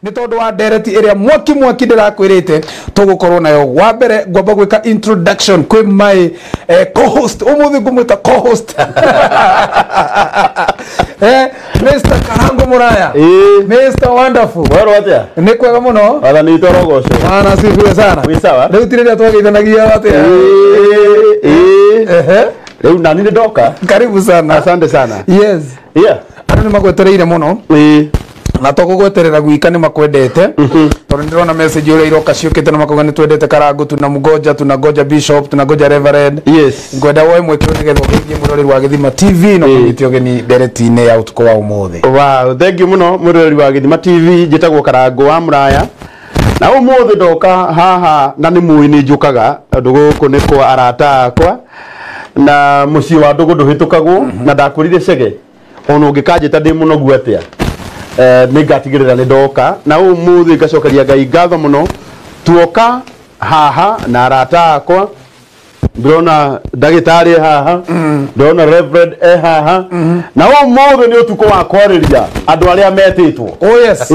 Nĩ tondũ wa ndereti ĩrĩa mwaki mwaki ndĩrakwĩrĩte tũgũkorwo nayo. Wa mbere ngwamba gwĩka introduction kwĩ my co-host ũmũthĩ ngũmwĩta co-host Mr. Karango Muraya. Mr. Wonderful. Werwo atia? Nĩ kwega mũno. Wathani witũ ũrogocwo. Bwana asifiwe sana. Wĩ sawa? Rĩu ti rĩrĩa twageithanagia atĩa? Ĩĩ. Ehe. Rĩu nani nĩ ndoka. Karibu sana. Asante sana. Yes. Yeah. Andũ nĩ magwetereire mũno. Ĩĩ. Na to gũgweterera gwika nĩ makwendete tondũ nĩ ndĩrona message ũrĩa iroka ciũkĩte na makauga nĩ twendete Karango, tunamgoja, tunangoja Bishop, tunangoja Reverend. Yes. Ngwenda woe mweke ũyũ nĩgetha ũgeithie mwĩroreri wa Gĩthima TV na ũkũnyite ũgeni ndereti-inĩ ya ũtukũ wa ũmũthĩ. Wow, thank you muno mwĩroreri wa Gĩthima TV. Njĩtagwo Karango wa Muraya na ũmũthĩ ndoka haha na nĩ mũĩ nĩ njũkaga tondũ gũkũ nĩ kwa arata akwa na mũciĩ wa ndũgũ ndũhĩtũkagwo na ndakwĩrire Chege ona ũngĩkanjĩta ndĩ mũnogu atĩa nĩ ngatigĩrĩra nĩ ndoka na ũmũthĩ ngacokeria Ngai ngatho mũno. Tuoka haha na arata akwa, ndĩrona ndagĩtarĩ haha, ndĩrona Reverend e haha, na ũmũthĩ nĩ ũtukũ wa kwarĩria andũ arĩa metĩtwo. Oh yes.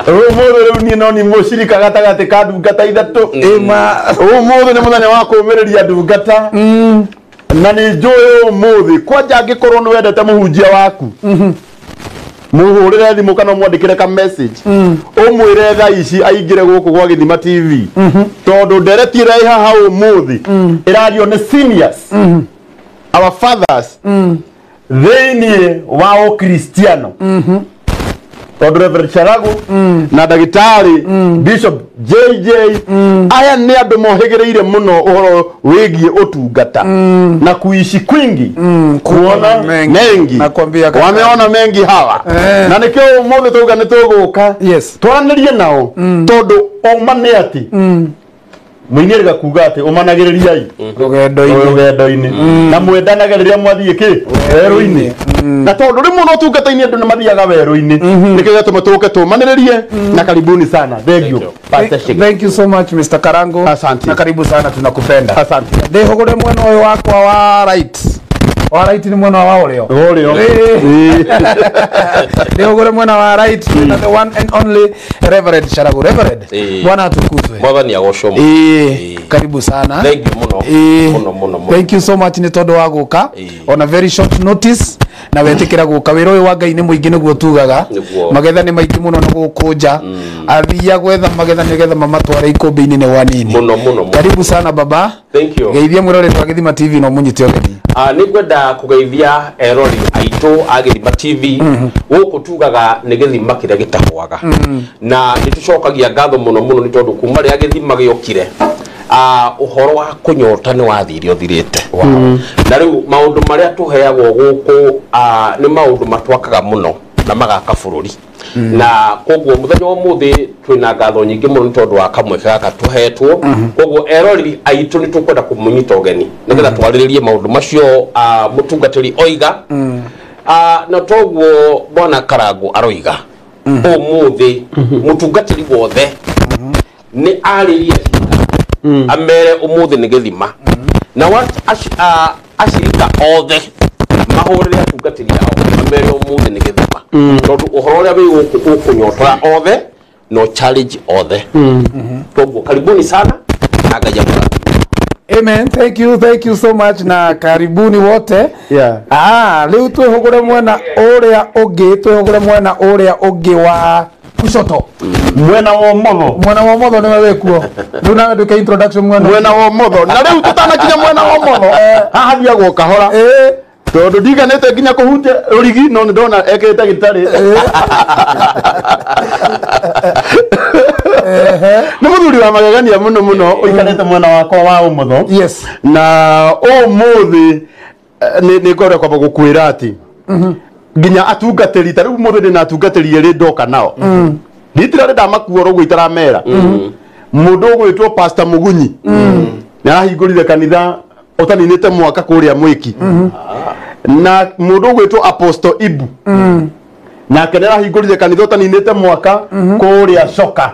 Ũmũthĩ rĩu niĩ no ni mũcirika gatagatĩ ka ndungata ithatũ. Ĩma. Ũmũthĩ nĩ mũthenya wa kũũmĩrĩria ndungata na nĩ njũĩ ũmũthĩ kwanja angĩkorwo nĩ wendete mũhunjia waku mũhũrĩre thimũ kana ũmwandĩkĩre ka message ũmwĩre thaa ici aingĩre gũkũ gwa Gĩthima TV tondũ ndereti ĩrĩa ĩ haha ũmũthĩ ĩrario nĩ seniors, our fathers thĩinĩ wa ũkristiano tondũ Reverend Charagu na ndagĩtarĩ Bishop JJ aya nĩ andũ mohĩgĩrĩire mũno ũhoro wĩgiĩ ũtungata na kuishi kwingi kuona mengi. Mengi. Nakwambia kaka. Wameona mengi hawa na nĩkĩo ũmũthĩ tauga nĩ tũgũka Yes. twaranĩrie nao tondũ ũma nĩ atĩ mũini erĩga kuga atĩ ũmanagĩrĩriai Rũgendo-inĩ. rũgendo-inĩ na mwendanage rĩrĩa mwathiĩ kĩ werũ-inĩ na tondũ rĩmwe no ũtungata-inĩ andũ nĩ mathiaga werũ-inĩ nĩkĩo gĩatũma tũke tũmanĩrĩrie na karibuni sana. Thank you, Pastor Chege. Thank you so much Mr. Karango. Asante. Na karibu sana, tunakupenda. Asante. Ndĩhũgũre mwena ũyũ wakwa wa right. Wa right nĩ mwena wa ũrĩo. Ũrĩo. Ĩĩ. Ndĩhũgũre mwena wa right twĩna the one and only Reverend Charagu. Reverend. Ĩĩ. Bwana atukuzwe. Mwathani agocwo mũno. Ĩĩ. Karibu sana. Thank you mũno. Ĩĩ. Mũno, mũno, mũno. Thank you so much nĩ tondũ wa gũka Ĩĩ. on a very short notice na wetĩkĩra gũka. Wĩra ũyũ wa Ngai nĩ mũingĩ nĩguo tugaga. Nĩguo. Magetha nĩ maingĩ mũno na gũkũ nja athiia gwetha magetha nĩgetha mamatware ikũmbĩ-inĩ nĩ wanini. Mũno, mũno, mũno. Karibu sana baba. Thank you. Geithia mwĩroreri wa Gĩthima TV na ũmũnyite ũgeni. Nĩ ngwenda kũgeithia erori aitũ a Gĩthima TV. Gũkũ tugaga nĩ gĩthima kĩrĩa gĩtahũaga na nĩ tũcokagia ngatho mũno mũno nĩ tondũ kuma rĩrĩa gĩthima gĩokire ũhoro wa kũnyota nĩ wathire ũthirĩte. Na rĩu maũndũ marĩa tũheagwo gũkũ nĩ maũndũ matwakaga mũno na magaka bũrũri na koguo mũthenya wa ũmũthĩ twĩna ngatho nyingĩ mũno nĩ tondũ wa kamweke gaka tũhetwo. Koguo eroreri aitũ nĩ tũkwenda kũmũnyita ũgeni nĩgetha twarĩrĩrie maũndũ macio mũtungatĩri oiga. Na toguo bwana Karango aroiga ũmũthĩ mũtungatĩri wothe nĩ arĩrie amere ũmũthĩ nĩ gĩthima na acirika othe mahũrĩre atungatĩri ao amere ũmũthĩ nĩ gĩthima tondũ ũhoro ũrĩa wĩ gũkũ ũkũnyotora othe no challenge othe. Toguo karibuni sana na Ngai amũrathime. Amen. Thank you, thank you so much na karibuni wote. Yeah. Rĩu twĩhũgũre mwena ũrĩa ũngĩ, twĩhũgũre mwena ũrĩa ũngĩ wa kushoto. Mwena wa ũmotho. Mwena wa ũmotho nĩwe wĩkuo. Rĩu nawe ndwĩke introduction mwena. Mwena wa ũmotho na rĩu tũtanakinya mwena wa ũmotho haha thiagwo kahora Ĩĩ. tondũ ndiganĩte nginya kũhutia rũrigi no nĩ ndona ekĩrĩte gĩtarĩ. Nĩ mũthuri wa magegania mũno mũno ũikarĩte mwena wakwa wa ũmotho. Yes. Na ũmũthĩ nĩ ngorwo kwamba gũkwĩra atĩ nginya atungatĩri ta rĩu ũmũthĩ ndĩna atungatĩri erĩ ndoka nao nditirarĩ ndamakuora ũguo itaramera. Mũndũ ũgwĩtwo Pastor Mũgunyi nĩ arahingũrire kanitha ũtaninĩte mwaka kũrĩa Mwĩki na mũndũ ũgwĩtwo Apostle Ibu nake nĩ arahingũrire kanitha ũtaninĩte mwaka kũrĩa Coka.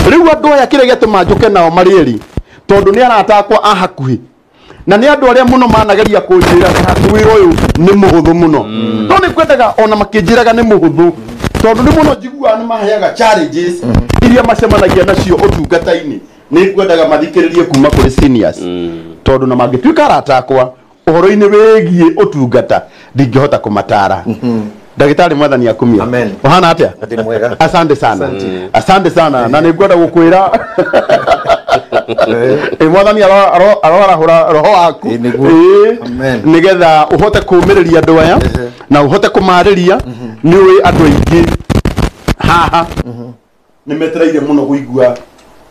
Rĩu andũ aya kĩrĩa gĩatũma njũke nao marĩ erĩ tondũ nĩ arata akwa a hakuhĩ na nĩ andũ arĩa mũno manageria kũnjĩra wĩra ũyũ nĩ mũhũthũ mũno no nĩ kwendaga ona makĩnjĩraga nĩ mũhũthũ Tondũ nĩ mũno njiguaga nĩ maheaga challenges iria macemanagia nacio ũtungata-inĩ. Nĩ ngwendaga mathikĩrĩrie kuma kũrĩ seniors. Tondũ na mangĩtuĩka arata akwa ũhoro-inĩ wĩgiĩ ũtungata ndingĩhota kũmatara. Ndagĩtarĩ mwathani akumia. Amen. Ũhana atĩa? Ndĩ mwega. Asante sana. Asante sana. Na nĩ ngwenda gũkwĩra mwathani aroarahũra roho waku. Ĩ, nĩguo. Amen. Nĩgetha ũhote kũũmĩrĩria andũ aya na ũhote kũmarĩria. Nĩ ũĩ andũ aingĩ haha nĩ metereire mũno kũigua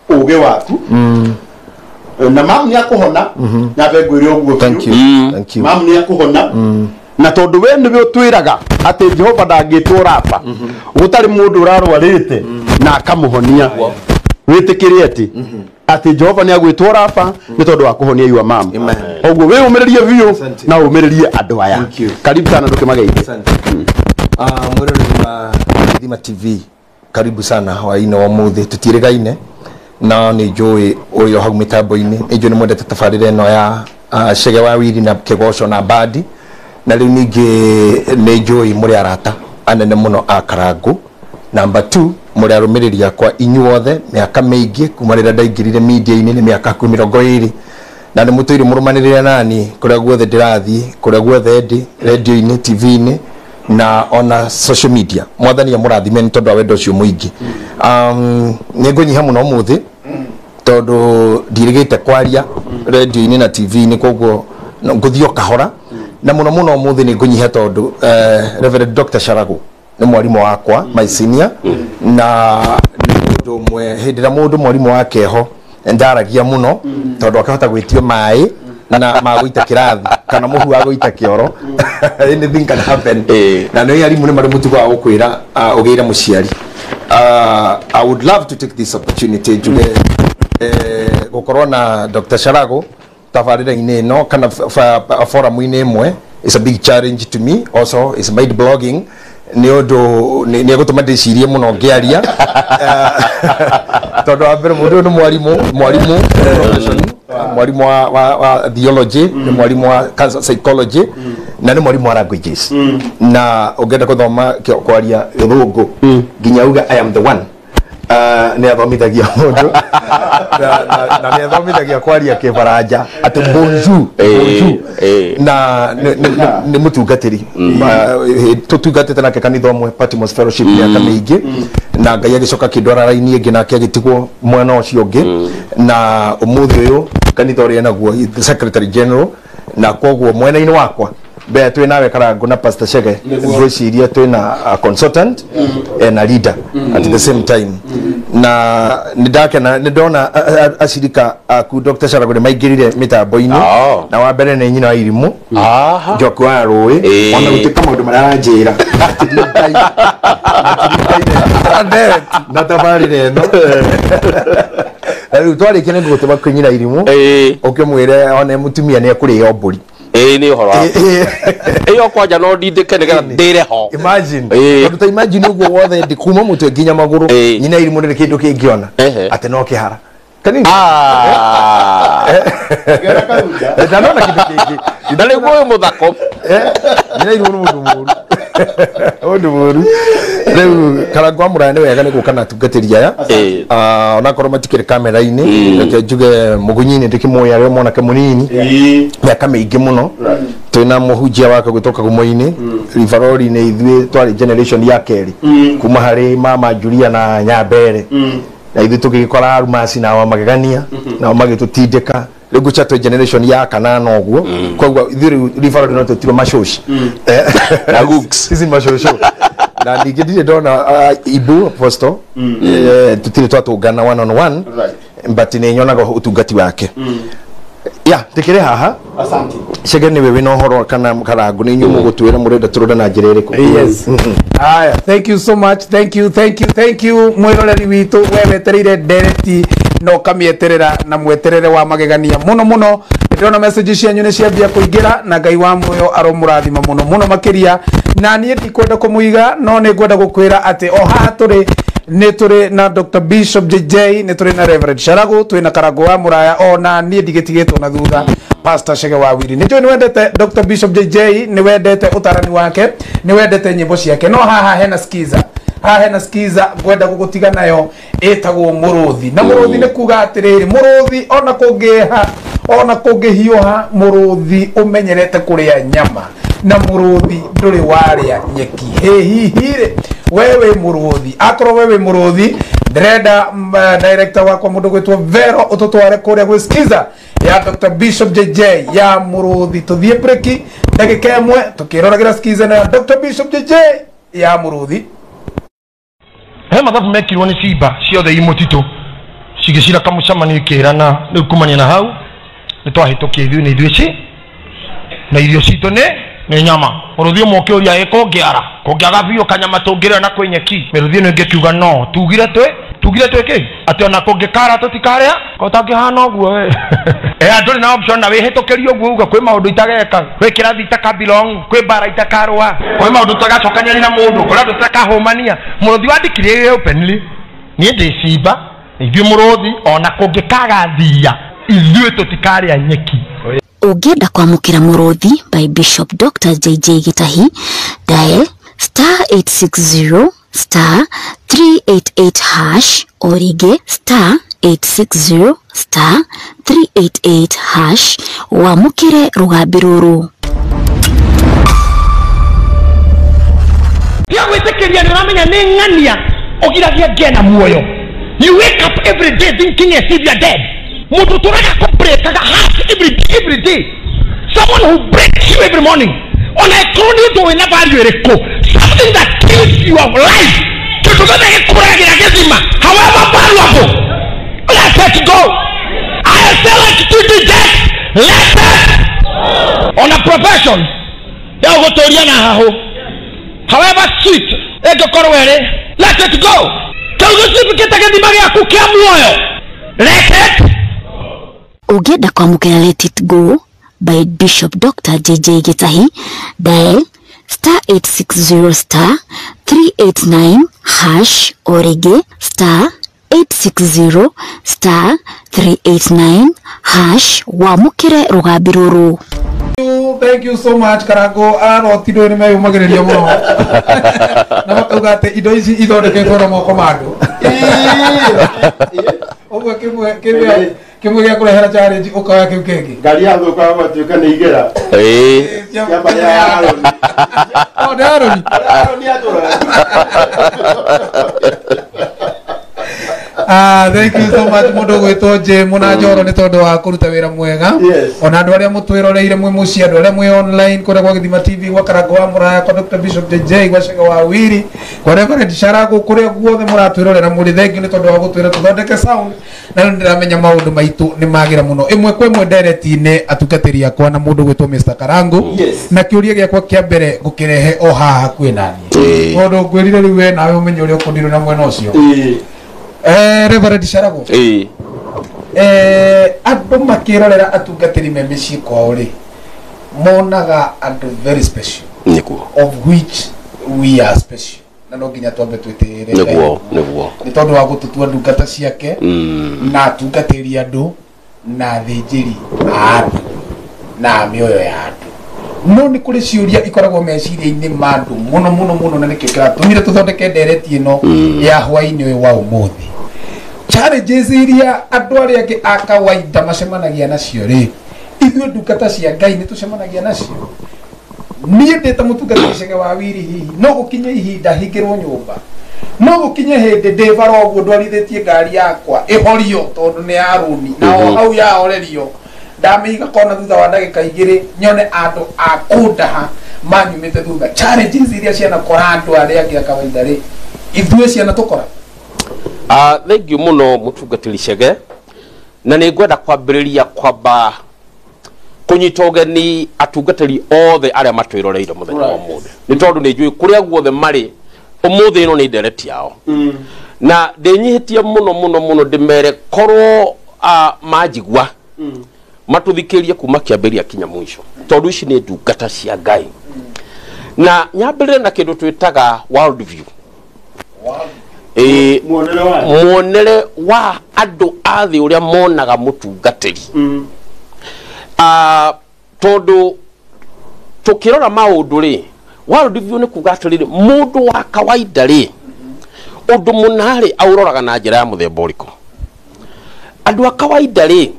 ũgĩ waku. Na mamu nĩ akũhona, nyambe ngwĩre ũguo. Thank you. Biũ. Thank you. Mamu nĩ akũhona, na tondũ we nĩwe ũtwĩraga atĩ Jehova ndangĩtwo Rafa gũtarĩ mũndũ ũrarwarĩte na akamũhonia, wĩtĩkĩre atĩ Jehova nĩ agwĩtwo Rafa nĩ tondũ wa kũhonia your mom. Amen. Ũguo wĩyũmĩrĩrie biũ Asante. na ũmĩrĩrie andũ aya. Thank you. Karibu sana ndũkĩmageithie. Asante. Mwĩroreri wa Gĩthima TV, karibu sana hwaĩ-inĩ wa ũmũthĩ. Tũtiĩrĩgaine na nĩ njũĩ ũrĩ o hau mĩtambo-inĩ, nĩ njũĩ nĩ mwendete tabarĩra ĩno ya Chege wa Wiri na Kĩgoco na Mbadi, na rĩu ningĩ nĩ njũĩ mũrĩ arata anene mũno a Karangũ. Number 2, mũrĩ arũmĩrĩri akwa inyuothe mĩaka mĩingĩ kuma rĩrĩa ndaingĩrire media-inĩ, nĩ mĩaka hakuhĩ 20, na nĩ mũtũire mũrũmanĩrĩre nani kũrĩa guothe ndĩrathiĩ, kũrĩa guothe ndĩ, radio-inĩ, TV-inĩ na ona social media. Mwathani amũrathime nĩ tondũ wa wendo ũcio mũingĩ. Nĩ ngũnyiha mũno ũmũthĩ tondũ ndirĩgĩte kwaria radio-inĩ na TV-inĩ, koguo ngũthiĩ o kahora, na mũno mũno ũmũthĩ nĩ ngũnyiha tondũ Reverend Dr. Sharagu nĩ mwarimũ wakwa, my senior, na nĩ mũndũ ũmwe hĩndĩ ĩrĩa mũndũ mwarimũ wake ho ndaragia mũno tondũ akahota gwĩtio maĩ na magũita kĩrathi kana mũhu wa gũita kĩoro. Anything can happen. Na nĩ arimũ nĩ marĩ mũtugo wa gũkwĩra ũgĩre mũciari. I would love to take this opportunity njuge gũkorwo na Dr. Sharagu tabarĩra-inĩ ĩno kana forum-inĩ ĩmwe is a big challenge to me. Also is mind blogging nĩ ũndũ nĩ egũtũma ndĩcirie mũno ngĩaria, tondũ wa mbere mũndũ ũyũ nĩ mwarimũ profession, mwarimũ wa theology, nĩ mwarimũ wa psychology na nĩ mwarimũ wa languages, na ũngĩenda gũthoma kwaria gĩthũngũ nginya uge "I am the one", nĩ athomithagia mũndũ na nĩ athomithagia kwaria kĩbaranja atĩ bonjour, bonjour. Na nĩ mũtungatĩri. Tũtungatĩte nake kanitha ũmwe, Patmos Fellowship, mĩaka mĩingĩ, na Ngai agĩcoka akĩndwara raini ĩngĩ nake agĩtigwo mwena ũcio ũngĩ, na ũmũthĩ ũyũ kanitha ũrĩa naguo he is the secretary general, na koguo mwena-inĩ wakwa mbere twĩ nawe Karangũ na Pastor Chege, ngwĩciria twĩna a consultant and a leader at the same time, na nĩ ndakena nĩ ndona acirika aku Dr. Sharagu nĩ maingĩrire mĩtambo-inĩ. Na wa mbere nĩ nyina wa irimũ Njoku wa rũĩ, ona gũtuĩka maũndũ marĩa aranjĩra matiringaine na tabarĩra ĩno, na rĩu twarĩkia nĩ ngũgũtũma kwĩ nyina irimũ ũkĩmwĩre one mũtumia nĩ ekũrĩo mbũri. Ĩĩ, nĩ ũhoro wa ĩyo kwanja no ndindĩke nĩgetha ndĩre ho. Imagine, tondũ ta imagine ũguo wothe ndĩ kuma mũtwe nginya magũrũ, nyina irimũ nĩ kĩndũ kĩngĩona atĩ no kĩhara kanini. Ndanona kĩndũ kĩngĩ. Na rĩu ũyũ mũthako. Nyina irimũ nĩ mũndũ mũru, mũndũ mũru. Rĩu Karangũ wa Mũraya, nĩ wega nĩ gũka na atungatĩri aya. Onakorwo matikĩrĩ kamera-inĩ, reke njuge mũgunyinĩ ndĩkĩmũĩ arĩ o mwanake mũnini mĩaka mĩingĩ mũno, twĩna mũhunjia wake gwĩtwo Kagumo-inĩ Rivarori-inĩ. Ithuĩ twarĩ generation ya kerĩ kuma harĩ mama Julia na Nyambere, na ithuĩ tũgĩgĩkora Arumasi nao magegania nao magĩtũtindĩka. Rĩu ngũcha twĩ generation ya kanana ũguo, koguo ithuĩ rĩu Rivarori no twĩtirwo macoci na gooks. Ici macũcũ, na ningĩ ndirĩ ndona ibu apostle, tũtirĩ twatũngana one on one, but nĩ nyonaga ũtungati wake ya ndĩkĩrĩ haha. Asante. Chege, nĩwe wĩna ũhoro kana Karangũ nĩ inyuĩ mũgũtwĩra mũrenda tũrore na njĩra ĩrĩkũ? Yes. Haya, thank you so much. Thank you, thank you, thank you. Mwiroreri witũ, we wetereire ndereti na ũkamĩeterera na mweterere wa magegania mũno mũno. Ndĩrona message cianyu nĩ ciambia kũingĩra, na Ngai wa muoyo aromũrathima mũno mũno makĩria. Na niĩ ndikwenda kũmũiga, no nĩ ngwenda gũkwĩra atĩ o haha tũrĩ nĩ tũrĩ na Dr. Bishop JJ, nĩ tũrĩ na Reverend Sharagu, twĩ na Karangũ wa Mũraya, ona niĩ ndigĩtigĩtwo na thutha, Pastor Chege wa Wiri. Nĩ njũĩ nĩ wendete Dr. Bishop JJ, nĩ wendete ũtarani wake, nĩ wendete nyĩmbo ciake, no haha hena skiza. Haha hena skiza ngwenda gũgũtiga nayo ĩtagwo mũrũthi. Na mũrũthi nĩ kuga atĩrĩrĩ, mũrũthi ona kũngĩha ona kũngĩhiũha, mũrũthi ũmenyerete kũrĩa nyama na mũrũthi ndũrĩ warĩa nyeki. Hĩ hihi rĩ, we wĩ mũrũthi? Akorwo we wĩ mũrũthi, ndĩrenda director wakwa mũndũ gwĩtwo Vero ũtũtware kũrĩa gwĩ skiza ya Dr. Bishop JJ ya mũrũthi. Tũthiĩ breki ndagĩka ĩmwe tũkĩroragĩra skiza ĩno ya Dr. Bishop JJ ya mũrũthi. He mathabu mekirwo nĩ cimba ciothe i mũtitũ cigĩcira kamũcemanio ikĩrana rĩu kumania na hau nĩ twahĩtũkia ithuĩ nĩ ithuĩ ci na irio citũ nĩ nyama. Mũrũthi ũmwe ũkĩũria ĩ kũngĩara kũngĩaga biũ kanyama tũngĩrĩa na kwĩ nyeki, mĩrũthi ĩno ĩngĩkiuga no tugire twĩ kĩ atĩ ona kũngĩkara tũtikarĩa ko tangĩhana ũguo we. Andũ na option na wĩhĩtũkĩrie ũguo uga kwĩ maũndũ itageka, kwĩ kĩrathi itakabilong, kwĩ mbara itakarũa, kwĩ maũndũ tutagacokanĩria na mũndũ, kwĩ andũ tutakahũmania. Mũrũthi wandĩkire openly, niĩ ndĩ cimba ithuĩ mũrũthi ona kũngĩkaga thia ithuĩ tũtikarĩa nyeki. Ũngĩenda kwamũkĩra mũrũthi by Bishop Dr. JJ Gitahi, dial star 860 star 388 hash o rĩngĩ star 860 star 388 hash wamũkĩre rũgambi rũrũ. Tiga gwĩtĩkĩria nĩ ũramenya nĩ ng'ania ũgiragia ngĩe na muoyo. You wake up every day thinking as if you are dead. Mũndũ ũtũraga kũbreakaga heart every day. Someone who breaks you every morning. Ona ĩkorwo nĩ ũndũ wĩna value ĩrĩkũ, something that kills your life, kĩndũ gĩothe gĩkũragĩra gĩthima, however valuable, let it go. I say like to the death, let it. On a profession ya gũtũria na hahũ, however sweet ĩngĩkorwo ĩrĩ, let it go. Kĩu gĩcibikĩte gĩthima gĩaku kĩa muoyo, let it. Ũngĩenda kwamũkĩra Let It Go by Bishop Dr. JJ Gitahi, dial star 860 star 389 hash o rĩngĩ star 860 star 389 hash wamũkĩre rũgambi rũrũ. Thank you so much Karango. Aroti ndũ nĩ meyũmagĩrĩria mũno na makauga atĩ indo ici ithondeketwo na moko ma andũ. Ũguo kĩmwe gĩa kũrehera challenge ũkoya kĩu kĩngĩ. Ngari yathũka gũgatuĩka nĩ igera. Kĩamba ya Harũni. O nĩ Harũni. Harũni atũra. Thank you so much mũndũ gwĩtwo Jim na Njoro nĩ tondũ wa kũruta wĩra mwega. Ona andũ arĩa mũtwĩroreire mwĩ mũciĩ, andũ arĩa mwĩ online kũrĩa gwa Gĩthima TV, gwa Karango wa Mũraya, kwa Dr. Bishop JJ, gwa Cege wa Wiri, kwa Reverend Sharagu, kũrĩa guothe mũratwĩrorera mũrĩ thank you nĩ tondũ wa gũtwĩra tũthondeke sound. Na rĩu ndĩramenya maũndũ maitũ nĩ magĩra mũno. Ĩmwe kwa ĩmwe ndereti-inĩ atungatĩri akwa na mũndũ gwĩtwo Mr. Karango. Na kĩũria gĩakwa kĩa mbere ngũkĩrehe o haha hakuhĩ naniĩ, tondũ ngwĩrire rĩu we nawe ũmenye ũrĩa ũkũndirwo na mwena ũcio. Reverend Sharagu, andũ makĩrorera atungatĩri me mĩciĩ kwao rĩ, monaga andũ very special, nĩguo, of which we are special, na no nginya twambe twĩtĩĩre. Nĩguo, nĩguo, nĩ tondũ wa gũtũtua ndungata ciake na atungatĩri andũ na athĩnjĩri a andũ na mĩoyo ya andũ. No nĩ kũrĩ ciũria ikoragwo meciria-inĩ ma andũ mũno mũno mũno, na nĩkĩo kĩratũmire tũthondeke ndereti ĩno ya hwaĩ-inĩ ũyũ wa ũmũthĩ. Challenges iria andũ arĩa angĩ a kawaida macemanagia nacio rĩ, ithuĩ ndungata cia Ngai nĩ tũcemanagia nacio. Niĩ ndĩ ta mũtungatĩri Cege wa Wiri, hihi no gũkinye ihinda hingĩrwo nyũmba, no gũkinye hĩndĩ ndĩ bara ũguo ndwarithĩtie ngari yakwa ĩhorio tondũ nĩ ya rũni, na o hau yahorerio ndamĩiga kona thutha wa ndagĩka igĩrĩ nyone andũ a kũndaha manyumĩte thutha. Challenges iria cianakora andũ arĩa angĩ a kawaida rĩ, ithuĩ ciana tũkora. Thank you mũno mũtungatĩri Cege, na nĩ ngwenda kwambĩrĩria kwamba kũnyita ũgeni atungatĩri othe arĩa matwĩroreire mũthenya wa ũmũthĩ, nĩ tondũ nĩ njũĩ kũrĩa guothe marĩ ũmũthĩ ĩno nĩ ndereti yao, na ndĩnyihĩtie mũno mũno mũno ndĩmere korwo manjigua matũthikĩrie kuma kĩambĩrĩria kinya mũico, tondũ ici nĩ ndungata cia Ngai. Na nyambĩrĩre na kĩndũ twĩtaga world view, muonere wa andũ a thĩ ũrĩa monaga mũtungatĩri. Tondũ tũkĩrora maũndũ rĩ, world view nĩ kuga atĩrĩrĩ, mũndũ wa kawaida rĩ Ũndũ mũna rĩ aũroraga na njĩra ya mũthemba ũrĩkũ? Andũ a kawaida rĩ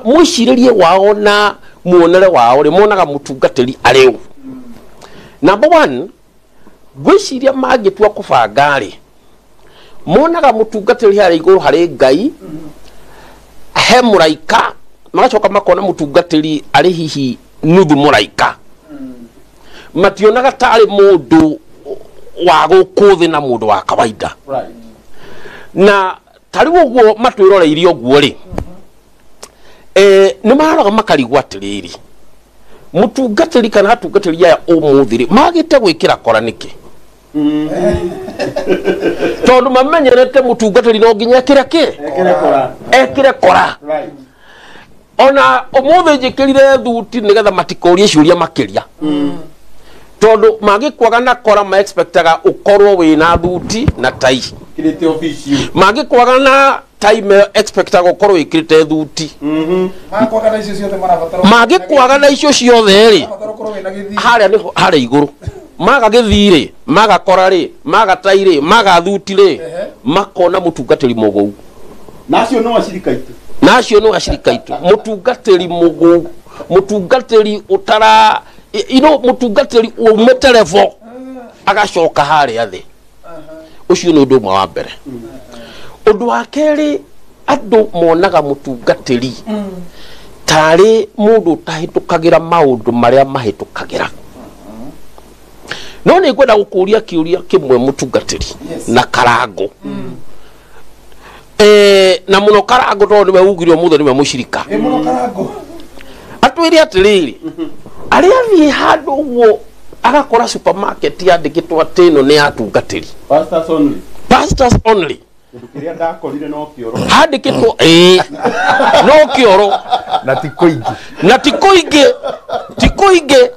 mwĩcirĩrie wao na muonere wao rĩ monaga mũtungatĩri arĩ ũ. Number one, ngwĩciria mangĩtua kũbanga rĩ monaga mũtungatĩri harĩ igũrũ harĩ Ngai, he mũraika, magacoka makona mũtungatĩri arĩ hihi nuthu mũraika. Mationaga tarĩ mũndũ wa gũkũ thĩ na mũndũ wa kawaida. Na tarĩu ũguo matwĩroreirie ũguo rĩ, nĩ maroraga makarigwo atĩrĩrĩ, mũtungatĩri kana atungatĩri aya ũmũthĩ rĩ magĩte gwĩkĩra kora nĩkĩ? Tondũ mamenyerete mũtungatĩri no nginya ekĩre kĩ? Ekĩre kora. Ona ũmũthĩ njĩkĩrire thuti nĩgetha matikũrie ciũria makĩria. Tondũ mangĩkwaga na kora ma expectaga ũkorwo wĩna thuti na tai. Mangĩkwaga na tai me expectaga ũkorwo wĩkĩrĩte thuti. Mangĩkwaga na icio ciothe rĩ harĩa nĩho harĩa igũrũ maga gĩthii rĩ, maga kora rĩ, maga tai rĩ, maga thuti rĩ, makona mũtungatĩri mũgũu. Na acio no acirika aitũ. Na acio no acirika aitũ. Mũtungatĩri mũgũu, mũtungatĩri ũtara, you know, mũtungatĩri umĩte level agacoka harĩa thĩ. Ũcio nĩ ũndũ ũmwe wa mbere. Ũndũ wa kerĩ, andũ monaga mũtungatĩri tarĩ mũndũ ũtahĩtũkagĩra maũndũ marĩa mahĩtũkagĩra. No nĩ ngwenda gũkũria kĩũria kĩmwe mũtungatĩri na Karango. Na mũno Karango tondũ nĩwe ugire ũmũthĩ nĩwe mũcirika. Atwĩre atĩrĩrĩ, arĩa athiĩ handũ ũguo agakora supermarket yandĩkĩtwo atĩ ĩno nĩ ya atungatĩri. Pastors only. Pastors only. Kĩndũ kĩrĩa ndakorire no kĩoro. Handĩkĩtwo ĩĩ no kĩoro. Na ti kũingĩ. Na ti kũingĩ. Ti kũingĩ.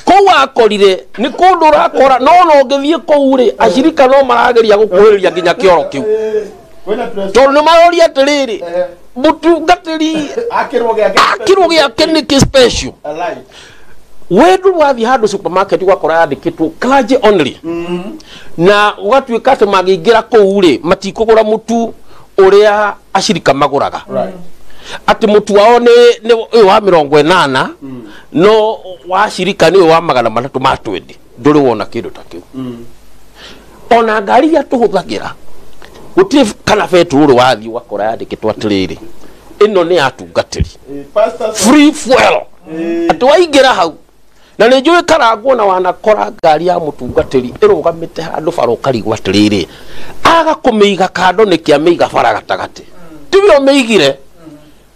Kũu akorire nĩ kũndũ ũrakora no no ũngĩthiĩ kũu rĩ acirika no marageria gũkuhĩrĩria nginya kĩoro kĩu. Tondũ nĩ maroria atĩrĩrĩ, mũtungatĩri akĩrwo gĩake nĩkĩ special. We ndũrĩ wathiĩ handũ supermarket ũgakora yandĩkĩtwo clergy only. Na ũgatuĩka atĩ mangĩingĩra kũu rĩ matikũgũra mũtu ũrĩa acirika magũraga. Atĩ mũtu wao nĩ ũyũ wa 80 no wa acirika nĩ ũyũ wa 320. Ndũrĩ wona kĩndũ ta kĩu. Ona ngari iria tũhũthagĩra gũtirĩ kana betũrũ wathiĩ ũgakora yandĩkĩtwo atĩrĩrĩ, ĩno nĩ ya atungatĩri. Free fuel. Atĩ waingĩra hau na nĩ njũĩ Karangwo na wanakora ngari ya mũtungatĩri ĩrũgamĩte handũ bara ũkarigwo atĩrĩrĩ, aga kũmĩiga kando nĩkĩ amĩiga bara gatagatĩ. Tiwe ũmĩigire,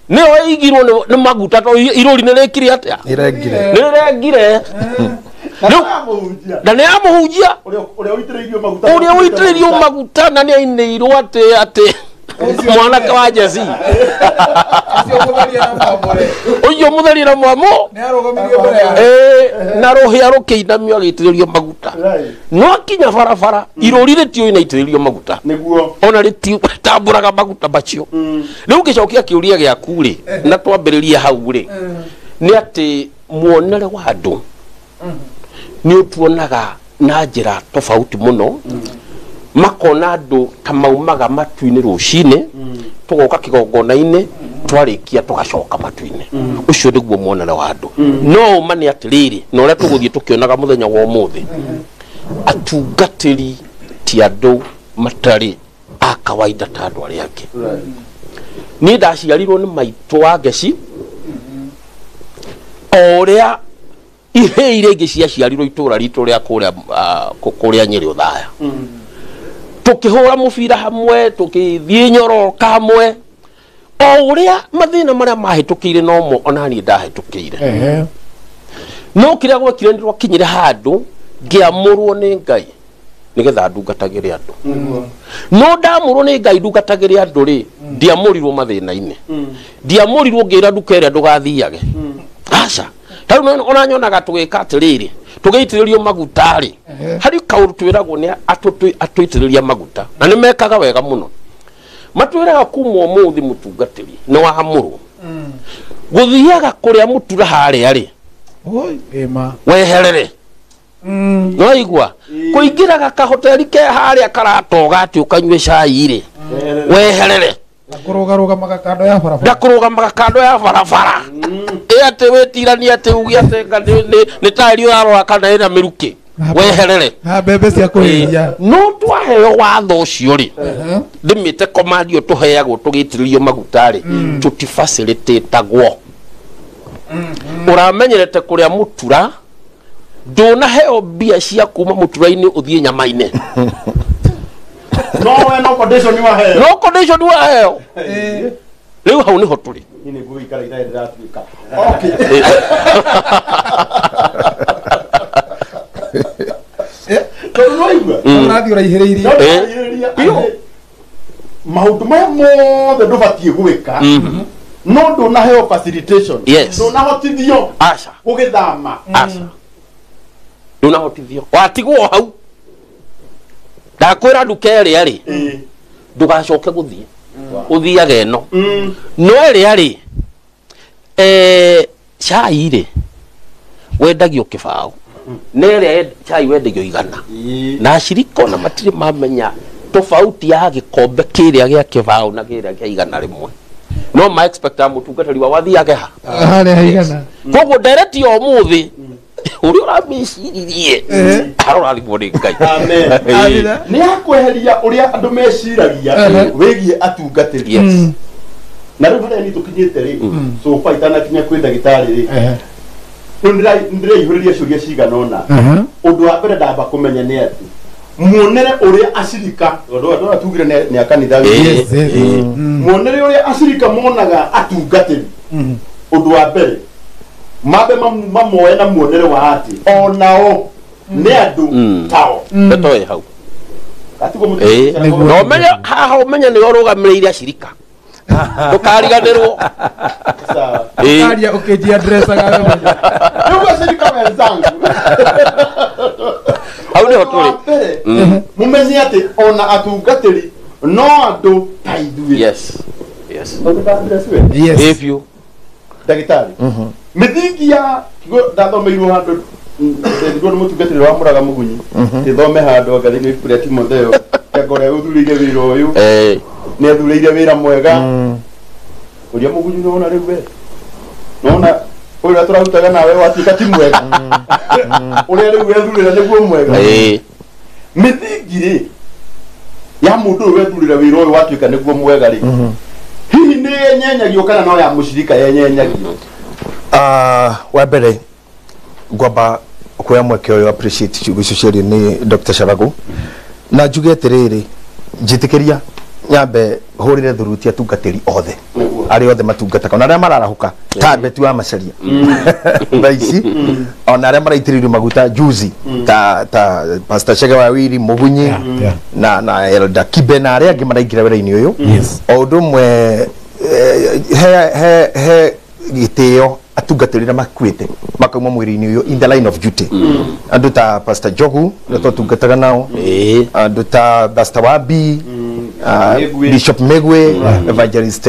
nĩyo ĩigirwo nĩ maguta tondũ irũri nĩ rĩkire atĩa? Nĩrengire. Nĩrengire. Na nĩ amũhunjia. Ũrĩa ũitĩrĩirio maguta na nĩ ainĩirwo atĩ mwanake wa Jesi. Ũcio mũtheria na mwamũ. Na rũhĩa rũkĩinamio agĩitĩrĩrio maguta. No akinya barabara irũri rĩtiũĩ na itĩrĩrio maguta. Ona rĩtambũraga maguta macio. Rĩu ngĩcokia kĩũria gĩaku rĩ, na twambĩrĩrie hau rĩ, nĩ atĩ muonere wa andũ nĩ ũtuonaga na njĩra tofauti mũno. Makona andũ ta maumaga matu-inĩ rũcinĩ, tũgoka kĩgongona-inĩ, twarĩkia tũgacoka matu-inĩ. Ũcio nĩguo muonere wa andũ. No ũma nĩ atĩrĩrĩ, na ũrĩa tũgũthiĩ tũkĩonaga mũthenya wa ũmũthĩ, atungatĩri ti andũ matarĩ a kawaida ta andũ arĩa angĩ. Niĩ ndaciarirwo nĩ maitũ wa Ngeci, o ũrĩa ihĩĩ iria ingĩ ciaciarirwo itũũra ritũ rĩa kũrĩa Nyĩrĩ Othaya. Tũkĩhũra mũbira hamwe, tũkĩthiĩ nyororoka hamwe, o ũrĩa mathĩna marĩa mahĩtũkĩire nomo ona niĩ ndahĩtũkĩire. No kĩrĩa gwekire nĩ twakinyire handũ ngĩamũrwo nĩ Ngai nĩgetha ndungatagĩre andũ. No ndamũrwo nĩ Ngai ndungatagĩre andũ rĩ, ndiamũrirwo mathĩna-inĩ. Ndiamũrirwo ngĩra nduka ĩrĩa ndũgathiage. Aca. Ta rĩu ona nyonaga tũgĩka atĩrĩrĩ, tũgĩitĩrĩrio maguta rĩ, harĩ kaũndũ twĩragwo nĩ atũitĩrĩria maguta na nĩ mekaga wega mũno. Matwĩraga kuma ũmũthĩ mũtungatĩri nĩ wamũrwo. Gũthiaga kũrĩa mũtura harĩa rĩ, weherere. No igua kũingĩraga kahoteri ke harĩa karatoga atĩ ũkanyue cai rĩ weherere kũrũgarũgamaga kando ya barabara ndakũrũgamaga kando ya barabara ĩ atĩ wĩtiranie atĩ uge atĩ nĩ taĩri ũrarora kana ĩna mĩrukĩ weherere na mbembe cia kũhĩhia no twaheo watho ũcio rĩ ndĩmĩte komandio tũheagwo tũgĩitĩrĩrio maguta rĩ tũtifacilitatagwo ũramenyerete kũrĩa mũtura ndũnaheo mbia cia kuma mũtura-inĩ ũthiĩ nyama-inĩ no we no condition waheo no condition waheo rĩu hau nĩho tũrĩ niĩ nĩ ngũgĩikara itarĩ ndĩratuĩka okay tondũ nĩwaigua ũrathiĩ ũraihĩrĩirie biũ maũndũ maya mothe ndũbatiĩ gwĩka no ndũnaheo facilitation ndũnahotithio aca gũgĩthama aca ndũnahotithio watigwo hau ndakwĩra nduka ĩrĩa rĩ ndũgacoke gũthiĩ ũthiage ĩno no ĩrĩa rĩ cai rĩ wendagio kĩbaũ na ĩrĩa cai wendagio igana na acirika ona matirĩ mamenya tofauti ya gĩkombe kĩrĩa gĩa kĩbaũ na kĩrĩa kĩa igana rĩmwe no ma expecta mũtungatĩri wa wathiage ha harĩa igana koguo ndereti ya ũmũthĩ ũrĩa ũramĩciririe arorathimwo nĩ Ngai amen nĩ akweheria ũrĩa andũ meciragia wĩgiĩ atungatĩri na rĩu harĩa niĩ tũkinyĩte rĩ sofa itanakinya kwĩ ndagĩtarĩ rĩ rĩu ndĩreihũrĩria ciũria cigana ũna ũndũ wa mbere ndamba kũmenya nĩ atĩ muonere ũrĩa acirika tondũ andũ aya tugire nĩ a kanitha muonere ũrĩa acirika monaga atungatĩri ũndũ wa mbere mambe mamoe na muonere wa atĩ onao nĩ andũ tao ndeto ĩ hau no ũmenye haha ũmenye nĩwe ũrũgamĩrĩire acirika ndũkariganĩrwo aria ũkĩnjiandressaga we mwenyewe rĩu acirika wenzangu hau nĩho tũrĩ mumenye atĩ ona atungatĩri no andũ ta ithuĩ yes yes yes ĩ biũ ndagĩtarĩ mĩthingi ya ndathomeirwo handũ nderirwo nĩ mũtungatĩri wa Mũraga Mũgunyi ndĩthome handũ anga thĩinĩ wa ibuku rĩa Timotheo kĩango ũrĩa ũthurĩire wĩra ũyũ nĩ athurĩire wĩra mwega ũrĩa Mũgunyi nĩwona rĩu we nĩwona ũrĩa tũrarutaga nawe watuĩka ti mwega ũrĩa rĩu wethurĩra nĩguo mwega mĩthingi rĩ ya mũndũ ũyũ wethurĩra wĩra ũyũ watuĩka nĩguo mwega rĩ hihi nĩ yenyenyagio kana no ya mũcirika yenyenyagio wa mbere ngwamba kuoya mweke ũyũ appreciate ciugo icio ciario nĩ Dr. Sharagu na njuge atĩrĩrĩ njĩtĩkĩria nyambe hũrĩre thuruti atungatĩri othe arĩa othe matungataga ona arĩa mararahũka ta Beti wa Macaria thaa ici ona arĩa maraitĩrĩirio maguta juzi ta Pastor Chege wa Wiri Mũgunyi na Elder Kibe na arĩa angĩ maraingĩra wĩra-inĩ ũyũ o ũndũ ũmwe he gĩtĩo atungatĩri arĩa makuĩte makauma mwĩrĩ-inĩ ũyũ in the line of duty andũ ta Pastor Jogu ũrĩa twatungataga nao andũ ta Pastor Wabi Bishop Megwe Evangelist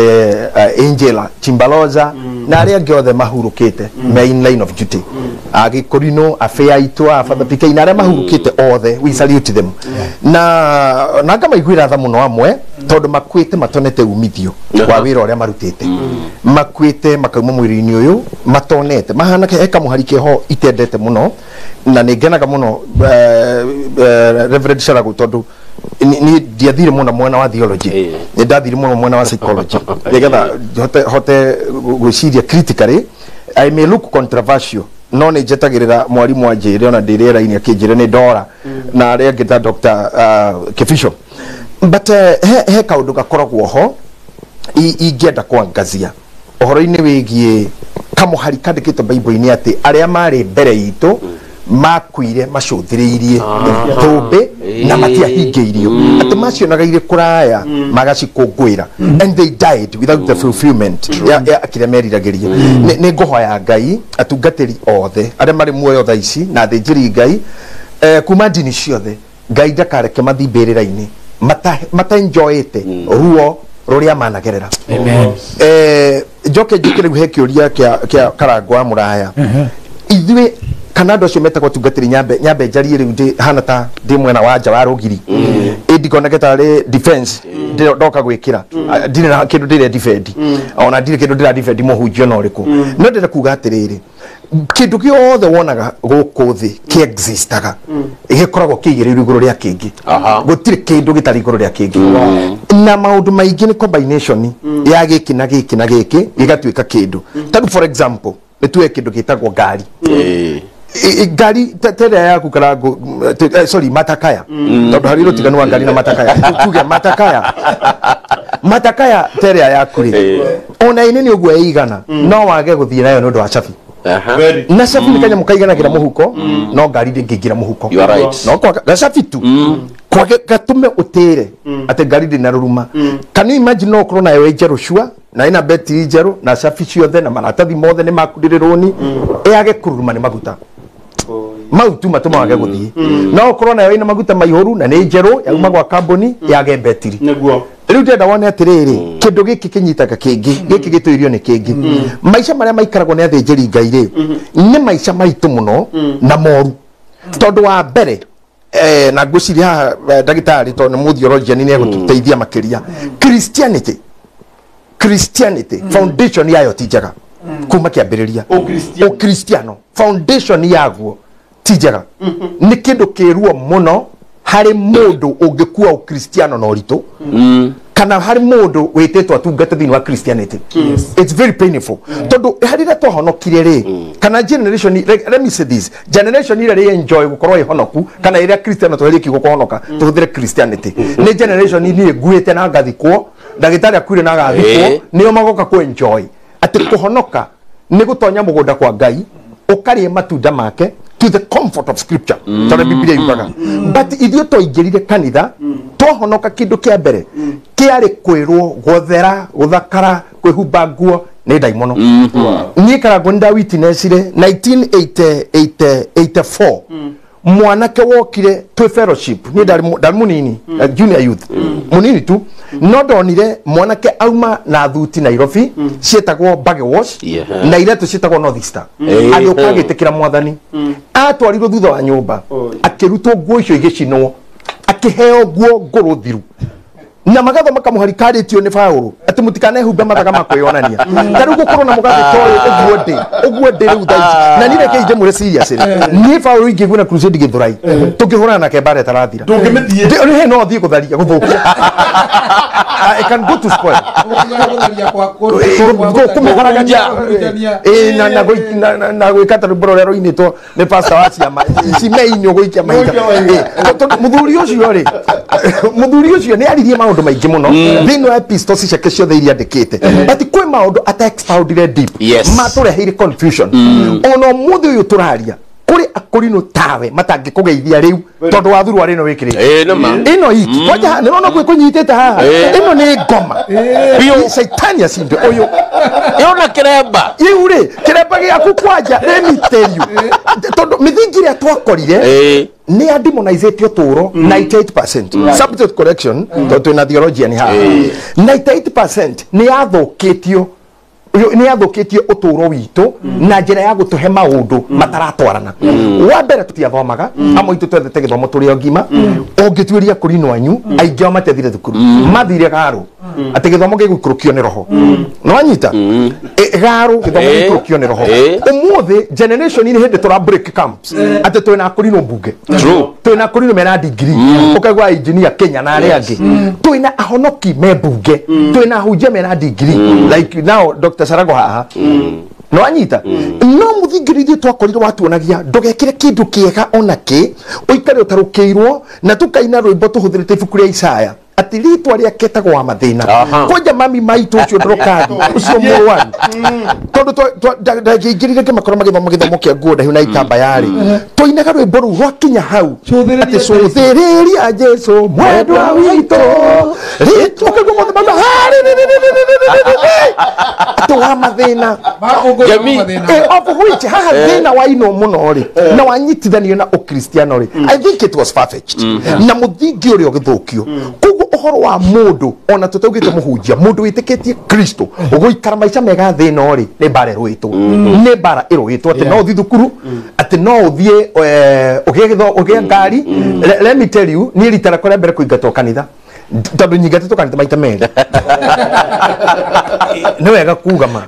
Angela Chimbaloza na arĩa angĩ othe mahurũkĩte me in line of duty agĩkũrinũ abĩa aitũ a Father PK na arĩa mahurũkĩte othe we salute them na ngamaiguĩra tha mũno amwe tondũ makuĩte matonete umithio wa wĩra ũrĩa marutĩte makuĩte makauma mwĩrĩ-inĩ ũyũ matonete mahana he kamũhari keho itendete mũno na nĩ ngenaga mũno Reverend Sharagu tondũ ni ndiathire mũno mwena wa theology nĩ ndathire mũno mwena wa psychology nĩgetha hote gwĩciria critically I may look controversial no nĩ njetagĩrĩra mwarimũ anjĩre ona ndĩ rĩera-inĩ akĩnjĩre nĩ ndora na arĩa angĩ ta Dr. Kĩbico but he kaũndũ gakoragwo ho ingĩenda kwangazia ũhoro-inĩ wĩgiĩ kamũhari kandĩkĩtwo Bible-inĩ atĩ arĩa marĩ mbere itũ makuire macũthĩrĩirie thũmbĩ na matiahingĩirio atĩ macionaga irĩ kũraya magacikũngũĩra and they died without the fulfillment ya kĩrĩa meriragĩria nĩ ngũhoya Ngai atungatĩri othe arĩa marĩ muoyo thaa ici na athĩnjĩri Ngai kuma ndini ciothe Ngai ndakareke mathiĩ mbĩrĩra-inĩ mataenjoyĩte ruo rũrĩa managerera njoke njũke rĩu he kĩũria kĩa Karangũ wa Mũraya ithuĩ Kana andũ acio metagwo atungatĩri nyambe njarie rĩu ndĩ hana ta ndĩ mwena wa nja wa rũgiri ĩ ndikoneke tarĩ defense ndoka gwĩkĩra ndirĩ na kĩndũ ndĩre defend ona ndirĩ kĩndũ ndĩra defend mũhunjia ona ũrĩkũ no ndĩrenda kuga atĩrĩrĩ kĩndũ gĩothe wonaga gũkũ thĩ kĩexistaga gĩkoragwo kĩigĩrĩirwo igũrũ rĩa kĩngĩ gũtirĩ kĩndũ gĩtarĩ igũrũ rĩa kĩngĩ na maũndũ maingĩ nĩ combination ya gĩkĩ na gĩkĩ na gĩkĩ gĩgatuĩka kĩndũ tarĩu for example nĩ tuoe kĩndũ gĩtagwo ngari ngari tere yaku karangu sorry matakaya tondu hari rutiganu wa ngari na matakaya tuge matakaya tere yaku ri ona ini ni uguo igana no wage guthie nayo ni undu wa cabi na cabi ni kanyamũ kaiganagira muhuko no ngari ndĩngĩingĩra mũhuko no kwa gacabi tu kwage gatume utire ati ngari ndĩ na ruruma can you imagine no ukorwo nayo njerũ cua na ina betiri njerũ na cabi ciothe na maratathi mothe nĩ maku ndĩrĩ rũni ĩage kururuma nĩ maguta mau tu matũma wage gũthiĩ no ũkorwo nayo ĩna maguta maihũru na nĩ njerũ yauma gwa kambuni yage betiri nĩguo rĩu ndĩrenda wone atĩrĩrĩ kĩndũ gĩkĩ kĩnyitaga kĩngĩ gĩkĩ gĩtũirio nĩ kĩngĩ maica marĩa maikaragwo nĩ athĩnjĩri Ngai rĩ nĩ maica maritũ mũno na moru tondũ wa mbere na ngwĩciria haha ndagĩtarĩ tondũ nĩ mũthiolojia nĩ egũtũteithia makĩria Christianity foundation yayo ti njega kuma kĩambĩrĩria Ũkristiano foundation yaguo ti njega nĩ kĩndũ kĩruo mũno harĩ mũndũ ũngĩkua Ũkristiano na ũritũ kana harĩ mũndũ wĩtĩtwo atungate thĩinĩ wa Christianity. It's very painful tondũ harĩ rĩrĩa twahonokire rĩ kana generation let me say this generation ĩrĩa rĩ enjoy gũkorwo ĩhonoku kana ĩrĩa Christian tweherie kiugo kũhonoka tũhũthĩre Christianity nĩ generation niĩ nguĩte na ngathikwo ndagĩtarĩ akuire na agathikwo nĩo magoka kũ enjoy atĩ kũhonoka nĩ gũtonya mũgũnda kwa Ngai ũkarĩe matunda make to the comfort of scripture tondũ Biblia yugaga but ithuĩ twaingĩrire kanitha twahonoka kĩndũ kĩa mbere kĩarĩ kwĩrwo gũthera gũthakara kwĩhumba nguo nĩ ndaimono niĩ Karangũ nĩ ndawitnessire 1984 mwanake wokire twĩ fellowship niĩ ndarĩ mũnini junior youth mũnini tu no ndonire mwanake auma na thuti Nairobi ciĩtagwo Baggy Wash na iratũ ciĩtagwo North Star agĩũka agĩtĩkĩra mwathani atwarirwo thutha wa nyũmba akĩrutwo nguo icio igĩcinwo akĩheo nguo ngũrũ thiru na magathoma kamũhari karĩtio nĩ Paũlũ atĩ mũtikanehumbe mathaga ma kwĩyonania ta rĩu gũkorwo na mũgathĩ ta ũyũ ũguo ndĩ rĩu thaa ici na niĩ reke ndĩmwĩre serious rĩ niĩ Paũlũ ingĩigua na crusade Gĩthũrai tũngĩhũrana nake mbara ĩtarathira ndũngĩmĩthiĩ no thiĩ gũtharia gũthũkia I can go to spoil kũmĩharagania na gwĩka ta rwĩmbo rũrĩa rũinĩtwo nĩ pastor wa ciama cimeinĩ ũgũikia mahinda tondũ mũthuri ũcio rĩ mũthuri ũcio nĩ aririe maũndũ maingĩ mũno thĩinĩ wa epistles ciake ciothe iria andĩkĩte but kwĩ maũndũ ata expoundire deep matũreheire confusion ona ũmũthĩ ũyũ tũraria kũrĩ akũrinũ tawe matangĩkũgeithia rĩu tondũ wa thurwa rĩno wĩkĩrĩte ĩno iki kwanja nĩrona gwĩ kũnyitĩte haha ĩno nĩ ngoma biũ caitani acindwe ũyũ ĩona kĩremba rĩu rĩ kĩremba gĩaku kwanja let me tell you tondũ mĩthingi ĩrĩa twakorire nĩ ya demonizate ũtũũro 98% subject correction tondũ twĩna theologian haha 98% nĩ yathũkĩtio nĩ yathũkĩtie ũtũũro witũ na njĩra ya gũtũhe maũndũ mataratwarana wa mbere tũtiathomaga amwe aitũ twethete gĩthomo tũrĩ o ngima ũngĩtuĩria kũrinwo anyu aingĩ ao matiathire thukuru mathire garũ atĩ gĩthomo gĩgũikũrũkio nĩ roho nĩwanyita garũ gĩthomo gĩgũikũrũkio nĩ roho ũmũthĩ generation nĩ hĩndĩ tũra break camps atĩ twĩna akũrinwo mbunge twĩna akũrinwo mena degree ũkaigua engineer Kenya na arĩa angĩ twĩna ahonoki me mbunge twĩna ahunjia mena degree like now Dr. Sarago haha no anyita no muthingi ithuĩ twakorirwo watuonagia ndũgekĩre kĩndũ kĩega ona kĩ ũikare ũtarũkĩirwo na tũkaina rwĩmbo tũhũthĩrĩte ibuku rĩa Isaya atĩ rĩtwa rĩake etagwo wa mathĩna kwanja mami maitũ ũcio ndũrokathi ũcio mũrwaru tondũ ndangĩingĩrire ngĩmakora magĩthoma gĩthomo kĩa nguo ndaihu na itambaya rĩ tũinaga rwĩmbo rũu rwakinya hau atĩ cũthĩrĩria Jesũ mwendwa witũ rĩtwa ũkaigua mothe mauga atĩ wa mathĩna of which haha thĩna wainwo mũno rĩ na wanyitithanio na ũkristiano rĩ I think it was far-fetched na mũthingi ũrĩa ũgĩthũkio koguo ũhoro wa mũndũ ona tũtaugĩte mũhunjia mũndũ wĩtĩkĩtie Kristo ũgũikara maica mega thĩ ĩno rĩ nĩ mbara ĩrũĩtwo nĩ mbara ĩrũĩtwo atĩ no ũthiĩ thukuru atĩ no ũthiĩ ũgĩe ngari. Let me tell you, niĩ rita rĩakwa rĩa mbere kũingatwo kanitha tondũ nyingatĩtwo kanitha maita merĩ nĩ wega kuga ma.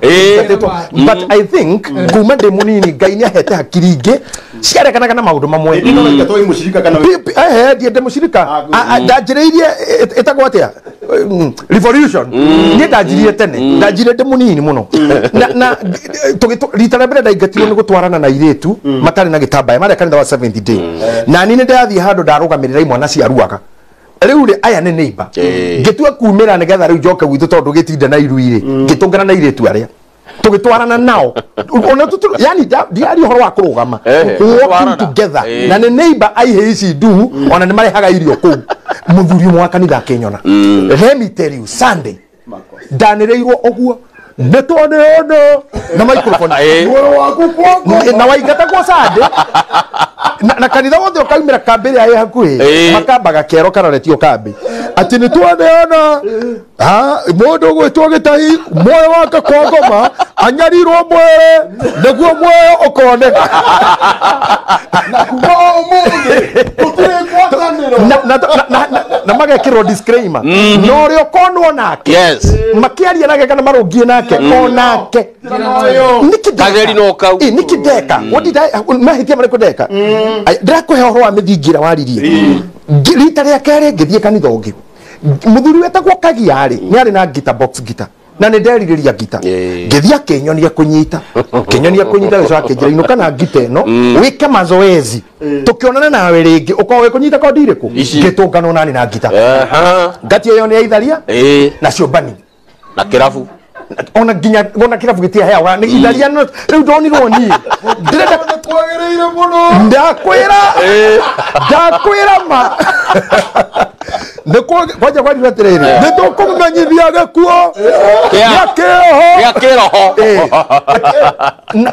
But I think kuma ndĩ mũnini Ngai nĩ ahete hakiri ingĩ ciarekanaga na maũndũ mamwe. Ndiende mũcirika ndanjĩrĩirie ĩtagwo atĩa revolution niĩ ndanjirie tene ndanjirie ndĩ mũnini mũno na rita rĩa mbere ndaingatirwo nĩ gũtwarana na airĩtu matarĩ na gĩtambaya marĩa kanitha wa Seventh Day na niĩ nĩ ndathiĩ handũ ndarũgamĩrĩra imwana ciaruaga rĩu rĩ aya nĩ neighbor ngĩtua kumĩra nĩgetha rĩu njoke gwitũ tondũ gĩtinde na iru irĩ ngĩtũngana na airĩtu arĩa tũgĩtwarana nao ona yani ndiaria ũhoro wa kũrũgama walking together na nĩ neighbor aihe ici ndu ona nĩ marehaga irio kũu mũthuri ũmwe wa kanitha akĩnyona. Let me tell you, Sunday ndanĩrĩirwo ũguo nĩ twanĩona na microphone na waingatagwo Sunday na kanitha wothe ũkaumĩra kambĩ ĩrĩa ĩ hakuhĩ makambaga kero karoretio kambĩ atĩ nĩ twaneana mũndũ ũgwĩtwo Gĩtahi muoyo wake kwa ngoma anyarirwo mwere nĩguo muoyo ũkoneka na kuma ũmũthĩ tũtirĩ ngwatanĩro na magekĩrwo disclaimer na ũrĩa ũkonwo nake makĩaria nake kana marũngiĩ nake onake nĩkĩ ndeka mahĩtia marĩkũ ndeka ndĩrakũhe ũhoro wa mĩthingi ĩrĩa waririe rita rĩa kerĩ ngĩthiĩ kanitha ũngĩ mũthuri wetagwo Kagia rĩ nĩ arĩ na guitar box guitar na nĩ nderirĩria ngita ngĩthiĩ akĩnyonia kũnyita gĩcoka akĩnjĩra inũka na ngita ĩno wĩke mazoezi tũkĩonana nawe rĩngĩ ũkorwo wĩ kũnyita kondi irĩkũ ngĩtũnganwo nani na ngita ngati ĩyo nĩ ya itharia na ciũmbani na kĩrabu ona nginya ona kĩrabu gĩtiaheagwa nĩ itharia no rĩu ndonirwo niĩ ndĩrenda kwagĩrĩire mũno ndakwĩra ma kwanja kwarire atĩrĩrĩ nĩ tũkũmũmenyithia gĩkuo gĩa kĩroho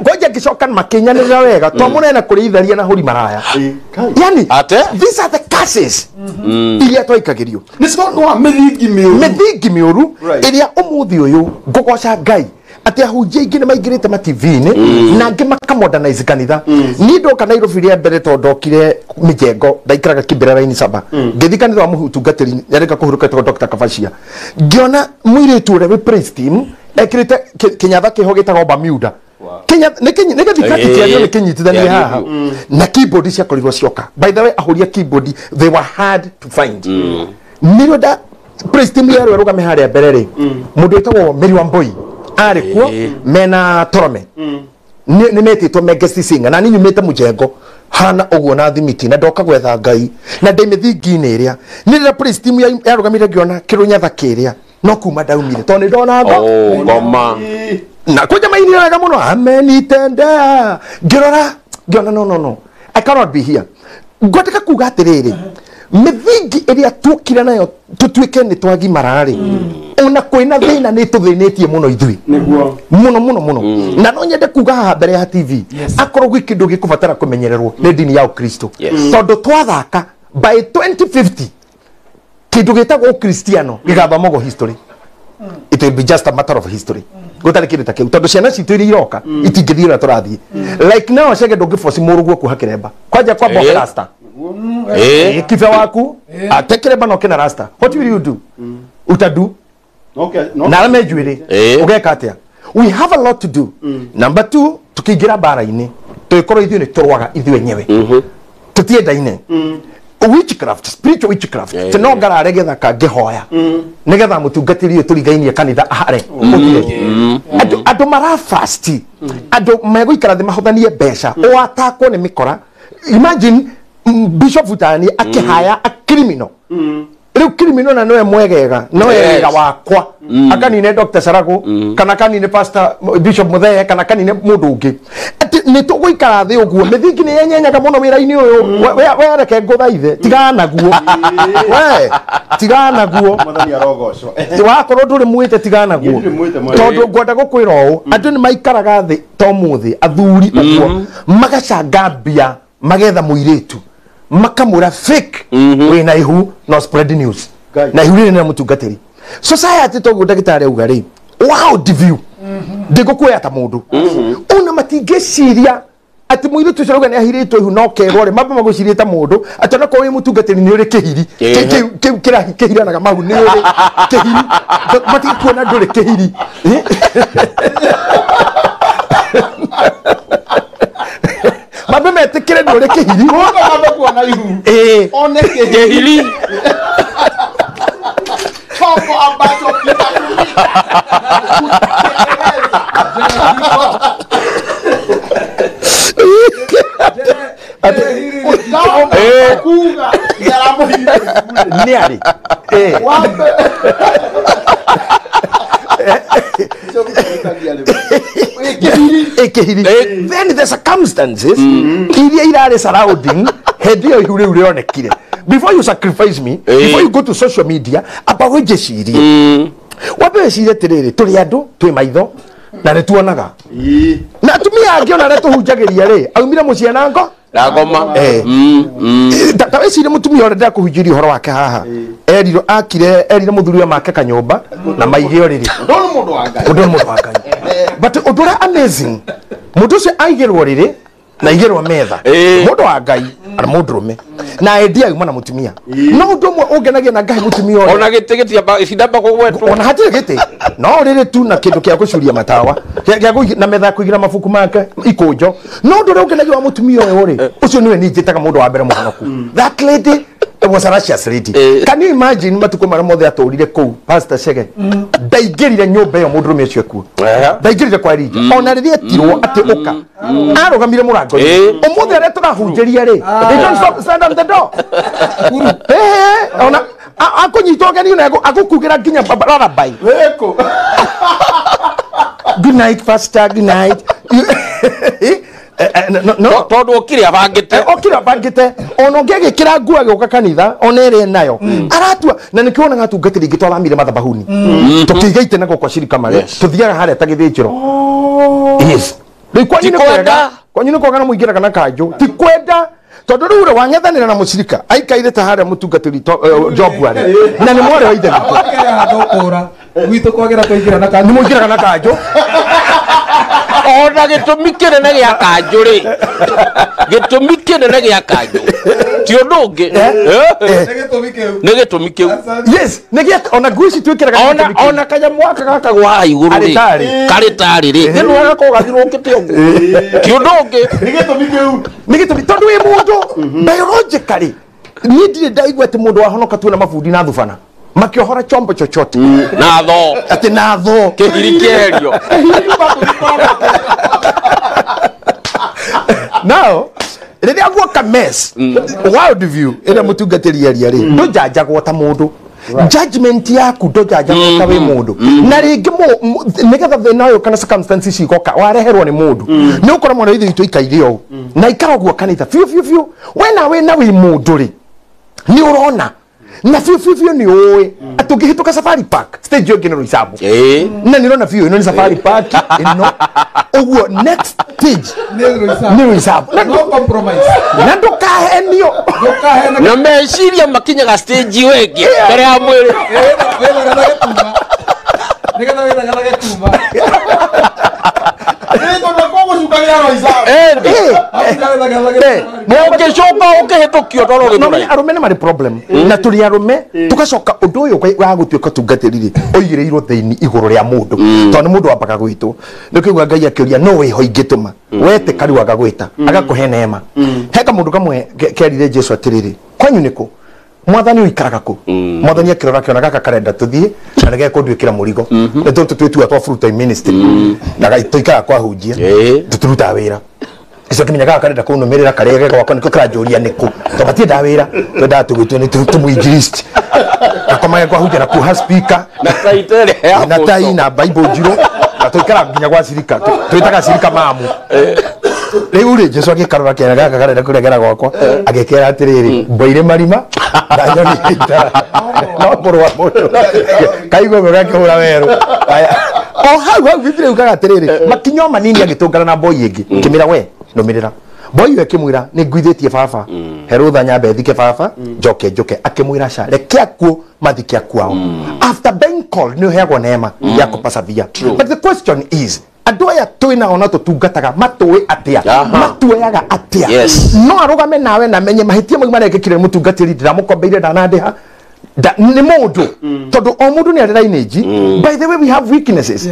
kwanja ngĩcoka makĩnyanĩrĩra wega twamũnene kũrĩ itharia na hũri maraya yani these are the curses iria twaikagĩrio nĩ tondũ wa mĩthingi mĩũru ĩrĩa ũmũthĩ ũyũ ngũgoca Ngai atĩ ahunjia aingĩ nĩ maingĩrĩte ma TV-inĩ na angĩ makamodernize kanitha niĩ ndoka Nairobi rĩa mbere tondũ ndokire mĩjengo ndaikaraga Kibera raini saba ngĩthiĩ kanitha wa mũtungatĩri yarĩka kũhurũka etagwo Dr. Kabacia ngĩona mũirĩtu ũrĩa wĩ praise team ekĩrĩte kĩnyatha kĩho gĩtagwo Bermuda nĩ gĩthikati kĩario nĩ kĩnyitithanie haha na keyboard ciakorirwo cioka. By the way ahũri a keyboard they were hard to find nĩrĩo nda praise team yerwo ĩrũgame harĩa mbere rĩ mũndũ wĩtagwo Mary Wambui arĩ kuo mena Torome nĩ metĩtwo me guest singer na niĩ nyumĩte mũjengo hana ũguo na thimiti na ndoka gwetha Ngai na ndĩ mĩthingi-inĩ ĩrĩa nĩ rĩrĩa praise team yarũgamire ngĩona kĩrũnyatha kĩrĩa no kuma ndaumire tondũ nĩ ndona ngoma na kwanja mainire wega mũno amenitendea ngĩrora ngĩona no I cannot be here. Ngwendeka kuga atĩrĩrĩ mĩthingi ĩrĩa tuokire nayo tũtuĩke nĩ twagimara rĩ ona kwĩna thĩna nĩ tũthĩnĩtie mũno ithuĩ mũno mũno mũno na no nyende kuga haha mbere ya TV akorwo gwĩ kĩndũ gĩkũbatara kũmenyererwo nĩ ndini ya Ũkristo tondũ twathaka by 2050 kĩndũ gĩtagwo Ũkristiano gĩgathomagwo history. It will be just a matter of history gũtarĩ kĩndũ ta kĩu tondũ ciana citũ iria iroka itingĩthiĩ ũrĩa tũrathiĩ like now cege ndũngĩboci mũrũguo kuoha kĩremba kwanja kwamba ohe rasta kibe waku ate kĩremba no kĩna rasta what will you do utadu na arĩa me njuĩrĩ ũgeka atĩa we have a lot to do. Number 2 tukĩingĩra mbara-inĩ tũgĩkorwo ithuĩ nĩ tũrũaga ithuĩ enyewe tũtiendaine witchcraft spiritual witchcraft yeah, no ngarare gĩthaka ngĩhoya nĩgetha mũtungatĩri ũyũ tũrigainie kanitha ahare ũthire andũ marafast andũ megũikara thĩ mahothanie mbeca ũatakwo nĩ mĩkora. Imagine Bishop Futani akĩhaya a criminal rĩu criminal na nowe mwegega nowe wega wakwa akanine Dr. Sarago kana kanine Pastor Bishop Muthee kana kanine mũndũ ũngĩ atĩ nĩ tũgũikara thĩ ũguo mĩthingi nĩ yenyenyaga mũno wĩra-inĩ ũyũ we reke ngũthaithe tigana naguo we tigana naguo wakorwo ndũrĩ mwĩte tigana naguo tondũ ngwenda gũkwĩra ũũ andũ nĩ maikaraga thĩ ta ũmũthĩ athuri ũguo magacanga mbia magetha mũirĩtu makamũra fake wĩna ihu no spread news Na ihu rĩrĩ nĩ rĩa mũtungatĩri. Society toguo ndagĩtarĩ auga rĩ, world view ndĩgũkuoya ta mũndũ. Ona matingĩciria atĩ mũirĩtu ũcio arauga nĩ ahirĩtwo ihu no kerwo rĩ, mambe magwĩcirie ta mũndũ atĩ onakorwo wĩ mũtungatĩri nĩ ũrĩ kĩhiri. Kĩu kĩhiranaga mahu nĩ ũrĩ kĩhiri. Matigĩkuona ndũrĩ kĩhiri. Mambe metĩkĩre ndũrĩ kĩhiri. Mambe kuona ihu. One kĩhiri. Chombo ambacho kinatumika kutengeneza. Then the circumstances iria irarĩ surrounding hĩndĩ ĩyo ihu rĩu rĩonekire. Before you sacrifice me, before you go to social media, amba wĩnjĩcirie. Wambe wĩcirie atĩrĩrĩ, tũrĩ andũ, twĩ maitho na nĩ tuonaga. Na atumia angĩ ona arĩa tũhunjagĩria rĩ, aumire mũciĩ na ngo na ngoma. Ta wĩcirie mũtumia ũrĩa ndĩrakũhunjĩria ũhoro wake haha. Erirwo akire, erire mũthuri wa make kanyũmba na maige ũrĩrĩ. Ũndũ nĩ mũndũ wa Ngai. Ũndũ nĩ mũndũ wa Ngai. But ũndũ ũrĩa amazing, mũndũ ũcio aigĩrwo rĩrĩ na aigĩrwo metha. Mũndũ wa Ngai ana mũndũrũme. Na endia auma na mũtumia. No ũndũ ũmwe ũngenagia na ngahe mũtumia ũrĩa. Ona gĩtĩ gĩtiamba gĩtindamba kũgwetwo. Ona hatirĩ gĩtĩ. No rĩrĩ tu na kĩndũ kĩa gũcuria matawa, kĩa na metha ya kũigĩra mabuku make ikũnjo. No ũndũ ũrĩa ũngenagia wa mũtumia ũyũ rĩ, ũcio nĩwe niĩ njĩtaga mũndũ wa mbere mũhonoku. That lady was a righteous lady. Can you imagine matukũ marĩa mothe atũrire kũu Pastor Chege? Ndaingĩrire nyũmba ĩyo mũndũrũme ũcio ekuo. Ndaingĩrire kwa Elijah. Ona rĩrĩa etirwo atĩ ũka, arũgamire mũrango-inĩ. Ũmũthĩ arĩa tũrahunjĩria rĩ, they don't stop, stand on the door. Ona akũnyitwo ũgeni na agũkugĩra nginya lullaby. Good night Pastor, good night. No tondũ okire abangĩte. Okire abangĩte. Ona ũngĩ agĩkĩra nguo agĩũka kanitha, ona ĩrĩa enayo. Aratua, na nĩkĩo wonaga atungatĩri aingĩ twathamire mathabahuni. Tũkĩiga itĩ na gũkũ acirika marĩa, tũthiaga harĩa ta gĩthĩnjĩro. Yes. Rĩu kwanyu nĩ kwega, kwanyu nĩ kwega na mũingĩraga na kanjũ. Ti kwenda. Tondũ rĩu rĩ wang'ethanĩra na mũcirika aikaire ta harĩa mũtungatĩri Job arĩ. Na nĩ mwarĩ wa ithe witũ. Gwitũ kwagĩra tũingĩra na kanjũ. Nĩ mũingĩraga na kanjũ. Ona gĩtũmi kĩnene gĩa kanjũ rĩ, gĩtũmi kĩnene gĩa kanjũ ti ũndũ ũngĩ. Nĩ gĩtũmi kĩu. Yes, nĩ gĩa ona nguo ici twĩkĩraga nĩ gĩtũmi kĩu. Ona kanyamũ gaka gakagwo haha igũrũ rĩ, karĩ tarĩ rĩ, nĩ gakoragwo gathiũrũrũkĩte ũguo. Ti ũndũ ũngĩ. Nĩ gĩtũmi kĩu. Nĩ gĩtũmi tondũ wĩ mũndũ biologically niĩ ndirĩ ndaigua atĩ mũndũ wahonoka tuona mabundi na thubana makĩohora chombo chochote na tho atĩ na tho kĩhiri kĩeherio. Now rĩrĩa guoka mess world view ĩrĩa mũtungatĩri aria rĩ, ndũnjanjagwo ta mũndũ. Judgment yaku ndũnjanjagwo ta wĩ mũndũ. Na rĩngĩ nĩgetha thĩna ũyũ kana circumstances igoka wareherwo nĩ mũndũ, nĩ ũkora mwana ithe witũ aikaire ũũ na aikara ũguo kanitha biũ biũ biũ. We nawe na wĩ mũndũ rĩ, nĩ ũrona na biũ biũ biũ nĩ ũĩ atĩ ũngĩhĩtũka Safari Park stage ĩyo ĩngĩ nĩ Roysambu. Na nĩ ũrona biũ ĩno nĩ Safari Park ĩno ũguo next stage nĩ Roysambu. No compromise. Na ndũkahenio. Na meciria makinyaga stage ĩyo ĩngĩ mbere ya mwĩrĩ. Nĩgetha wĩthegethage kuma. Mũngĩcoka ũkĩhĩtũkio tondũ ũgĩtũra. Arũme nĩ marĩ problem. Na tũrĩ arũme tũgacoka ũndũ ũyũ wa gũtuĩka ũtungatĩri rĩ, ũigĩrĩirwo thĩinĩ igũrũ rĩa mũndũ. Tondũ nĩ mũndũ wambaga gwĩtwo. Nĩkĩo ũiguaga Ngai akĩũria no wĩho ingĩtũma. Wetĩka rĩu agagwĩta, agakũhe neema. He kamũndũ kamwe kerire Jesu atĩrĩrĩ, kwanyu nĩkũ? Mwathani ũikaraga kũ? Mwathani akĩrora akĩona gaka karenda tũthiĩ na nĩ gekũnduĩkĩra mũrigo. Nĩ tondũ twĩtua twa full time ministry. Na tũikaraga kwa hunjia. Tũtirutaga wĩra. Icio kĩmenya gaka karenda kũnũmĩrĩra karege gwakwa nĩkĩo kĩranjũria nĩkũ. Tondũ matiendaga wĩra, twendaga tũgwĩtwo nĩ tũmũinjilisti. Gakomage kwa hunjia na kuoha speaker. Na tai ĩrĩa ya Na tai na Bible njirũ. Na tũikaraga nginya gwa cirika. Twĩtaga cirika mamu. Rĩu rĩ Jesu agĩkarora kĩana gaka karenda kũregera gwakwa agĩkera atĩrĩrĩ, mbwa irĩ marima na nyoni itara. No mũrũ wa mũndũ kaigua ũguo gakĩhũra werũ. O hau hau Biblia yugaga atĩrĩrĩ, makinya manini agĩtũngana na mboi ĩngĩ kĩmĩra we nũmĩrĩra. Boy akimwira ni nguithitie baba herutha nyambe thike baba njoke njoke akimwira ca reke akuo mathike akuao. After being called ni uheagwo neema ya kupasavia. But the question is andu aya twi nao na tutungataga matui atia matuoyaga atia? No arugame nawe na menye mahitia mau marekekire mutungatiri ndiramukombeire ndanandiha ni mundu tondu o mundu ni ari lineage. By the way, we have weaknesses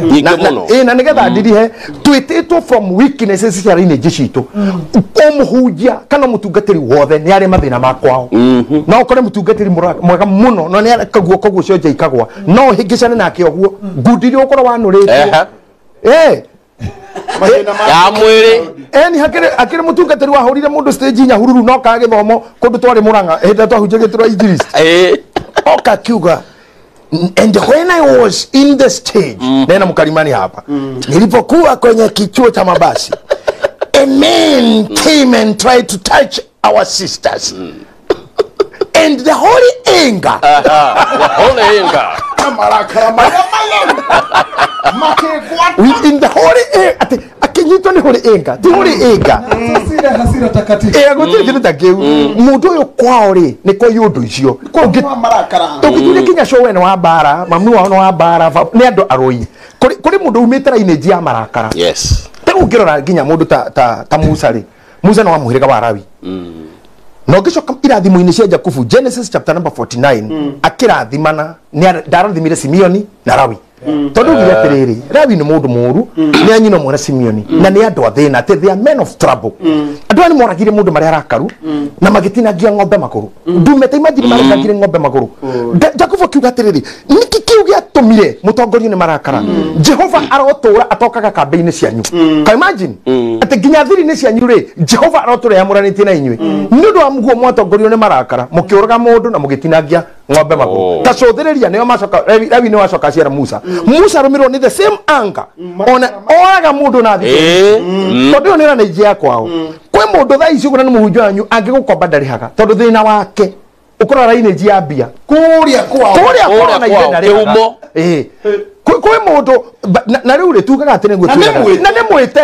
na nigetha ndirihe twititwo from weaknesses cia lineage citu. O muhunjia kana mutungatiri wothe ni ari mathina ma kwao. No ukore mutungatiri mwega muno no ni akaguo koguo cio njaikagwa no hingicane nake oguo ngundi ri ukorwo wanuritwo ya mwiri ni hakire mutungatiri wahurire mundu stage Nyahururu no ka githomo kundu twari Murang'a hindi twahunjagĩtwo Idris oka kiuga, and when I was in the stage nena mkalimani hapa nilipokuwa kwenye kichuo cha mabasi a man came and tried to touch our sisters and the holy anger the holy anger in the holy anger akinyitwo ni holy anger ti holy anger hasira takatifu gutiri kindu ta kiu mundu uyu kwao ri ni kwa undu icio tungithuria kinya show we ni wa mbara mamu wao ni wa mbara ni andu aroi kuri mundu umite lineage ya marakara. Yes, ta ungirora nginya mundu ta Musa ri Musa no wa muhiriga wa Lawi no ngicoka irathimo-inĩ cia Jakubu Genesis chapter number 49 akirathimana ndarathimire Simeoni na Lawi tondu ugire atiriri Lawi ni mundu muru ni anyina mwana Simeoni na ni andu athina ati they are men of trouble. Andu aya ni moragire mundu mari arakaru na magitinagia ng'ombe maguru ndume ta imagine maragire ng'ombe maguru. Jakubu akiuga atiriri niki kiu giatumire mutongorio ni marakara Jehova arotura atokaga kambĩ-inĩ cianyu. Ka imagine ati nginya thiri-inĩ cianyu ri Jehova arotura yamũranĩtie na inyuĩ nĩ ũndũ wa muguo mwatongorio nĩ marakara mũkĩũraga mũndũ na mũgĩtinagia ng'ombe maguru. Ta cũthĩrĩria nĩo macoka Lawi nĩ wacoka aciara Musa. Musa arumirwo ni the same anger ona oraga mundu na thikũ tondu yo nĩ lineage ya kwao. Kwi mundu thaa ici ũguo na nĩ mũhunjia wanyu angĩgũkomba ndarĩhaga tondu thĩna wake ũkorwo lineage ya mbia kũrĩa kwao kũrĩa kwao na ithe ndarĩhaga. Kwi mundu na rĩu rĩ tugaga atĩ nĩguo tugaga na nĩ mwĩte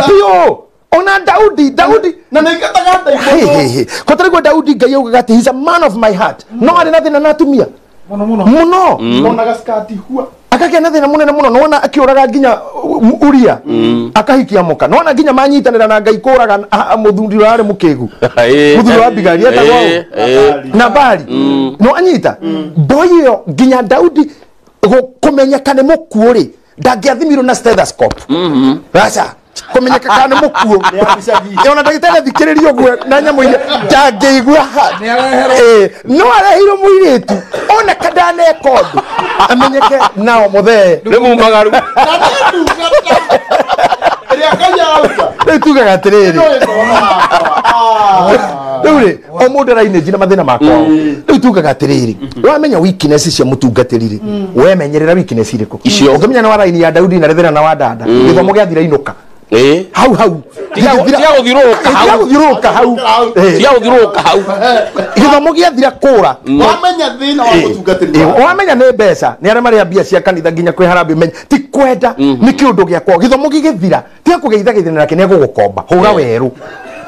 biũ ona Daudi na nĩngetaga ndaimono kotarĩguo Daudi Ngai augaga atĩ he's a man of my heart no arĩ na thĩna na atumia muno muno muno ona gaskati hua akagia na thina munene muno nona akiuraga nginya Uria akahikia muka nona nginya manyitanira na Ngai kuraga muthuri wari mukigu muthuri wa Abigaili etagwo Nabali no anyita boy yo nginya Daudi kumenyeka ni mukuo ri ndangĩathimirwo na stethoscope aca kumenyeka kana nĩ mũkuo ona ndagĩtarĩ athikĩrĩria ũguo na nyamũ iria ndangĩigua no areheirwo mũirĩtu ona kandaneka ũndũ amenyeke nao mũthee nĩ mumagaru rĩu tugaga atĩrĩrĩ rĩu rĩ o mũndũ arainĩnji na mathĩna makwao rĩu tugaga atĩrĩrĩ wamenya weakness cia mũtungatĩri rĩ wemenyerera weakness irĩkũ ũngĩmenya nĩ wa raini ya Daudi na rĩthĩra na wa Dada gĩthomo gĩathira inũka hau hau tiga gũthiũrũrũka hau tiga gũthiũrũrũka hau gĩthomo gĩathira kũra wamenya thĩna wa mũtungatĩri wamenya nĩ mbeca nĩ arĩa marĩa mbia cia kanitha nginya kwĩ harambĩ menya ti kwenda nĩ kĩũndũ gĩakwa gĩthomo gĩgĩthira tiga kũgeithagĩthĩna nake nĩ egũgũkomba hũra werũ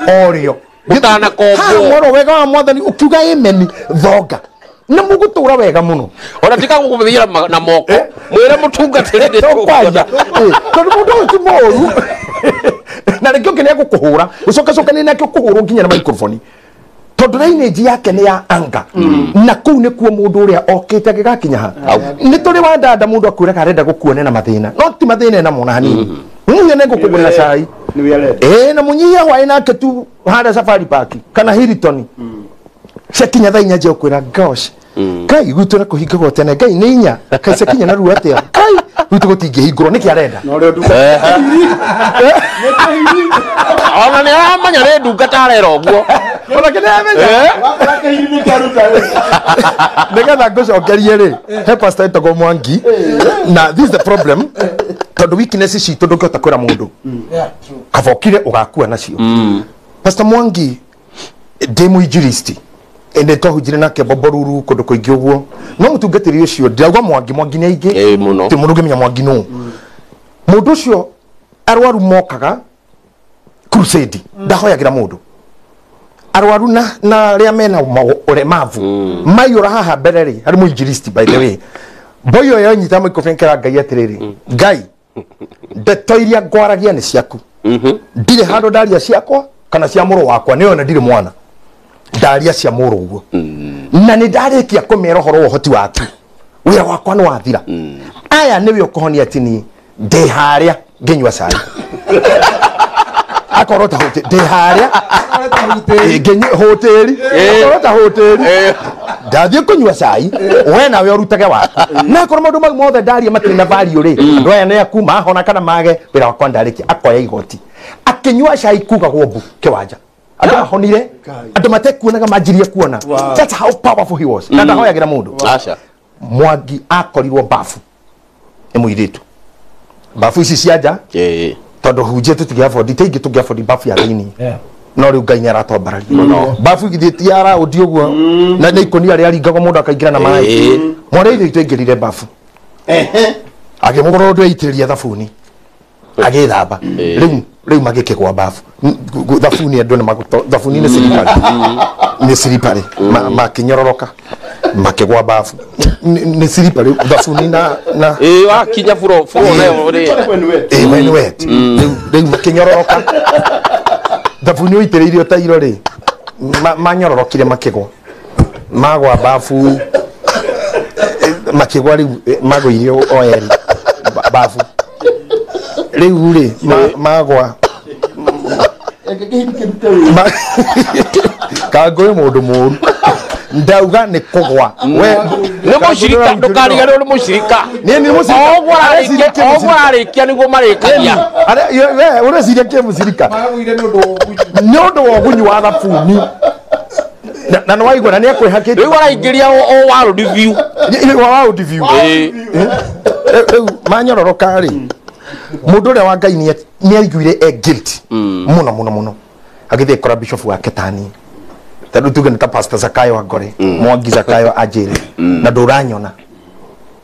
o rĩo ũtanakombwo mworo wega wa mwathani ũkiuga amen thonga na mũgũtũra wega mũno ona tiga gũkũmĩthiĩra na moko mwĩre mũtungatĩri nĩ tũkwanja tondũ mũndũ ũyũ ti mũũru na rĩngĩ ũngĩ nĩ egũkũhũra ũcokacokanie nake ũkũhũrwo nginya na microphone tondũ lineage yake nĩ ya anga na kũu nĩkuo mũndũ ũrĩa okĩte agĩgakinya ha nĩ tũrĩ wa dada mũndũ akwĩraga arenda gũkuone na mathĩna no ti mathĩna ena mona hanini mũnyihia nĩ ngũkũgũrĩra cai na mũnyihia hwaĩ nake tu harĩa Safari Park kana Hilton ciakinya thaa inya nje ũkwĩra gosh Ngai gwitũ na kũhingagwo tene Ngai nĩ inya Ngai ciakinya na ruo atĩa Ngai gwitũ gũtingĩhingũrwo nĩkĩ arenda ona nĩ aramenya nĩ ndungata arera ũguo ona kĩ nĩaramenya nĩgetha ngũcokerie rĩ he pastor etagwo Mwangi na this is the problem tondũ weakness citũ ndũngĩhota kwĩra mũndũ kaba ũkire ũgakua nacio. Pastor Mwangi ndĩ mũinjilisti ende twahunjire nake Boboruru kũndũ kũingĩ ũguo no mũtungatĩri ũcio ndirauga Mwangi Mwangi nĩ aingĩ ti mũndũ ũngĩmenya Mwangi nũ mũndũ ũcio arwaru mokaga Crusade ndahoyagira mundu arwaru na aria mena uremavu maiyura haha mbere ri hari muinjilisti by the way boyo yo nyita microphone kera Ngai atiriri Ngai ndeto iria ngwaragia ni ciaku ndire handu ndaria ciakwa kana cia muru wakwa niyo na ndire mwana ndaria cia muru uguo na ni ndarikia kumera horo wa uhoti waku wira wakwa ni wathira aya niwe ukuhonia tini ndi haria nginyua cai akorwo ta hoteli ndi haria hoteli akorwo ta hoteli ndathie kunyua cai we nawe urutage waku na akorwo maundu mau mothe ndaria matirĩ na value ri andu aya nĩ aku mahona kana mage wira wakwa ndarikia akoya igoti akinyua cai kugagwo mbu kiwanja andu ahonire andu matekuonaga manjirie kuona. That's how powerful he was. Na ndahoyagira mundu acha Mwangi akorirwo bafu ni muiritu bafu ici cia nja tondu hunjie tutigiabondi ti ingi tungiabondi bafu ya thiini no riu Ngai niaratombararia bafu githie ti ya raundi uguo na nĩ ikonia rĩa ringagwo mundu akaingira na maĩ mwana ithe twaingĩrire bafu agĩmũkorwo ndweitĩrĩria thabuni agĩthamba rĩu magĩkĩgwa bafu thabuni andũ nĩ thabuni nĩ slippery nĩ slippery makĩnyororoka makĩgwa bafu nĩ slippery thabuni na wakinya furo nayo rĩ when wet rĩu makĩnyororoka thabuni ũitĩrĩirio ta iro rĩ manyororokire makĩgwa magwa bafu makĩgwa rĩu magũirio o erĩ bafu rĩu rĩ magwa kangũĩ mũndũ mũru ndauga nĩ kũgwa we nĩ mũcirika ndũkariganĩrwo nĩ mũcirika niĩ nĩ mũcirika oguo ararĩkia nĩguo marĩkagia we ũreciria kĩ mũcirika nĩ ũndũ wa ũgunyu wa thabuni na nĩ waigua na nĩ ekwĩhakĩte rĩu araingĩria o world view world view rĩu manyororoka rĩ mundu uria wa Ngai ni aiguire e guilty muno muno muno agithie kora bishop wake tani tondu tuge ni ta pastor Zakayo Angore Mwangi Zakayo anjire na nduranyona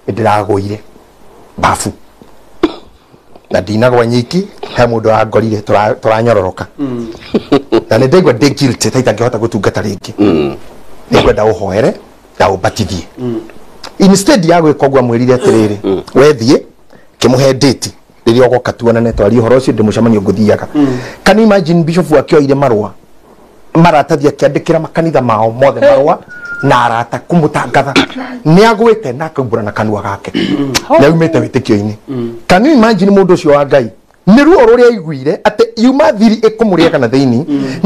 ndiragũire bafu na ndinagwa nyiki he mundu angorire turanyororoka na nĩ ndaigua ndĩ guilty ta itangĩhota gũtungata rĩngĩ nĩngwenda ũhoere na ũbatithie instead ya gwĩka ũguo amwĩrire atĩrĩrĩ wethiĩ kĩmũhe date rĩrĩa ũgoka tuonane twarie ũhoro ũcio ndĩ mũcemanio ngũthiaga. Can you imagine bishop akĩoire marũa maratathi akĩandĩkĩra makanitha mao mothe marũa na arata kũmũtangatha nĩ agwĩte na akaumbũra na kanua gake nĩ aumĩte wĩtĩkio-inĩ. Can you imagine mũndũ ũcio wa Ngai nĩ ruo rũrĩa aiguire atĩ yuma thiri ĩkũmũrĩaga na thĩinĩ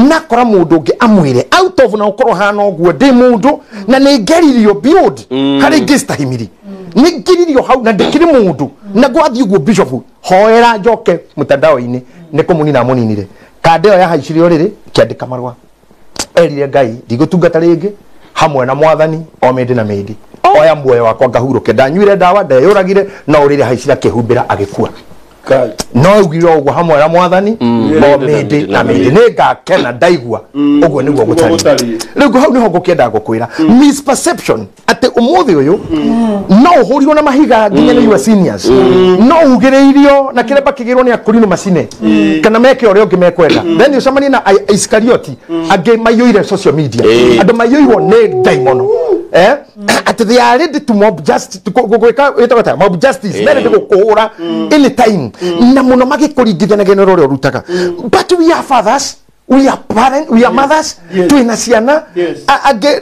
na akora mũndũ ũngĩ amwĩre out of na ũkorwo hana ũguo ndĩ mũndũ na nĩ ngeririo build harĩ ngĩcitahimiri nĩ ngiririo hau na ndĩkĩrĩ mũndũ na gwathiĩ ũguo bishop hoera njoke mtandao-inĩ nĩ kũmũnina amũninire kanda ĩyo yahaicire ũrĩrĩ kĩandĩka marũa erire Ngai ndigũtungata rĩngĩ hamwe na mwathani o mĩndĩ na mĩndĩ oya muoyo wakwa ngahurũke ndanyuire ndawa ndeyũragire no ũrĩrĩ haicire akĩhumbĩra agĩkua no ugire ũguo hamwe na mwathani o mĩndĩ na mĩndĩ nĩ ngakena ndaigua ũguo nĩguo gũtariĩ rĩu hau nĩho ngũkĩenda gũkwĩra misperception atĩ ũmũthĩ ũyũ no ũhũrirwo na mahiga nginya nĩ your seniors no ugĩrĩirio na kĩremba kĩgĩrwo nĩ akũrinũ macine kana meke ũrĩa ũngĩ mekwenda then ũcemanie na Iskarioti angĩ maiyũire social media andũ maiyũirwo nĩ ndaimono at they are ready to mob justice gwĩka mob justice merende gũkũhũra anytime na mũno magĩkũringithanagia na ũrĩa ũrutaga but we are fathers, we are parents, we are mothers, twina ciana angĩ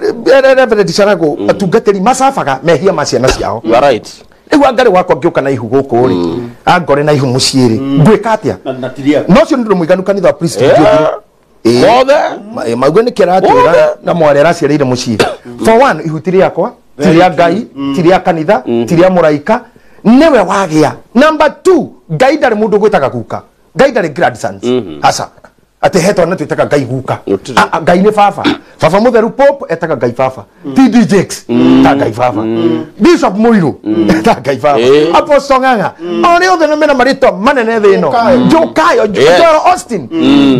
Reverend Carago atungatĩri macabaga mehia ma ciana ciao. You are right. Rĩu angarĩ wakwa ngĩũka na ihu gũkũ rĩ angore na ihu mũciĩ rĩ ngwĩka atĩa no ũcio nĩ ũndũ mũiganu kanitha wa priest mothe mauga nĩ kĩratwĩra na mwarĩ araciarĩire mũciĩ for one ihu ti rĩakwa ti rĩa Ngai ti rĩa kanitha ti rĩa mũraika nĩwe wagĩa. Number 2 Ngai ndarĩ mũndũ gwĩtaga guka Ngai ndarĩ grandsons aca atĩ he twana twĩtaga Ngai guka Ngai nĩ baba baba mũtheru Pope etaga Ngai baba TD Jakes ta Ngai baba Bishop Muiru ta Ngai baba Apostle Ng'ang'a arĩa othe mena marĩtwa manene thĩ ĩno Jokayo Joel Austin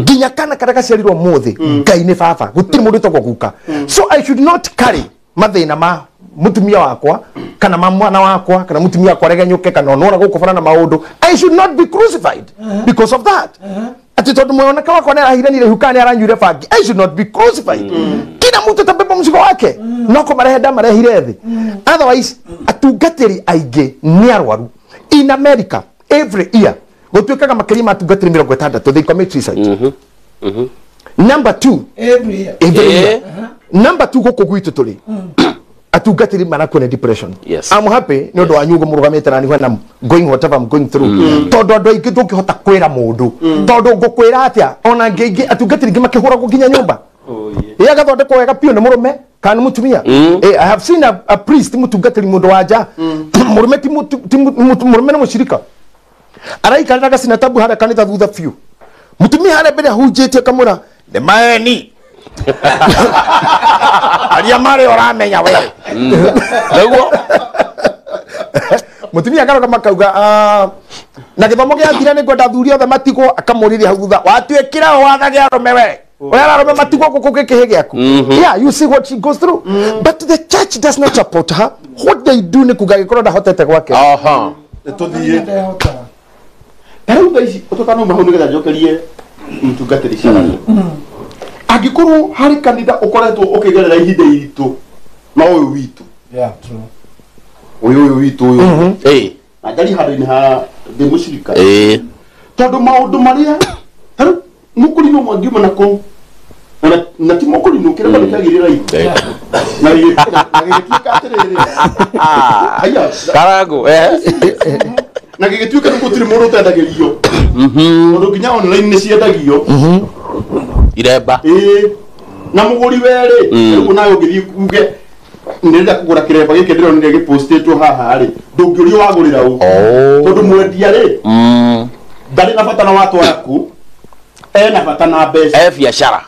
nginya kana karĩa gaciarirwo ũmũthĩ Ngai nĩ baba gũtirĩ mũndũ wĩtagwo guka. So I should not carry mathĩna ma mutumia wakwa kana ma mwana wakwa kana mutumia wakwa regenyuke kana onora gũkũ bara na maũndũ. I should not be crucified because of that. Ati tondu mwanake wakwa nĩ arahiranire ihu kana nĩ aranyuire bangi, I should not be crucified. Kila mtu atabeba mzigo wake. No kũmarehe ndamarehire thĩ. Otherwise atungatĩri aingĩ nĩ arwaru. In America every year gũtuĩkaga makĩria ma atungatĩri 60 they commit suicide. Number 2 every year. Every year. Number 2 gũkũ gwitũ tũrĩ atungatĩri marakua nĩ depression. Yes. I'm happy nĩ ũndũ wanyu ũguo mũrũgamĩte nani when I'm going whatever I'm going through. Tondũ andũ aingĩ ndũngĩhota kwĩra mũndũ. Tondũ ngũkwĩra atĩa ona angĩ atungatĩri angĩ makĩhũragwo nginya nyũmba. Ĩ agathondekwo wega biũ nĩ mũrũme kana nĩ mũtumia. I have seen a priest mũtungatĩri mũndũ wa nja. Mũrũme ti mũrũme nĩ mũcirika. Araikarĩra gacina tabu harĩa kanitha thutha biũ. Mũtumia harĩa mbere ahunjĩtie akamwĩra nĩ maeni. Aria mare ũramenya we. Nĩguo. Mũtumia akaroga makauga na gĩthomo gĩathira nĩ ngwenda athuri othe matigwo, akamũrĩria hau thutha watuĩkire wathage arũme we. Ũrera arũme matigwo gũkũ gĩkĩhĩ gĩaku. Yeah, you see what she goes through. But the church does not support her. What they do nĩ kuga gĩkorwo ndahotete gwake. Aha. Tũthiĩ. Ta rĩu thaa ici tũtanauma hau nĩgetha njokerie mũtungatĩri Sharon. Angĩkorwo harĩ kanitha ũkoretwo ũkĩgerera ihinda iritũ na ũyũ witũ. Yeah, true. Ũyũ witũ ũyũ. Eh. Na ndari handũ-inĩ ha ndĩ mũcirika. Eh. Tondũ maũndũ marĩa ta rĩu mũkũrinũ ũmwe angiuma na kũu na ti mũkũrinũ kĩrĩa kĩagĩrĩra raithi. Na gĩgĩtuĩka atĩrĩrĩ. Haya. Karango eh. Na gĩgĩtuĩka nĩ gũtirĩ mũndũ ũtendagĩrio. Tondũ nginya online nĩ ciendagio. Iremba. Na mũgũri werĩ rĩu nawe ũngĩthiĩ uge ndĩrenda kũgũra kĩremba gĩkĩ ndĩronire gĩpostĩtwo haha rĩ, ndũngĩũrio wagũrĩra ũ. Tondũ mwendia rĩ ndarĩ na bata na watwara kũ, ena bata na mbeca. E biacara.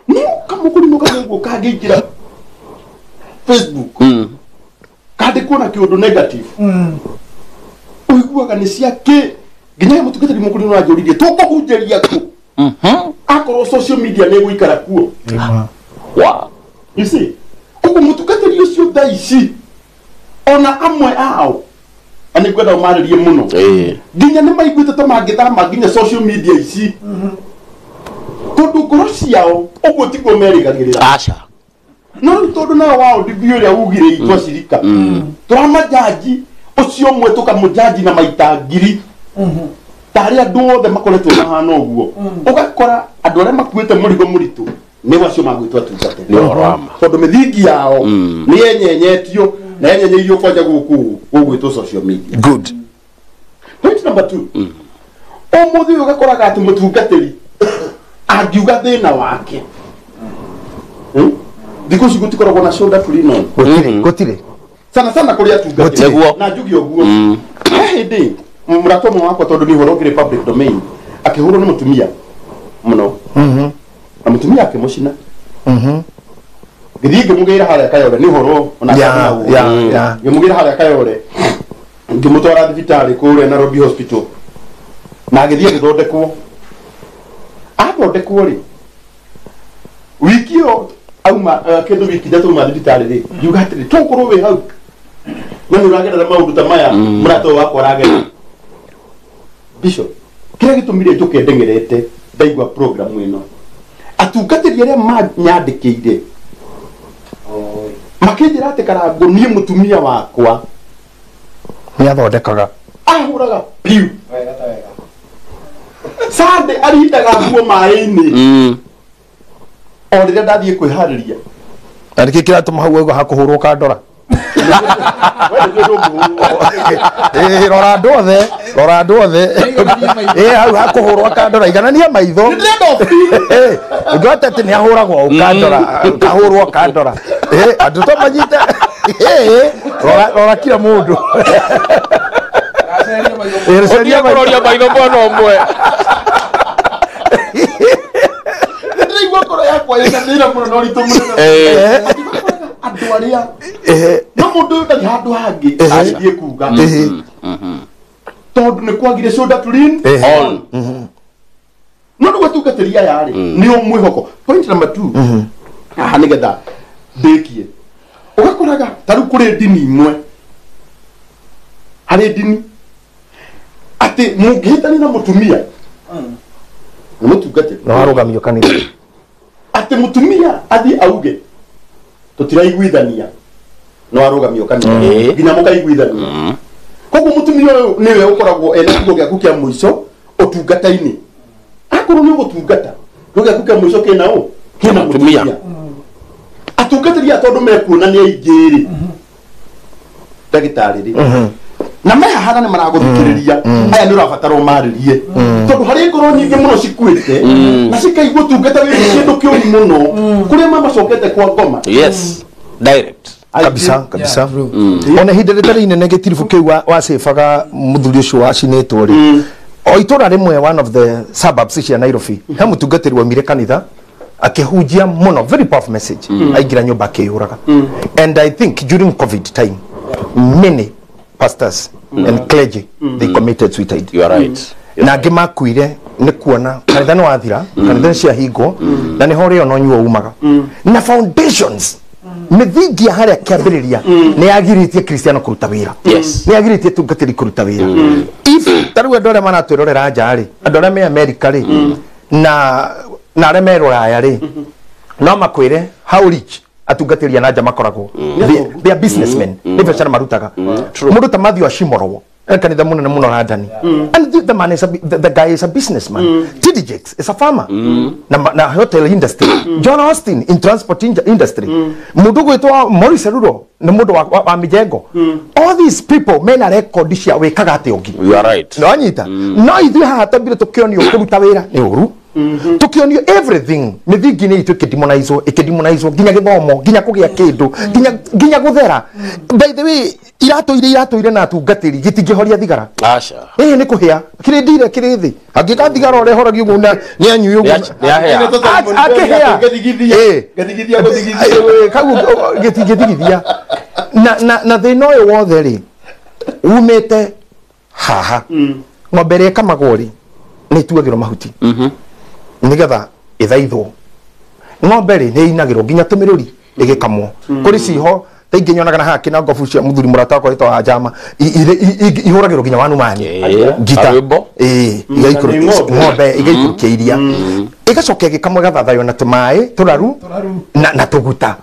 No kamũgũri kamwe ũguo kangĩingĩra Facebook kandĩkwo na kĩũndũ negative. Ũiguaga nĩ cia kĩ nginya mũtungatĩri mũkũrinũ aranjũririe tũkũhunjĩria kũ. Akorwo social media nĩ gũikara kuo. Wow. You see, koguo mũtungatĩri ũcio thaa ici ona amwe ao na nĩ ngwenda ũmarĩrie mũno nginya nĩ maiguĩte ta mangĩthama nginya social media ici tondũ ngoro ciao ũguo tiguo merĩgagĩrĩra. Aca. No rĩu tondũ nao wao ndibio ũrĩa ugire itwa cirika tũramajanji ũcio ũmwe tũkamũjanji na maita ngiri tarĩ andũ othe makoretwo mahana ũguo. Ũgakora andũ arĩa makuĩte mũrigo mũritũ nĩ acio magwĩtwo atungatĩri. Nĩ ũhoro wa ma. Tondũ mĩthingi yao nĩ yenyenyetio na yenyenyeirio kwanja gũkũ gũgwĩtwo social media. Good. Point number 2. Ũmũthĩ ũyũ ũgakoraga atĩ mũtungatĩri angiuga thĩna wake. Thikũ ici gũtikoragwo na shoulder to lean on. Gũtirĩ. Sana sana kũrĩ atungatĩri. Nĩguo. Na njuge ũguo. He hĩndĩ mũrata ũmwe wakwa tondũ nĩ ũhoro ũkĩrĩ public domain akĩhũrwo nĩ mũtumia mũno. Na mũtumia akĩmũcina. Ngĩthiĩ ngĩmũgĩra harĩa Kayore nĩ ũhoro ona ngĩmũgĩra harĩa Kayore ngĩmũtwara thibitarĩ kũrĩa Nairobi Hospital na agĩthiĩ agĩthondekwo. Athondekwo rĩ wiki ĩyo auma kĩndũ wiki ithatũ auma thibitarĩ rĩ ngiuga atĩrĩ tũkorwo wĩ hau na nĩ ũragerera maũndũ ta maya mũrata ũyũ wakwa aragerera. Bishop, kĩrĩa gĩtũmire njũke ndeng'erete ndaigua program ĩno atungatĩri arĩa manyandĩkĩire makĩnjĩra atĩ Karangũ niĩ mũtumia wakwa nĩ athondekaga ahũraga piu Sunday arindaga nguo maĩ-inĩ o rĩrĩa ndathiĩ kwĩharĩria. Na nĩkĩ kĩratũma hau auga hakũhũrwo kandora? Rora andũ othe, rora andũ othe. Hau hakũhũrwo kandora iganania maitho. Ũngĩhota atĩ nĩ ahũragwo kandora, kahũrwo kandora. Andũ to manyite. Rora kila mũndũ. Ũthiĩ kũroria maitho mwena ũmwe. Ndĩraigua ngoro yakwa ĩna thĩna mũno na ũritũ mũnene. Andũ arĩa no mũndũ ũyũ ndarĩ handũ hangĩ agĩthiĩ kuga tondũ nĩ kwagire shoulder to lean on. No rĩu atungatĩri aya rĩ nĩo mwĩhoko. Point number 2 haha nĩgetha ndĩkie ũgakoraga ta rĩu kũrĩ ndini imwe harĩ ndini atĩ mũngĩhĩtania na mũtumia Nĩ mũtungatĩri. No arũgamio kanitha. Atĩ mũtumia athiĩ auge tũtiraiguithania no arũgamio kanitha nginya mũkaiguithania. Koguo mũtumia ũyũ nĩwe ũkoragwo ena kiugo gĩaku kĩa mũico ũtungata-inĩ. Akorwo nĩ ũgũtungata, kiugo gĩaku kĩa mũico kĩna ũ? Kĩna Mũtumia. mũtumia. Atungatĩri aya tondũ mekuona nĩ aingĩ rĩ, ndagĩtarĩ rĩ, na me haha na nĩ maragũthikĩrĩria, aya nĩ ũrabatara ũmarĩrie, tondũ harĩ ngoro nyingĩ mũno cikuĩte na cikaigua ũtungata wĩ kĩndũ kĩũru mũno kũrĩa mamacokete kwa ngoma. Yes, direct. Kabisa kabisa. Ona ihinda rĩtarĩ inene gĩtiribũ kĩu wacebaga mũthuri ũcio wacinĩtwo rĩ, o itũra rĩmwe, one of the suburbs cia Nairobi, he mũtungatĩri waumire kanitha akĩhunjia mũno, very powerful message, aingĩra nyũmba akĩyũraga. And I think during COVID time many pastors and clergy, they committed suicide. You are right. Na angĩ makuire nĩ kuona kanitha nĩ wathira, kanitha nĩ ciahingwo, na nĩho rĩo no nyuo umaga na foundations, mĩthingi ya harĩa kĩambĩrĩria nĩ yagirĩtie Kristiano kũruta wĩra, nĩ yagirĩtie tungatĩri kũruta wĩra. If ta rĩu andũ arĩa maratwĩrorera nja rĩ, andũ arĩa me America rĩ, na arĩa me Rũraya rĩ, no makwĩre how rich atungatĩri a na nja makoragwo. They are businessmen, nĩ biacara marutaga. Mũndũ ta Matthew Ashimorwo e kanitha munene muno London, and the man is a, the guy is a businessman. TD Jakes is a farmer na hotel industry. John Austin in transport industry. Mundu gwitwo Maurice Ruro ni mundu wa mijengo. All these people mena record cia wikaga atia ungi. You are right. No anyita no ithuĩ haha twambire tukionio kũruta wĩra nĩ ũru, tukionio everything, mĩthingi nĩ itũ ĩkĩdemonizwo, ĩkĩdemonizwo nginya gĩthomo, nginya kũgĩa kĩndũ, nginya gũthera. By the way, iratũ iria iratũire na atungatĩri gĩtingĩhoria thigara. Aca. Ĩĩ nĩ kũhĩa kĩrĩ ndire kĩrĩ thĩ angĩka thigara ũrĩa horagia ũguo nĩ anyui ũguo. Nĩ ahĩa. Akĩhĩa. Ngĩthigithia. Ngĩthigithia gũthigithia. Kau gĩtingĩthigithia na thĩna ũyũ wothe rĩ umĩte haha. Ng'ombe ĩrĩa ĩkamagwo rĩ, nĩ ĩtuagĩrwo mahuti nĩgetha ĩthaithwo. Ng'ombe rĩ, nĩ ĩinagĩrwo nginya tũmĩrũri ĩgĩkamwo. Kũrĩ ciho ta ingĩ nyonaga na haha kĩna ngobu cia mũthuri mũrata wakwa wĩtagwo Wanjama, ihũragĩrwo nginya wanumani ngita. Karwĩmbo. Ĩĩ, igaikũrũkia ng'ombe, igaikũrũkia iria, ĩgacoka ĩgĩkamwo, ĩgathathaywo na tũmaĩ tũraru na tũguta.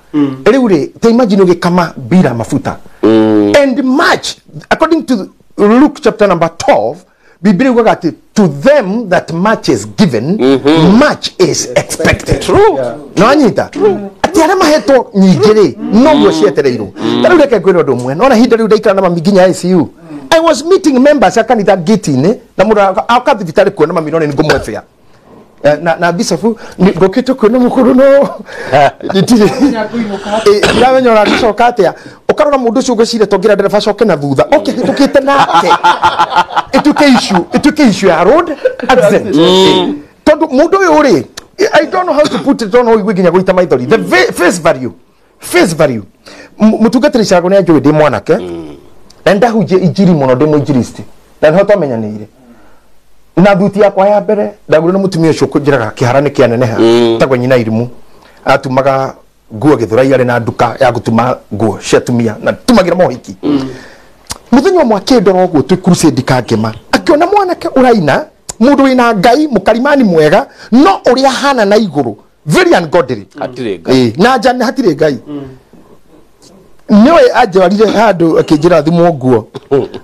Rĩu rĩ, ta imagine ũgĩkama bila mafuta and much. According to Luke chapter number 12, Biblia yugaga atĩ to them that much is given, much is expected. True. No anyita atĩ arĩa mahetwo nyingĩ rĩ, noguo cietereirwo. Ta rĩu reke ngwĩre ũndũ ũmwe. Nona ihinda rĩu ndaikara na mami nginya ICU, I was meeting members a kanitha gate-inĩ, na mũndũ aka thibitarĩ kuona mami, no nĩ ngũmwebea na bicabu ngũkĩte kuona mũkũrũ, no nditirĩ ndiramenya ũragĩcoka atĩa. Ũkarora mũndũ ũcio ũgwĩciria tongĩra ndereba acoke na thutha oke hĩtũkĩte nake, ĩtuĩke issue ya road accident, tondũ mũndũ ũyũ rĩ, I don't know how to put it on, ũigue nginya gũita maithori. The face value, mũtungatĩri Cago nĩ anjũĩ ndĩ mwanake na ndahunjia injiri mũno, ndĩ mũinjiristi, na nĩho twamenyanĩire. Na thuti yakwa ya mbere ndagũrire nĩ mũtumia ũcio kũnjĩraga kĩhara nĩ kĩaneneha, tagwo nyina Irimu, atumaga nguo Gĩthũrai, arĩ na nduka ya gũtuma nguo cia atumia na tumagĩra mohiki. Mũthenya ũmwe akĩndora ũguo twĩ crusade Kangema, akĩona mwanake ũraina, mũndũ wĩna Ngai, mũkarimani mwega, no ũrĩa hana na igũrũ very ungodly. Hatirĩ Ngai. Ĩĩ, na nja hatirĩ Ngai. Nĩwe anjwarire handũ akĩnjĩra thimwo nguo.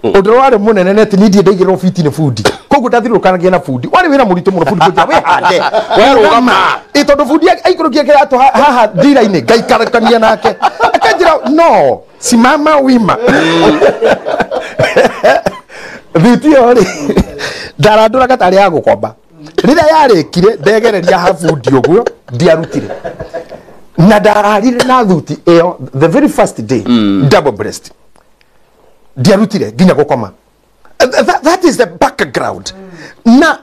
Ũndũ ũrĩa warĩ mũnene nĩ atĩ niĩ ndirĩ ndaigĩrĩrwo biti nĩ bundi, koguo ndathiũrũrũkanagia na bundi. Warĩ wĩra mũritũ mũno bundi kũnjĩra wĩhande. We rũgama. Ĩ, tondũ bundi aikũrũkia kĩratũ haha ndira-inĩ ngaikarũkania nake, akanjĩra no simama wima. Thuti ĩyo rĩ, ndarandũraga tarĩ ya gũkomba. Rĩrĩa yarĩkire ndegereria ha bundi ũguo, ndiarutire na ndararire na thuti ĩyo. The very first day, double breast, ndiarutire nginya gũkoma. That is the background na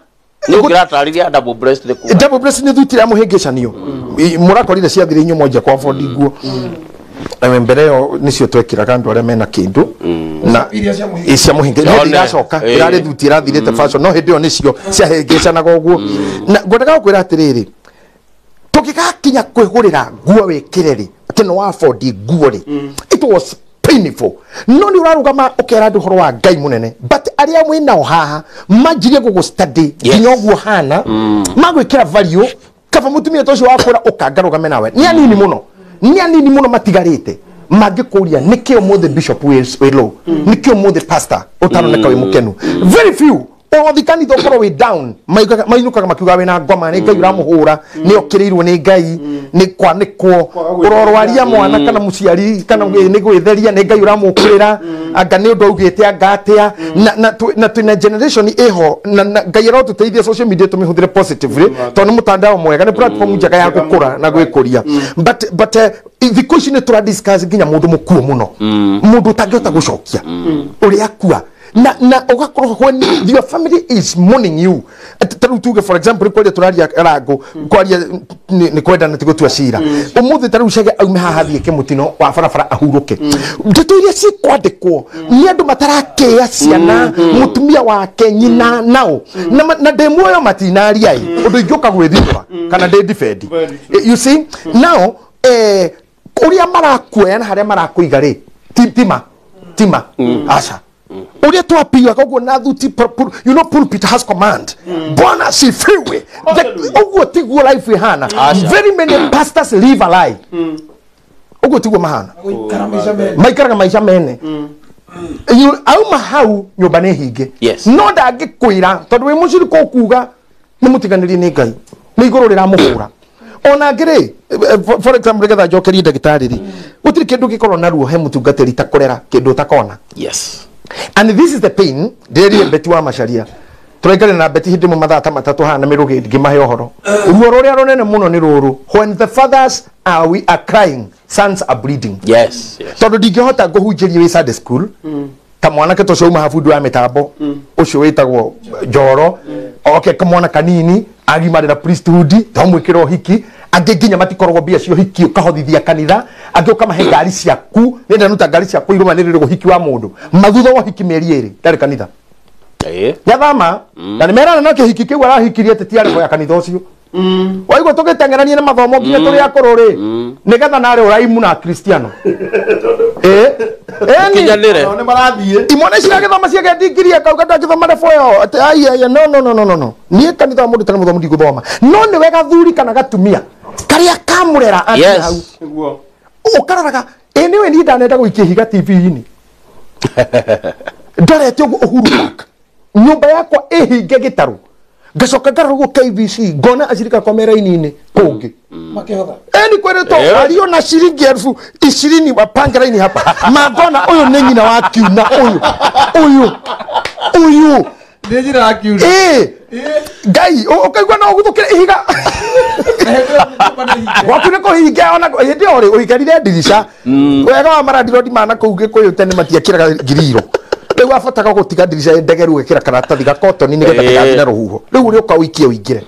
Nĩ ũngĩratarĩria double breast nĩ kuga? Double breast nĩ thuti ya mũhĩngĩcanio. Mũrakorire ciathire inyuĩ monja kwa bondi nguo. Mbere ĩyo nĩcio twekĩraga andũ arĩa mena kĩndũ na Iria cia mũhĩngĩcanio. Ĩ, cia mũhĩngĩ Yone. hĩndĩ iracoka. Ĩrarĩ thuti ĩrathirĩte fashion, no hĩndĩ ĩyo nĩcio ciahĩngĩcanaga ũguo. Na ngwendaga gũkwĩra atĩrĩrĩ, tũngĩgakinya kwĩgũrĩra nguo wĩkĩre rĩ, atĩ nĩ wa bondi nguo rĩ, it was painful. No nĩ ũrarũgama ũkera andũ ũhoro wa Ngai mũnene, but arĩa mwĩ nao haha manjirie gũgũ study nginya ũguo hana magwĩkĩra value. Kaba mũtumia ta ũcio wakwĩra ũkangarũgame nawe nĩ anini mũno, nĩ anini mũno matigarĩte mangĩkũria nĩkĩ ũmũthĩ bishop wĩ low, nĩkĩ ũmũthĩ pastor ũtaroneka wĩ mũkenu. Very few. Othi kanitha ũkorwo wĩ down, mainũkaga makiuga wĩna ngoma, nĩ Ngai ũramũhũra, nĩ okĩrĩirwo nĩ Ngai, nĩ kwanĩkwo, ũrorwaria mwana kana mũciari kana nĩ gwĩtheria, nĩ Ngai ũramũkĩrĩra, anga nĩ ũndũ augĩte anga atĩa. Na twĩna generation ĩho na Ngai arotũteithia social media tũmĩhũthĩre positively, tondũ nĩ mũtandao mwega, nĩ platform njega ya gũkũra na gwĩkũria. But thikũ ici nĩ tũra discuss nginya mũndũ mũkuo mũno, mũndũ ũtangĩhota gũcokia ũrĩa akua. Na ugakorwo when your family is mourning you, ta rĩu tuge for example kwaria tũraria rango kwaria nĩ kwenda na tigũtua cira ũmũthĩ, ta rĩu Chege aume haha thiĩ kĩmũtino wa barabara ahurũke, ndeto iria cikwandĩkwo nĩ andũ matarakĩĩa ciana, mũtumia wake, nyina nao na ndĩ muoyo matinaria ĩ ũndũ ingĩũka gwĩthithũra kana ndĩ defend. You see now, ũrĩa marakuoya na harĩa marakũiga rĩ, tima aca uria twapiga koguo na thuti, you know, pulpit has command. Bwana asifiwe. Uguo tiguo life ihana. Very many pastors live a lie. Uguo tiguo mahana, maikaraga maica mene. Auma hau nyũmba nĩ hinge, no ndangĩkwĩra tondũ wĩ mũcirika ũkuga nĩ mũtiganĩrie nĩ Ngai, nĩ igũrũ rĩramũhũra. Ona ngĩ for example nĩgetha njokerie ndagĩtarĩ rĩ, gũtirĩ kĩndũ gĩkorwo na ruo he mũtungatĩri ta kũrera kĩndũ ũtakona. And this is the pain. Ndĩrerire Beti wa Macharia, tũraikare na Beti hĩndĩ ĩmwe mathaa ta matatũ haha na mĩrũgĩ ngĩmahe ũhoro. Ruo rũrĩa rũnene mũno nĩ rũrũ, when the fathers are, we are crying, sons are bleeding. Tondũ ndingĩhota ngũhunjĩrie wĩ Sunday school ta mwanake ta ũcio uma habundi wa mĩtambo ũcio wĩtagwo Njoro, oke kamwana kanini agimarĩra priesthood, twamwĩkĩra ũhiki, angĩ nginya matikoragwo mbia cia ũhiki ũkahothithia kanitha, angĩ ũkamahe ngari ciaku, nĩ ndanuta ngari ciaku irũmanĩrĩre ũhiki wa mũndũ, mathutha wa ũhiki mĩeri ĩrĩ ndarĩ kanitha nyathama, na nĩ merana na kĩhiki kĩu arahikirie atĩ ti arĩ ya kanitha ũcio. Waigua tũgĩteng'erania na mathomo nginya tũrĩ akũrũ rĩ, nĩgetha narĩ ũraimu na Kristiano imwana ici iragĩthoma ciagĩa ndingiria kauga ndangĩthoma level ĩyo atĩ ai ai, no no no no no, niĩ kanitha wa mũndũ ũtarĩ mũthomu ndigũthoma. No nĩ wega thuri kana gatumia karĩa kamũrera atĩ hau ũkaroraga ĩ nĩwe niĩ ndanenda gũikia ihiga TV-inĩ ndorete ũguo Uhuru Park, nyũmba yakwa ĩhinge gĩtarũ, ngacoka ngarora ũguo KBC ngona acirika akwa me raini-inĩ kũngĩ makĩhotha eni kwĩrĩtwo ario na ciringi 20,000 wapange raini hapa, mangona ũyũ nĩ nyina wa kiuna, ũyũ ũyũ ũyũ nĩ nyina wa kiuna. Ngai ũkaigua no ũguthũkĩre ihiga gwaku nĩ kũhinge, ona hĩndĩ ĩyo rĩ ũikarire ndirica wega wa marandirondi mana kũu Gĩkũyũ tene matiekĩraga ngiriro, rĩu wabataga gũtiga ndirica ndegeru ũgekĩra karatathi ga kotoni nĩgetha ndĩgathiĩ na rũhuho, rĩu ũrĩa ũka ũikie ũingĩre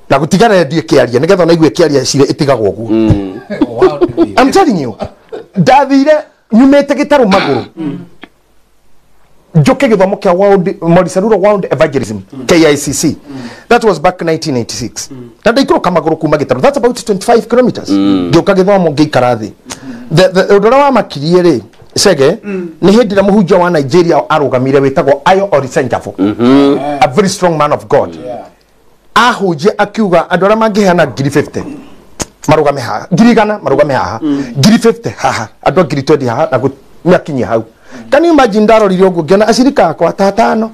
na gũtiga redio ĩkĩaria nĩgetha ona igue ĩkĩaria cire ĩtigagwo ũguo. I'm telling you, ndathire nyumĩte gĩtarũ magũrũ njoke gĩthomo kĩa World Morisaluro World Evangelism KICC. That was back 1986. Na ndaikũrũka magũrũ kuma gĩtarũ, that's about 25 kilometers, ngĩũka gĩthomo ngĩikara thĩ. Ũndũ ũrĩa wamakirie rĩ Chege, nĩ hĩndĩ ĩrĩa mũhunjia wa Nigeria arũgamire wĩtagwo Ayo Orisenjafo, a very strong man of God, ahunjia akiuga andũ arĩa mangĩheana 50,000 marũgame haha, 100,000 marũgame haha, 50,000 haha, andũ a 20,000 haha, na nĩakinyie hau. Can you imagine ndarorire ũguo ngĩona acirika akwa ta atano,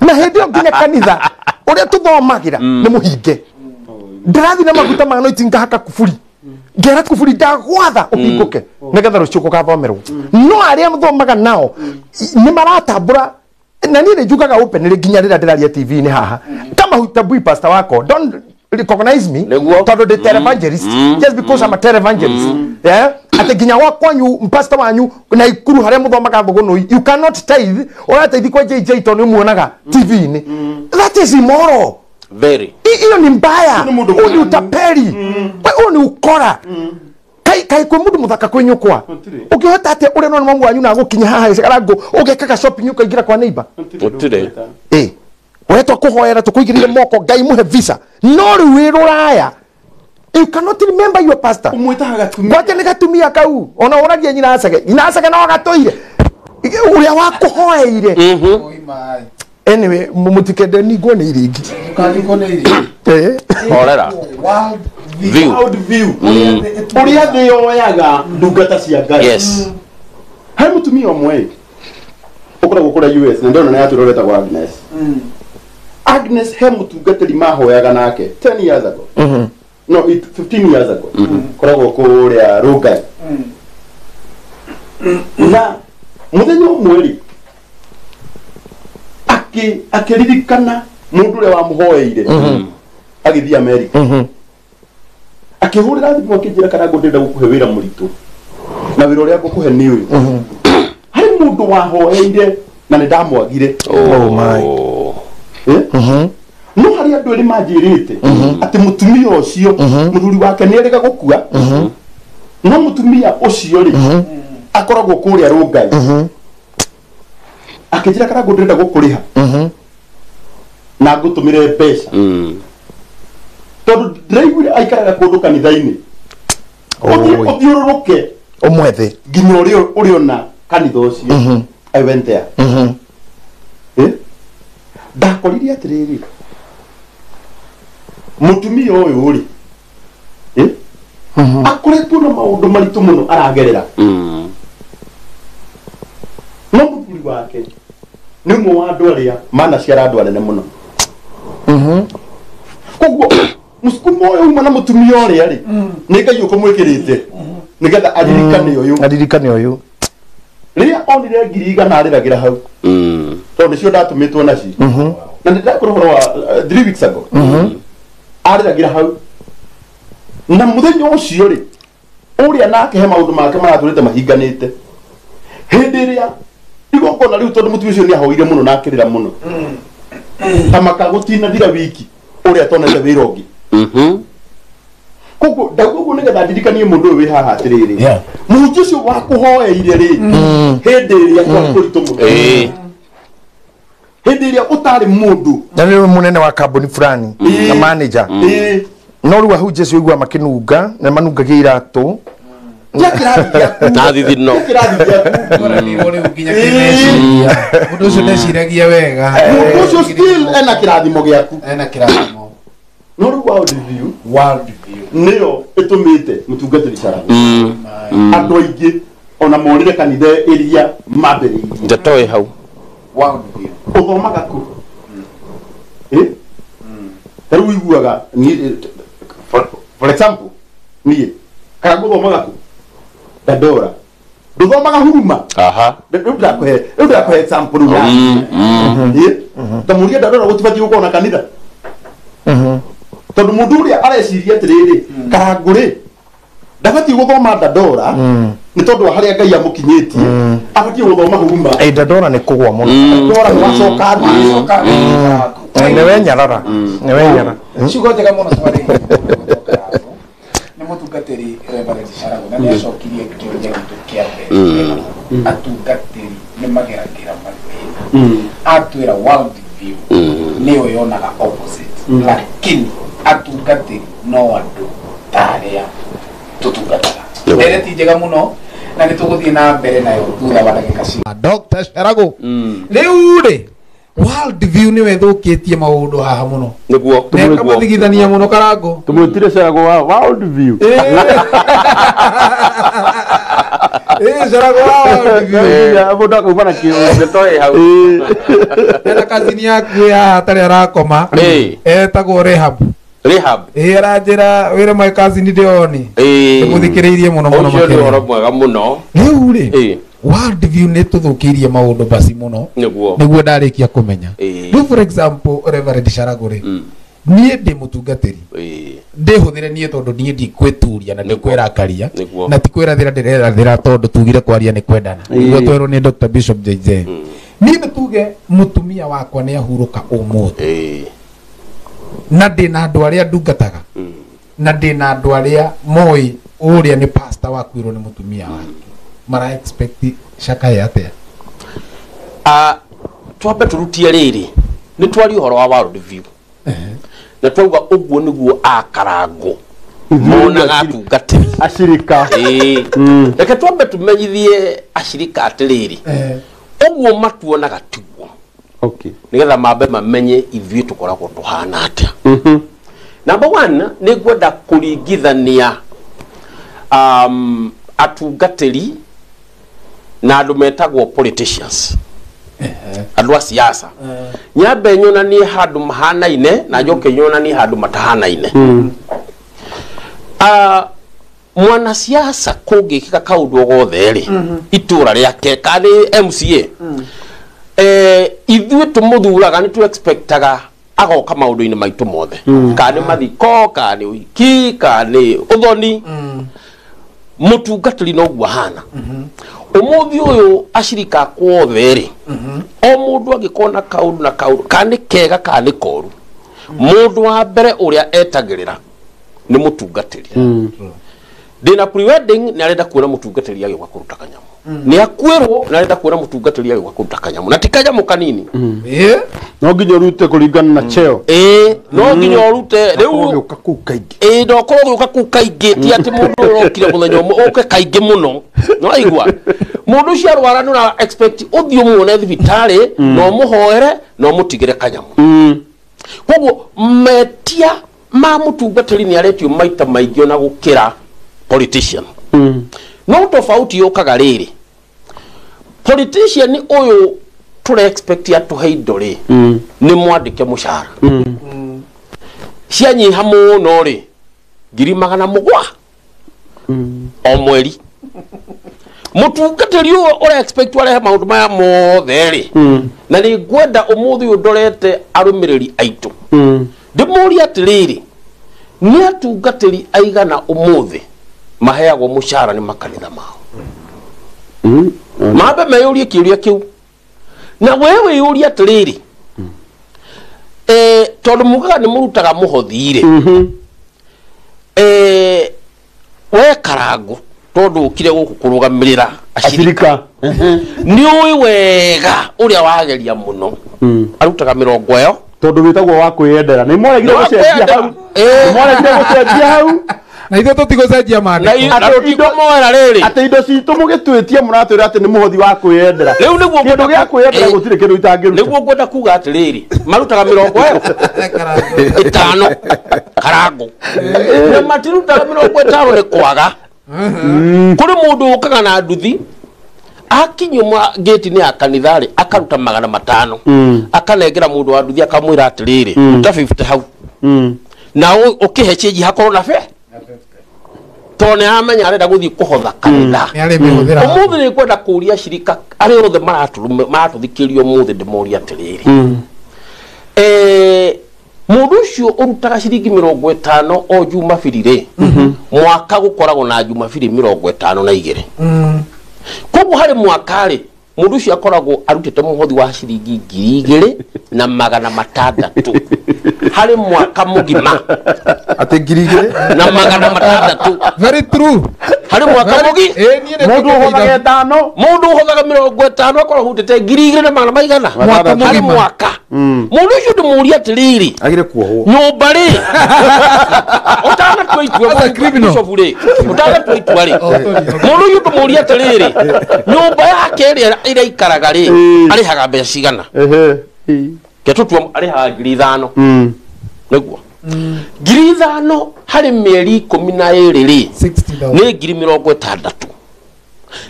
na hĩndĩ ĩyo nginya kanitha ũrĩa tũthomagĩra nĩ mũhinge, ndĩrathiĩ na maguta ma anointing ngahaka kuburi, ngera kuburi ndagwatha ũhingũke nĩgetha rũciũ gũgathomerwo. No arĩa mathomaga nao nĩ maratambũra, na niĩ nĩ njugaga openly nginya rĩrĩa ndĩraria TV-inĩ haha, kama hutabui pastor wako, don't recognize me tondũ ndĩ televangelist, just because I'm a televangelist. Yeah, atĩ nginya wa kwanyu pastor wanyu na ikuru harĩa mũthomaga thũgũnũi, you cannot tithe, ũrataithi kwa JJ tondũ nĩ ũmuonaga TV-inĩ. That is immoral. Very. Hiyo ni mbaya, huu ni utapeli, huu ni ukora. Kai kwĩ mũndũ mũthaka kwĩ nyũkwa, ũngĩhota atĩa ũrĩa no nĩ mamu wanyu na agũkinya haha gĩcarango ũgekaga shopping ũkaingĩra kwa neighbor? Gũtirĩ. Wetwa kũhoera tũkũigĩrĩire moko Ngai mũhe visa, no rĩu wĩ rũraya You cannot remember your pastor. Ũmwĩtaga gatumia. Gwake nĩ gatumia kau ona ũragia nyina acage, nyina acage no gatũire ũrĩa wakũhoeire. Anyway, mũtikende ningwo nĩ iringi. Eh. Horera. World View. World view. Ũrĩa thĩ yoyaga ndungata cia Ngai. Yes. He mũtumia ũmwe ũkoragwo kũrĩa US na ndĩrona nĩ atũrĩ wetagwo Agnes. Agnes he mũtungatĩri mahoyaga nake 10 years ago. No, 15 years ago. Koragwo kũrĩa Rongai. Na mũthenya ũmwe rĩ akĩririkana mũndũ ũrĩa wamũhoeire agĩthiĩ America. Akĩhũrĩra thimũ akĩnjĩra kana ngũndĩrenda gũkũhe wĩra mũritũ na wĩra ũrĩa ngũkũhe nĩ ũyũ. Harĩ mũndũ wahoeire na nĩ ndamwagire. Oh my. No harĩ andũ erĩ manjĩrĩte atĩ mũtumia ũcio mũthuri wake nĩ erĩga gũkua, no mũtumia ũcio rĩ akoragwo kũrĩa Rongai. Akĩnjĩra kana ngũndĩrenda gũkũrĩha na ngũtũmĩre mbeca tondũ ndĩraiguire aikaraga kũndũ kanitha-inĩ. Ũthiũrũrũke Ũmwethe nginya ũrĩona kanitha ũcio. I went there. Ndakorire atĩrĩrĩ, mũtumia ũyũ rĩ akoretwo na maũndũ maritũ mũno aragerera. No mũthuri wake nĩ ũmwe wa andũ arĩa manaciara andũ anene mũno. Koguo mũsukumo ũyũ uma na mũtumia ũrĩa rĩ nĩ Ngai ũkũmwĩkĩrĩte nĩgetha aririkane ũyũ. Aririkane ũyũ. Rĩrĩa onire 100,000 arĩragĩra hau tondũ nĩcio ndatũmĩtwo nacio na nĩndakũra ũhoro wa 3 weeks ago. Arĩragĩra hau na mũthenya ũcio rĩ ũrĩa nake he maũndũ make maratũrĩte mahinganĩte. Hĩndĩ ĩrĩa igongona rĩu tondũ mũtumia ũcio nĩahoire mũno na akĩrĩra mũno ta makagũtinathira wiki ũrĩa atonete wĩra ũngĩ. Koguo ndauga ũguo nĩgetha ndirikanie mũndũ ũyũ wĩ haha atĩrĩrĩ, mũhunjia ũcio wakũhoeire rĩ hĩndĩ ĩrĩa kwarĩ kũritũ mũno, hĩndĩ ĩrĩa ũtarĩ mũndũ na nĩ mũnene wa kambuni fulani na manager, no rĩu ahunjia acio ũiguaga makĩnunga na manungagia iratũ na thithino. Mũndũ ũcio ndeciragia wega. Mũndũ ũcio still ena kĩrathimo gĩaku. Ena kĩrathimo. No rĩu world view, world view nĩyo ĩtũmĩte mũtungatĩri Caragu andũ aingĩ ona morire kanitha ĩrĩa mambĩrĩirie. Ndeto ĩ hau. World view. Ũthomaga kũ? Ta rĩu ũiguaga for example niĩ kana ngũthomaga kũ? Dandora. Ndũthomaga Huruma. Rĩu ndĩrakũhe example rĩu. Ndamũria Dandora gũtibatiĩ gũkorwo na kanitha tondũ mũndũ ũrĩa areciria atĩrĩrĩ Karangũ rĩ ndabatiĩ gũthoma Dandora nĩ tondũ wa harĩa Ngai amũkinyĩtie, abatiĩ gũthoma Huruma. Dandora nĩ kũgwa mũno. Dandora nĩ wacoka thĩ. Nĩwe nyarara. Nĩwe nyarara. Ciugo njega mũno twarĩirie nĩ mũtungatĩri Reverend Caragu na nĩacokirie kĩũria gitũ kĩa mbere. Atungatĩri nĩ mageragĩra mathĩna. Atwĩra world view nĩyo yonaga opposite, lakini atungatĩri no andũ ta arĩa tũtungataga. Ndereti njega mũno na nĩ tũgũthiĩ na mbere nayo thutha wa ndagĩka cia Dr. Caragu. Rĩu rĩ world view nĩwe ĩthũkĩtie maũndũ haha mũno. Nĩguo nĩkamathigithania mũno Karangũ. Tũmwĩtire Caragu wa world view. Caragu wa world view. Mũndũ akauma na kĩũria. Ndeto ĩ hau. Ena kazini yaku ĩ haha atarĩ arakoma etagwo Rehab. Rehab. Aranjĩra wĩra my cousin ndĩoni. Ndĩmũthikĩrĩirie mũno mũno Ũcio nĩ makĩria. ũhoro mwega mũno. Rĩu rĩ world view nĩ tũthũkĩirie maũndũ basi mũno. Nĩguo. Nĩguo ndarĩkia kũmenya. Rĩu for example Reverend Caragu rĩ niĩ ndĩ mũtungatĩri ndĩhũthĩre niĩ tondũ niĩ ndikwĩturia na ndikwĩrakaria na tikwĩrathĩra ndĩrerathĩra tondũ tugire kwaria nĩ kwendana. Nĩguo twerwo nĩ Dr. Bishop JJ. Niĩ nĩ tuge mũtumia wakwa nĩ ahurũka ũmũthĩ na ndĩna andũ arĩa ndungataga na ndĩna andũ arĩa moĩ ũrĩa nĩ pastor wakuirwo nĩ mũtumia wake mara expect cakaye atĩa? Twambe tũrutie rĩrĩ nĩ twarie ũhoro wa world view na twauga ũguo nĩguo akarangwo Monaga atungatĩri Acirika. Ĩĩ, reke twambe tumenyithie acirika atĩrĩrĩ, ũguo matuonaga tiguo. Nĩgetha mambe mamenye ithuĩ tũkoragwo tũhana atĩa. Number one, nĩ ngwenda kũringithania atungatĩri na andũ metagwo politicians, andũ a siasa. Nyambe nyonanie handũ mahanaine na njoke nyonanie handũ matahanaine. Mwanasiasa kũngĩkĩka kaũndũ o gothe rĩ, itũra rĩake kana nĩ MCA, ithuĩ tũmũthuraga nĩ tũ expectaga agoka maũndũ-inĩ maitũ mothe, kana nĩ mathiko, kana nĩ ũhiki, kana nĩ ũthoni. Mũtungatĩri noguo ahana. Ũmũthĩ ũyũ acirika akwa othe rĩ, o mũndũ angĩkorwo na kaũndũ na kaũndũ, kana nĩ kega kana nĩ koru, mũndũ wa mbere ũrĩa etagĩrĩra nĩ mũtungatĩri. Ndĩna pre-wedding, nĩ arenda kuona mũtungatĩri agĩũka kũruta kanyamũ. Nĩ akuĩrwo, nĩ arenda kuona mũtungatĩri agĩũka kũruta kanyamũ, na ti kanyamũ kanini. No nginya ũrute kũringana na cheo. Ĩĩ, no nginya ũrute rĩu. Ũgĩũka kũu kaingĩ. Ĩĩ, na ũkorwo ũgĩũka kũu kaingĩ, ti atĩ mũndũ ũrokire mũthenya ũmwe, ũke kaingĩ mũno. No aigua mũndũ ũcio arwara, nĩ ũra expect ũthiĩ ũmuone thibitarĩ na ũmũhoere na ũmũtigĩre kanyamũ. Koguo metia ma mũtungatĩri nĩ aretio maita maingĩ ona gũkĩra politician. No tofauti yũkaga rĩrĩ, politician ũyũ tũra expect atũhe indo rĩ, nĩ mwandĩke mũcara, cianyiha mũno rĩ, 700,000 o mweri. Mũtungatĩri ũyũ ũra expect arehe maũndũ maya mothe rĩ, na nĩ ngwenda ũmũthĩ ũyũ ndorete arũmĩrĩri aitũ, ndĩmũrie atĩrĩrĩ, nĩ atungatĩri aigana ũmũthĩ maheagwo mũcara nĩ makanitha mao? Mambe meyũrie kĩũria kĩu. Na we wĩyũrie atĩrĩrĩ, tondũ mugaga nĩ mũrutaga mũhothi rĩ, we Karangũ, tondũ ũkire gũkũ kũrũgamĩrĩra acirika, Acirika. Nĩ ũĩ wega ũrĩa wageria mũno arutaga mĩrongo ĩyo. Tondũ wĩtagwo wa kwĩyendera, nĩ mwaregire Nĩ wa gũcenjia hau. kwĩyendera. Ĩĩ. Nĩ mwaregire gũcenjia hau. Na ithuĩ tũtigũcenjia Na maandĩko. na tũtikũmoera rĩrĩ. Atĩ indo citũ mũgĩtwĩtie mũratwĩra atĩ nĩ mũhothi wa kwĩyendera. Rĩu nĩguo Kĩndũ gĩa kwĩyendera Ĩĩ. gũtirĩ kĩndũ itangĩruta. Nĩguo ngwenda kuga atĩrĩrĩ, marutaga 50 Karangũ, na matirutaga 50 nĩ kwaga. Kũrĩ mũndũ ũkaga na nduthi, akinywo ngĩti-inĩ ya kanitha rĩ, akaruta 500, akanengera mũndũ wa nduthi, akamwĩra atĩrĩrĩ, ruta 50 hau na ũkĩhe change hakorwo na be, tondũ nĩ aramenya arenda gũthiĩ kũhotha kanitha. Nĩ arĩmĩhũthĩra. Ũmũthĩ nĩ ngwenda kũria cirika arĩa othe maratũthikĩria ũmũthĩ, ndĩmorie atĩrĩrĩ, mũndũ ũcio ũrutaga ciringi 50 o jumabiri rĩ, mwaka gũkoragwo na jumabiri 52. Koguo harĩ mwaka rĩ, mũndũ ũcio akoragwo arutĩte mũhothi wa ciringi 2,600 harĩ mwaka mũgima. Atĩ 2,000 Na 600. Very true. Harĩ mwaka mũgi Ĩĩ, niĩ nĩ Mũndũ njĩkĩte ũhothaga ithabu. ĩtano. Mũndũ ũhothaga 50 akoragwo ahutĩte ngiri igĩrĩ na magana maigana Mwaka harĩ mũgima. mwaka. Mũndũ ũcio ndĩmũrie atĩrĩrĩ, Agire kuohwo. Nyũmba rĩ, ũtanatua itua, That's a criminal. Bishop rĩ, ũtanatua itua rĩ, Oh, sorry, okay. mũndũ ũyũ ndĩmũrie atĩrĩrĩ, nyũmba yake ĩrĩa ĩraikaraga rĩ, arĩhaga mbeca cigana? Ke tũtua arĩhaga 5,000. Nĩguo 5,000 harĩ mĩeri 12 rĩ, 60,000. Nĩ 60,000.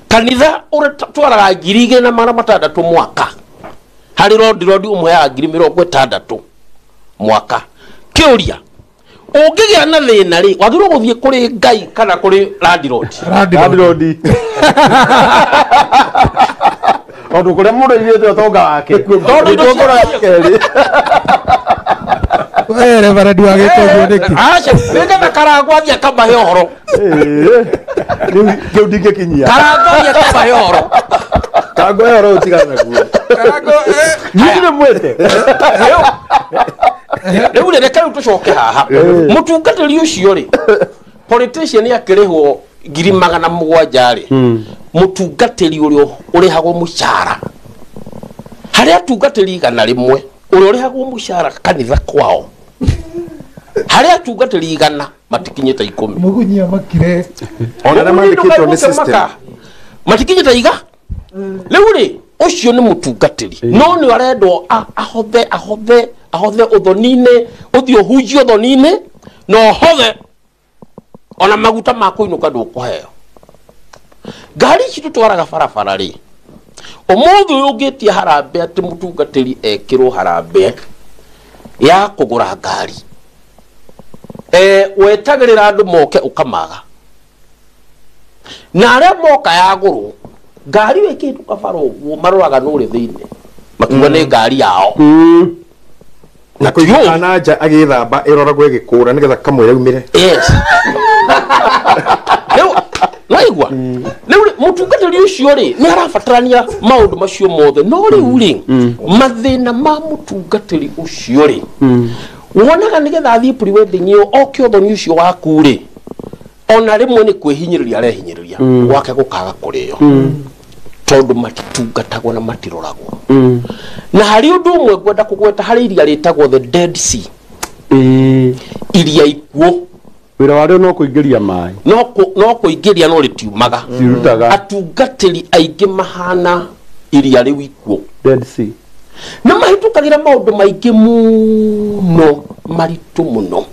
Kanitha ũratwaraga 2,600 mwaka harĩ rondi rondi, ũmũheaga 60,000 mwaka. Kĩũria, ũngĩgĩa na thĩna rĩ, wagĩrĩirwo gũthiĩ kũrĩ Ngai kana kũrĩ landlord? Landlord. Landlord, tondũ kũrĩa mũndũ aigĩte ũtonga wake Tondũ indo nĩkuo ngoro yake ĩrĩ. We reverend wagĩte ũguo nĩkĩ? Aca, nĩgetha Karangũ athiĩ akamahe ũhoro. Ĩĩ. Rĩu kĩu ndingĩkinyia. Karangũ athiĩ akamahe ũhoro. Kango ĩyo rĩu tigana naguo. Karangũ, Niĩ ndirĩ mwĩte. Rĩu rĩ, reke rĩu tũcoke haha. Mũtungatĩri ũcio rĩ, politician akĩrĩhwo 700,000 rĩ, mũtungatĩri ũrĩa ũrĩhagwo mũcara, harĩ atungatĩri 100 ũrĩa ũrĩhagwo mũcara kanitha kwao, harĩ atungatĩri 100 Matikinyĩte 10. Mugunyia makire. Ona arĩa mandĩkĩtwo nĩ system. Matikinyĩte iga. Rĩu rĩ ũcio nĩ mũtungatĩri no nĩ arendwo ahothe ahothe ahothe ũthoni-inĩ, ũthiĩ ũhunjie ũthoni-inĩ na ũhothe ona maguta ma kũinũka ndũkũheo. Ngari ici tũtwaraga barabara rĩ, ũmũthĩ ũyũ ũngĩtia harambee atĩ mũtungatĩri ekĩrwo harambee ya kũgũra ngari, wetagĩrĩra andũ moke ũkamaga, na arĩa moka yagũrwo ngari ĩkĩhĩtũka bara ũguo maroraga nũ ũrĩ thĩinĩ makiuga nĩ ngari yao. Na kũigua na nja agĩthamba ĩroragwo ĩgĩkũra nĩgetha kamwĩre aumĩre. Yes. Rĩu waigua rĩu mũtungatĩri ũcio rĩ nĩ arabatarania maũndũ macio mothe, no rĩu rĩ mathĩna ma mũtungatĩri ũcio rĩ wonaga nĩgetha athiĩ pre-wedding ĩyo oke ũthoni ũcio waku rĩ ona rĩmwe nĩ kwĩhinyĩrĩria arehinyĩrĩria gwake gũkaga kũrĩo tondũ matitungatagwo na matiroragwo. Na harĩ ũndũ ũmwe ngwenda kũgweta harĩ iria rĩtagwo the Dead Sea, iria ikuũ. Wĩra warĩo no kũingĩria maĩ, no kũingĩria no rĩtiumaga. Cirutaga. Atungatĩri aingĩ mahana iria rĩu ikuũ, Dead Sea, nĩ mahĩtũkagĩra maũndũ maingĩ mũno maritũ mũno.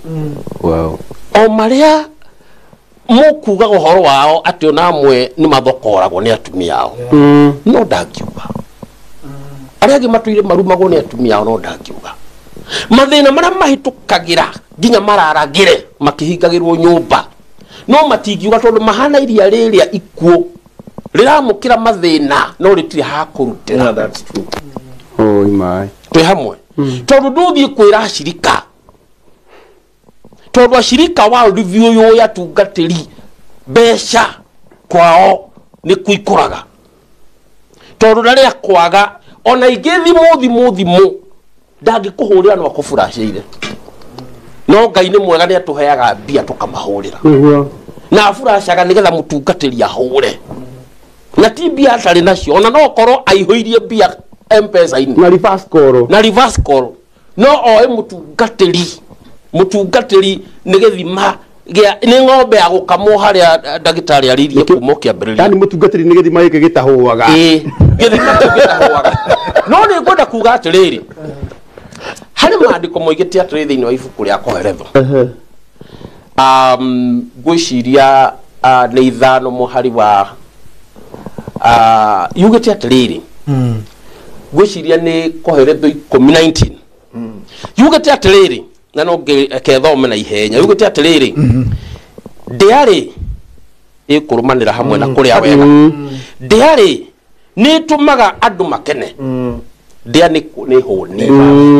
Wow. O marĩa mũkugaga ũhoro wao atĩ ona amwe nĩ mathokoragwo nĩ atumia ao, no ndangiuga. Arĩa angĩ matũire marumagwo nĩ atumia ao, no ndangiuga. Mathĩna marĩa mahĩtũkagĩra nginya mararagĩre makĩhingagĩrwo nyũmba no matingiuga tondũ mahana iria rĩrĩa ikuũ rĩramũkĩra mathĩna no rĩtirĩ ha kũrutĩra. Oi maĩ. Twĩ hamwe tondũ ndũthiĩ kwĩra acirika, tondũ acirika World View ũyũ atungatĩri mbeca kwao nĩ kuikũraga, tondũ rĩrĩa kwaga ona ingĩ thimũ thimũ ndangĩkũhũrĩra no akũburacĩire, no Ngai nĩ mwega nĩ atũheaga mbia tũkamahũrĩra na aburacaga nĩgetha mũtungatĩri ahũre, na ti mbia atarĩ nacio ona no korwo aihũirie mbia M-Pesa-inĩ na reverse call, na reverse call, no oe mũtungatĩri nĩ gĩthima gĩa nĩ ng'ombe ya gũkamwo harĩa ndagĩtarĩ arĩirie kuma ũkĩambĩrĩria. Yani mũtungatĩri nĩ gĩthima gĩkĩ gĩtahũaga. Ĩĩ, gĩthima kĩu gĩtahũaga. No nĩ ngwenda kuga atĩrĩrĩ, harĩ maandĩko moigĩte atĩrĩ thĩinĩ wa ibuku rĩa Koheletho, ngwĩciria nĩ 5 mũhari wa yugĩte atĩrĩrĩ, ngwĩciria nĩ Koheletho 10:19 yugĩte atĩrĩrĩ, na no ngethome na ihenya, yugĩte atĩrĩrĩ, ndĩarĩ ĩkũrũmanĩra hamwe na kũrĩa wega, ndĩarĩ nĩ ĩtũmaga andũ makene, ndĩa nĩ hũni,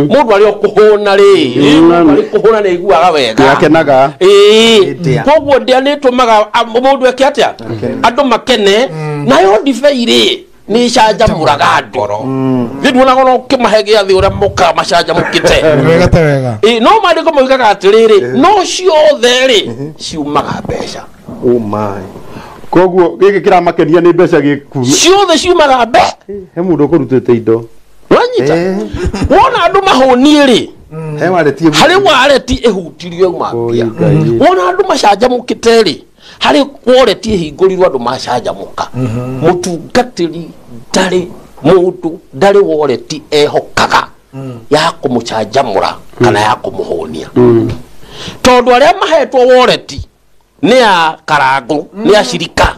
mũndũ arĩ o kũhũna rĩ, mũndũ arĩ kũhũna nĩ aiguaga wega, nĩakenaga. Ĩĩ, koguo ndĩa nĩ ĩtũmaga mũndũ eke atĩa, andũ makene, nayo ndibei rĩ nĩ ĩcanjamũraga andũ. Nĩ nduonaga ona ũkĩmahe gĩathĩ ũrĩa mokaga macanjamũkĩte. Wega ta wega. Ĩĩ, no maandĩko moigaga atĩrĩrĩ, no ciothe rĩ ciumaga mbeca. Oh my. Koguo gĩkĩ kĩramakenia nĩ mbeca gĩkume. Ciothe ciumaga mbeca. He mũndũ ũkũrutĩte indo. Wanyita? Wona andũ mahũniĩ rĩ, He wareti ĩgu- harĩ wareti ĩhutirio yauma mbia. Wona andũ macanjamũkĩte rĩ, harĩ wareti ĩhingũrirwo andũ macanjamũka. Mũtungatĩri ndarĩ mũndũ ndarĩ wareti ehokaga ya kũmũcanjamũra kana ya kũmũhũnia, tondũ arĩa mahetwo wareti nĩ a karangũ, nĩ acirika,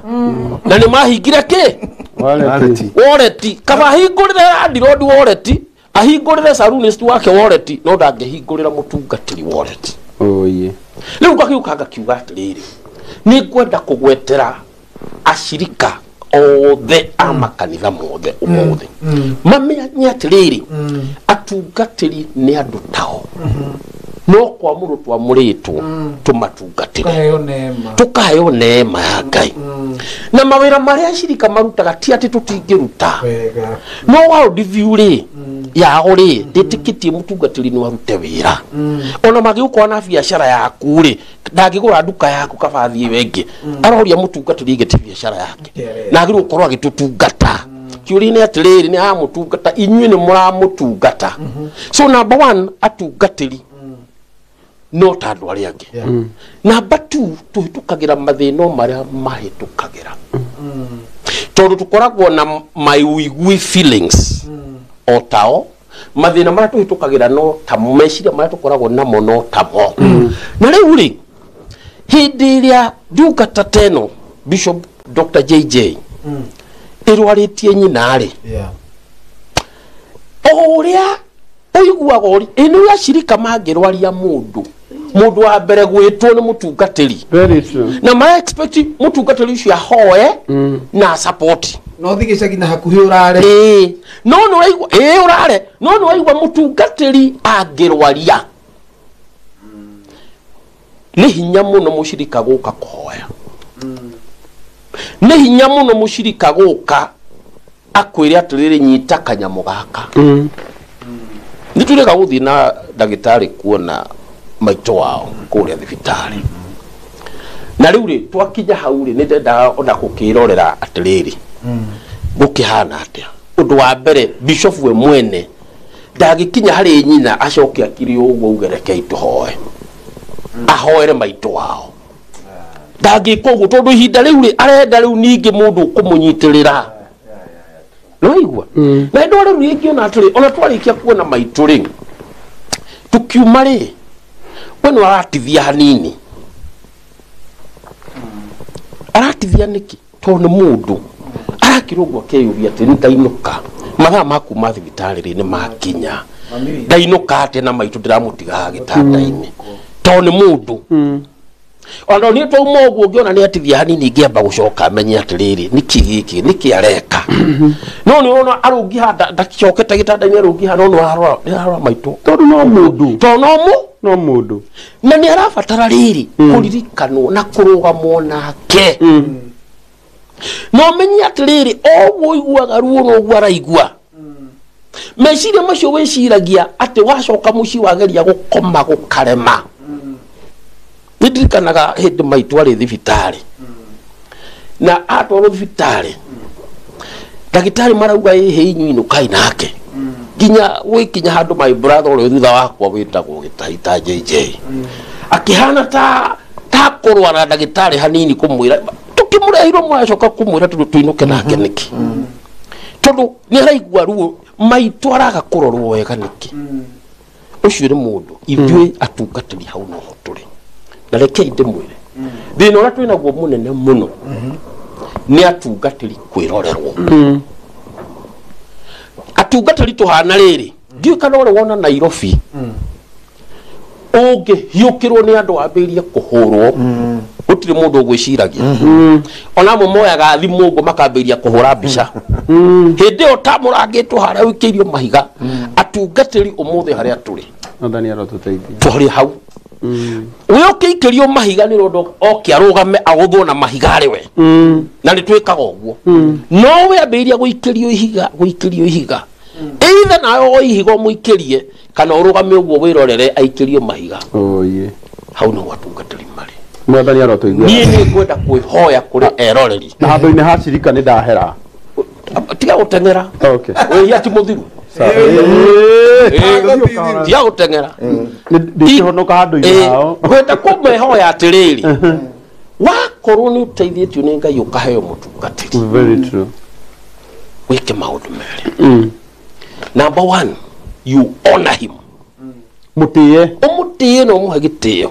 na nĩ mahingire kĩ Wareti. wareti. Kaba ahingũrĩre landlord wareti, ahingũrĩre salonist wake wareti, no ndangĩhingũrĩra mũtungatĩri wareti. Oye. Rĩu ngakiuka ngakiuga atĩrĩrĩ, nĩ ngwenda kũgwetera acirika othe a makanitha mothe ũmũthĩ mamenye atĩrĩrĩ, atungatĩri nĩ andũ tao, no kwamũrwo twamũrĩtwo tũmatungatĩre, Tũkaheo neema, tũkaheo neema ya Ngai. Na mawĩra marĩa acirika marutaga ti atĩ tũtingĩruta, no World View rĩ yao rĩ ndĩtĩkĩtie mũtungatĩri no arute wĩra. Ona magĩũkorwo na biacara yaku rĩ, ndangĩgũra nduka yaku kaba athiĩ wengĩ, aroria mũtungatĩri aigĩte biacara yake na agĩrĩirwo gũkorwo agĩtũtungata. Kĩũria nĩ atĩrĩrĩ, nĩ aramũtungata, inyuĩ nĩ mũramũtungata? So number 1, atungatĩri No ta andũ arĩa angĩ. Namba 2 tũhĩtũkagĩra mathĩna marĩa mahĩtũkagĩra. Tondũ tũkoragwo na maiuigui feelings o tao mathĩna marĩa tũhĩtũkagĩra no ta meciria marĩa tũkoragwo namo no tamo. Na rĩu rĩ hĩndĩ ĩrĩa ndungata teno Bishop Dr. JJ ĩrwarĩtie nyina rĩ o ũrĩa ũiguaga ũrĩ ĩno ya cirika mangĩrwaria mũndũ mũndũ wa mbere gwĩtwo nĩ mũtungatĩri. Very true. Na ma expect mũtungatĩri ũcio ahoe na support no thiĩ gĩcagi na hakuhĩ ũrare. No nĩ ũraigua ũrare no nĩ ũraigua mũtungatĩri angĩrwaria nĩ hinya mũno mũcirika gũka kũhoya. Nĩ hinya mũno mũcirika gũka akwĩre atĩrĩrĩ nyita kanyamũ gaka. Nĩ tũrĩga gũthiĩ na ndagĩtarĩ kuona maitũ wao kũrĩa thibitarĩ. Na rĩu rĩ twakinya hau rĩ nĩ ndendaga ona gũkĩrorera atĩrĩrĩ gũkĩhana atĩa. Ũndũ wa mbere bishop we mwene ndagĩkinya harĩ nyina acoke akiri ũguo uge rekei tũhoe ahoere maitũ wao. Ndangĩka ũguo tondũ ihinda rĩu rĩ arenda rĩu ningĩ mũndũ ũkũmũnyitĩrĩra. Nĩwaigua? Na hĩndĩ rĩu rĩngĩ ona atĩrĩ ona twarĩkia kuona maitũ rĩ tũkiuma rĩ we nĩ aratithia hanini. Aratithia nĩkĩ? Tondũ nĩ mũndũ arakĩrwo ũguo akeyũria atĩ ndainũka mathaa ma kuma thibitarĩ rĩ nĩ makinya ndainũka atĩa na maitũ ndĩramũtiga gĩtanda-inĩ tondũ nĩ mũndũ. Ona niĩ twauma ũguo ngĩona nĩ atithia hanini ngĩamba gũcoka menye atĩrĩrĩ nĩkĩ gĩkĩ nĩkĩ areka. No nĩ ũrona arũngi haha ndacokete gĩtanda-inĩ arũngi haha no nĩ ararora maitũ tondũ no mũndũ. Tondũ no mũndũ. Na nĩ arabatara rĩrĩ kũririkanwo na kũrũgamwo nake. No menye atĩrĩrĩ o ũguo ũiguaga ruo noguo araigua. Meciria macio wĩciragia atĩ wacoka mũciĩ wageria gũkoma gũkarema. Nĩ ndirikanaga hĩndĩ maitũ arĩ thibitarĩ na atwarwo thibitarĩ ndagĩtarĩ marauga ĩhĩ inyuĩ inũkai nake nginya gwĩkinya handũ my brother ũrĩa thutha wakwa wĩtagwo Gĩtahi ta JJ akĩhana ta kũrwara ndagĩtarĩ hanini kũmwĩra tũkĩmũrehirwo mũracoka kũmwĩra tondũ tũinũke nake nĩkĩ tondũ nĩ araigua ruo maitũ araga kũrorwo wega nĩkĩ. Ũcio nĩ mũndũ ithuĩ atungatĩri hau noho tũrĩ. Na rekei ndĩmwĩre thĩna ũrĩa twĩnaguo mũnene mũno nĩ atungatĩri kwĩrorerwo. Atungatĩri tũhana rĩrĩ ndiũĩ kana ũrĩ wona Nairobi ũngĩhiũkĩrwo nĩ andũ wambĩrĩrie kũhũrwo gũtirĩ mũndũ ũgwĩciragia. Ona amwe moyaga thimũ ũguo makambĩrĩria kũhũra mbica. Hĩndĩ ĩyo ta mũrangĩtwo harĩa ũikĩirio mahiga atungatĩri ũmũthĩ harĩa tũrĩ tũrĩ hau we ũkĩikĩrio mahiga nĩ ũndũ oke arũgame agũthwo na mahiga arĩ we. Na nĩ twĩkaga ũguo. No we ambĩrĩria gũikĩrio ihiga gũikĩrio ihiga either nawe o ihiga ũmũikĩrie kana ũrũgame ũguo wĩrorere aikĩrio mahiga. Hau nĩho atungatĩri marĩ. Mwathani arotũiguĩra. Niĩ nĩ ngwenda kwĩhoya kũrĩ eroreri. Na handũ-inĩ ha cirika nĩ ndahera. Tiga gũteng'era. Wĩhia ti mũthiru. Tiga gũteng'era. Ndingĩhonoka handũ-inĩ hao. Ngwenda kũmehoya atĩrĩrĩ wakorwo nĩ ũteithĩtio nĩ Ngai ũkaheo mũtungatĩri. Very true. Wĩke maũndũ merĩ. Number 1, you honor him. Mũtĩe. Ũmũtĩe na ũmũhe gĩtĩo.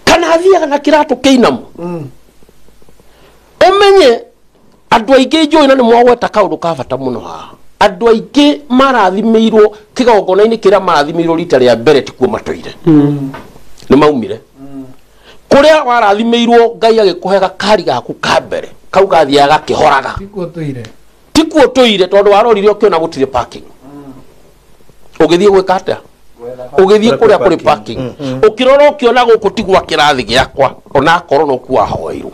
Kana athiaga na kĩratũ kĩinamu. Ũmenye andũ aingĩ njũĩ na nĩ mwagweta kaũndũ ka bata mũno haha. Andũ aingĩ marathimĩirwo kĩgongona-inĩ kĩrĩa marathimĩirwo rita rĩa mbere tikuo matũire. Nĩ maumire. Kũrĩa warathimĩirwo Ngai agĩkũhe gakari gaku ka mbere kau gathiaga gakĩhoraga. Tikuo tũire tondũ warorire ũkĩona gũtirĩ parking. Ũgĩthiĩ gwĩka atĩa? Ũgĩthiĩ kũrĩa kũrĩ parking. Ũkĩrora ũkĩona gũkũ ti gwa kĩrathi gĩakwa ona akorwo no kuo wahoeirwo.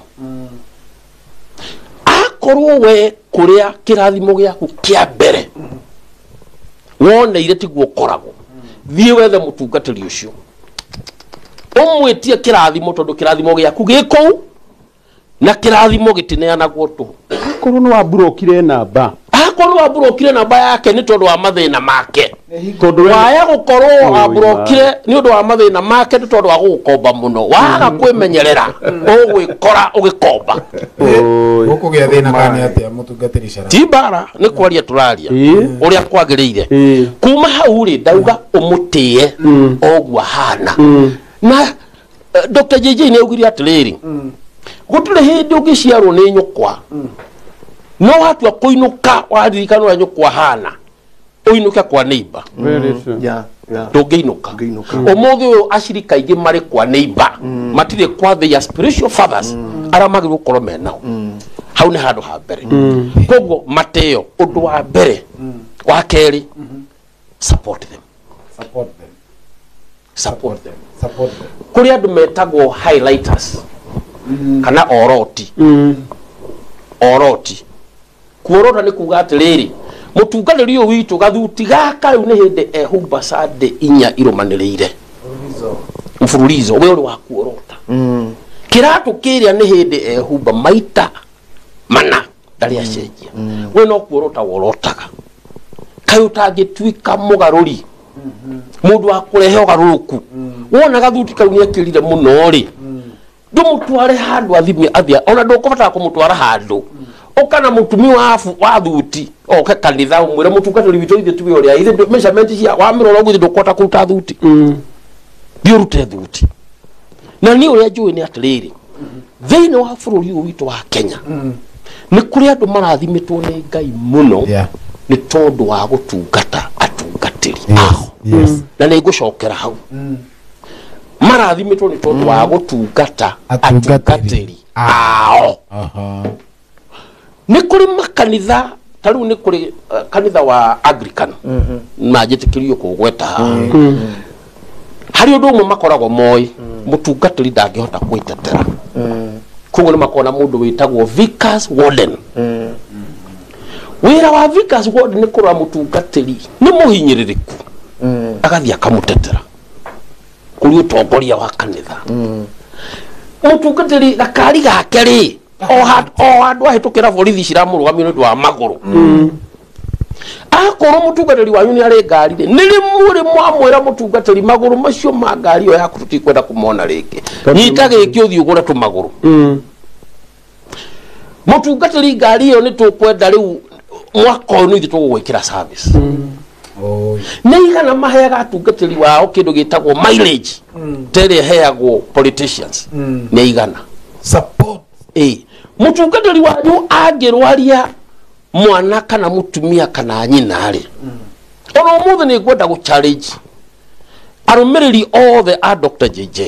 Akorwo we kũrĩa kĩrathimo gĩaku kĩa mbere woneire tiguo ũkoragwo thiĩ wethe mũtungatĩri ũcio ũmwĩtie kĩrathimo tondũ kĩrathimo gĩaku gĩ kũu na kĩrathimo gĩtineanagwo tũhũ. Akorwo nĩ wamburokire namba. Akorwo nĩ wamburokire namba yake nĩ tondũ wa mathĩna make. Tondu Waya gukorwo amburokire ni undu wa mathina make ni tondu wa gugukomba muno, waga kwimenyerera ugwikora ugikomba. Gũkũgĩa thĩna kana nĩ atĩa mũtungatĩri Sharama? Ti mbara, nĩ kwaria tũraria ũrĩa kwagĩrĩire. Kuma hau rĩ, ndauga ũmũtĩe oguo ahana. Na Dr. JJ nĩ augire atĩrĩrĩ, gũtirĩ hĩndĩ ũngĩciarwo nĩ nyũkwa no watua kũinũka waririkana ũrĩa nyũkwa ahana ũinũke kwa neighbor. Very true. Yeah. Ndũngĩinũka. Ndũngĩinũka. Ũmũthĩ ũyũ acirika aingĩ marĩ kwa neighbor, matirĩ kwa their spiritual fathers arĩa magĩrĩirwo gũkorwo menao. Hau nĩ handũ ha mbere. Koguo matĩo ũndũ wa mbere. Wa kerĩ, support them. Support them. Support them. Support them. Kũrĩ andũ metagwo highlighters kana oroti. Oroti kuorota nĩ kuga atĩrĩrĩ, mũtungatĩri ũyũ witũ gathuti gaka rĩu nĩ hĩndĩ ehumba cande inya irũmanĩrĩire mfululizo, we ũrĩ wa kuorota. Kĩratũ kĩrĩa nĩ hĩndĩ ehumba maita mana ndarĩ acenjia, we no kuorota worotaga. Kaĩ ũtangĩtuĩka mũgarũri, mũndũ wa kũrehe ũgarũrũku? Wona gathuti kau nĩ ekĩrire mũno rĩ, ndũmũtware handũ athimie athia. Ona ndũkũbatara kũmũtwara handũ, ũka na mũtumi wa thuti oke kanitha, ũmwĩre mũtungatĩri witũ ithuĩ tuge ũrĩa ithuĩ measurement cia wamĩrora ũguo ithuĩ ndũkũhota kũruta thuti, thiĩ ũrute thuti. Na niĩ ũrĩa njũĩ nĩ atĩrĩrĩ, thĩinĩ wa bũrũri ũyũ witũ wa Kenya nĩ kũrĩ andũ marathimĩtwo nĩ Ngai mũno nĩ tondũ wa gũtungata atungatĩri ao. Na nĩ ngũcokera hau, marathimĩtwo nĩ tondũ wa gũtungata Atungatĩri. atungatĩri ao. Nĩ kũrĩ makanitha ta rĩu nĩ kũrĩ kanitha wa Anglican manjĩtĩkĩrio kũgweta haha. Harĩ ũndũ ũmwe makoragwo moĩ, mũtungatĩri ndangĩhota gwĩtetera, koguo nĩ makoragwo na mũndũ wĩtagwo vicars warden. Wĩra wa vicars warden nĩ kũrora mũtungatĩri nĩ mũhinyĩrĩrĩku, agathiĩ akamũtetera kũrĩ ũtongoria wa kanitha. Mũtungatĩri gakari gake rĩ, o handũ ahĩtũkĩra borithi ciramũrũgamia nĩ ũndũ wa magũrũ. Akorwo mũtungatĩri wanyu nĩ arĩ ngari rĩ, nĩ rĩmwe rĩ mwamwĩra mũtungatĩri magũrũ macio ma ngari ĩyo yaku tũtikwenda kũmona rĩngĩ, nyita gĩkĩ ũthiĩ ũgũre tũmagũrũ. Mũtungatĩri, ngari ĩyo nĩ tũkwenda rĩu mwaka ũyũ nĩ ithuĩ tũgũgwĩkĩra service. Nĩ igana maheaga atungatĩri wao kĩndũ gĩtagwo mileage ta ĩrĩa ĩheagwo politicians? Nĩ igana? Support. Ĩ mũtungatĩri wanyu angĩrwaria mwana kana mũtumia kana nyina rĩ, ona ũmũthĩ nĩ ngwenda gũ challenge arũmĩrĩri othe a Dr. JJ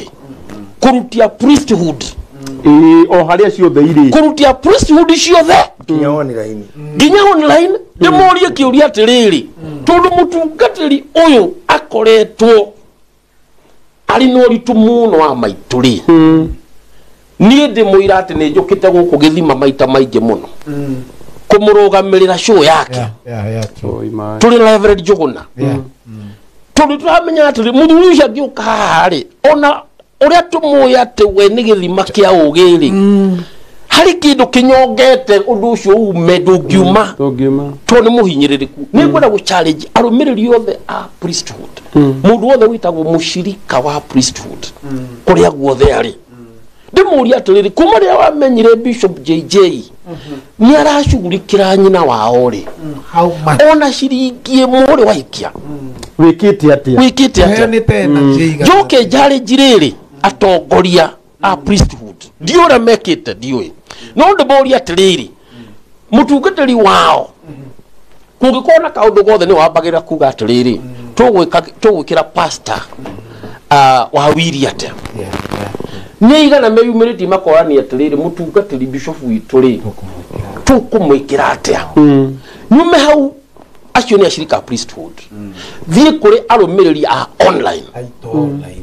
kũrutia priesthood. Ĩĩ, o harĩa ciothe irĩ. Kũrutia priesthood ciothe. Nginya online. Nginya online. Ndĩmorie kĩũria atĩrĩrĩ, tondũ mũtungatĩri ũyũ akoretwo arĩ na ũritũ mũno wa maitũ rĩ, niĩ ndĩmũira atĩ nĩ njũkĩte gũkũ gĩthima maita maingĩ mũno kũmũrũgamĩrĩra show yake. Yeah, true. Oi, my. Tũrĩ na Reverend Njũgũna, tondũ tũramenya atĩrĩ, mũthuri ũcio angĩũka haha rĩ, ona ũrĩa tũmũĩ atĩ we nĩ gĩthima kĩa ũgĩ rĩ, harĩ kĩndũ kĩnyongete ũndũ ũcio ume ndũngiuma. Tũngiuma. Tondũ nĩ mũhinyĩrĩrĩku. Nĩ ngwenda gũ challenge arũmĩrĩri othe a priesthood, mũndũ wothe wĩtagwo mũcirika wa priesthood kũrĩa guothe arĩ, ndĩmũrie atĩrĩrĩ, kuma rĩrĩa wamenyire Bishop JJ nĩ aracugurikĩra nyina wao rĩ, How much? Ona ciringi ĩmwe ũrĩ waikia? Wĩkĩte atĩa? Wĩkĩte atĩa? Ũheanĩte energy igana. Njoke njarĩnji rĩrĩ, atongoria a priesthood ndiũ ũrĩa mekĩte ndiũĩ, no ndĩmorie atĩrĩrĩ, mũtungatĩri wao kũngĩkorwo na kaũndũ gothe nĩ wambagĩrĩra kuga atĩrĩrĩ, tũgwĩkĩra pastor wa wiri atĩa? Nĩ igana meyumĩrĩtie makorania atĩrĩrĩ, mũtungatĩri bishop witũ rĩ, tũkũmwĩkĩra atĩa? Nyume hau, acio nĩ acirika a priesthood. Thiĩ kũrĩ arũmĩrĩri a online. Aitũ online.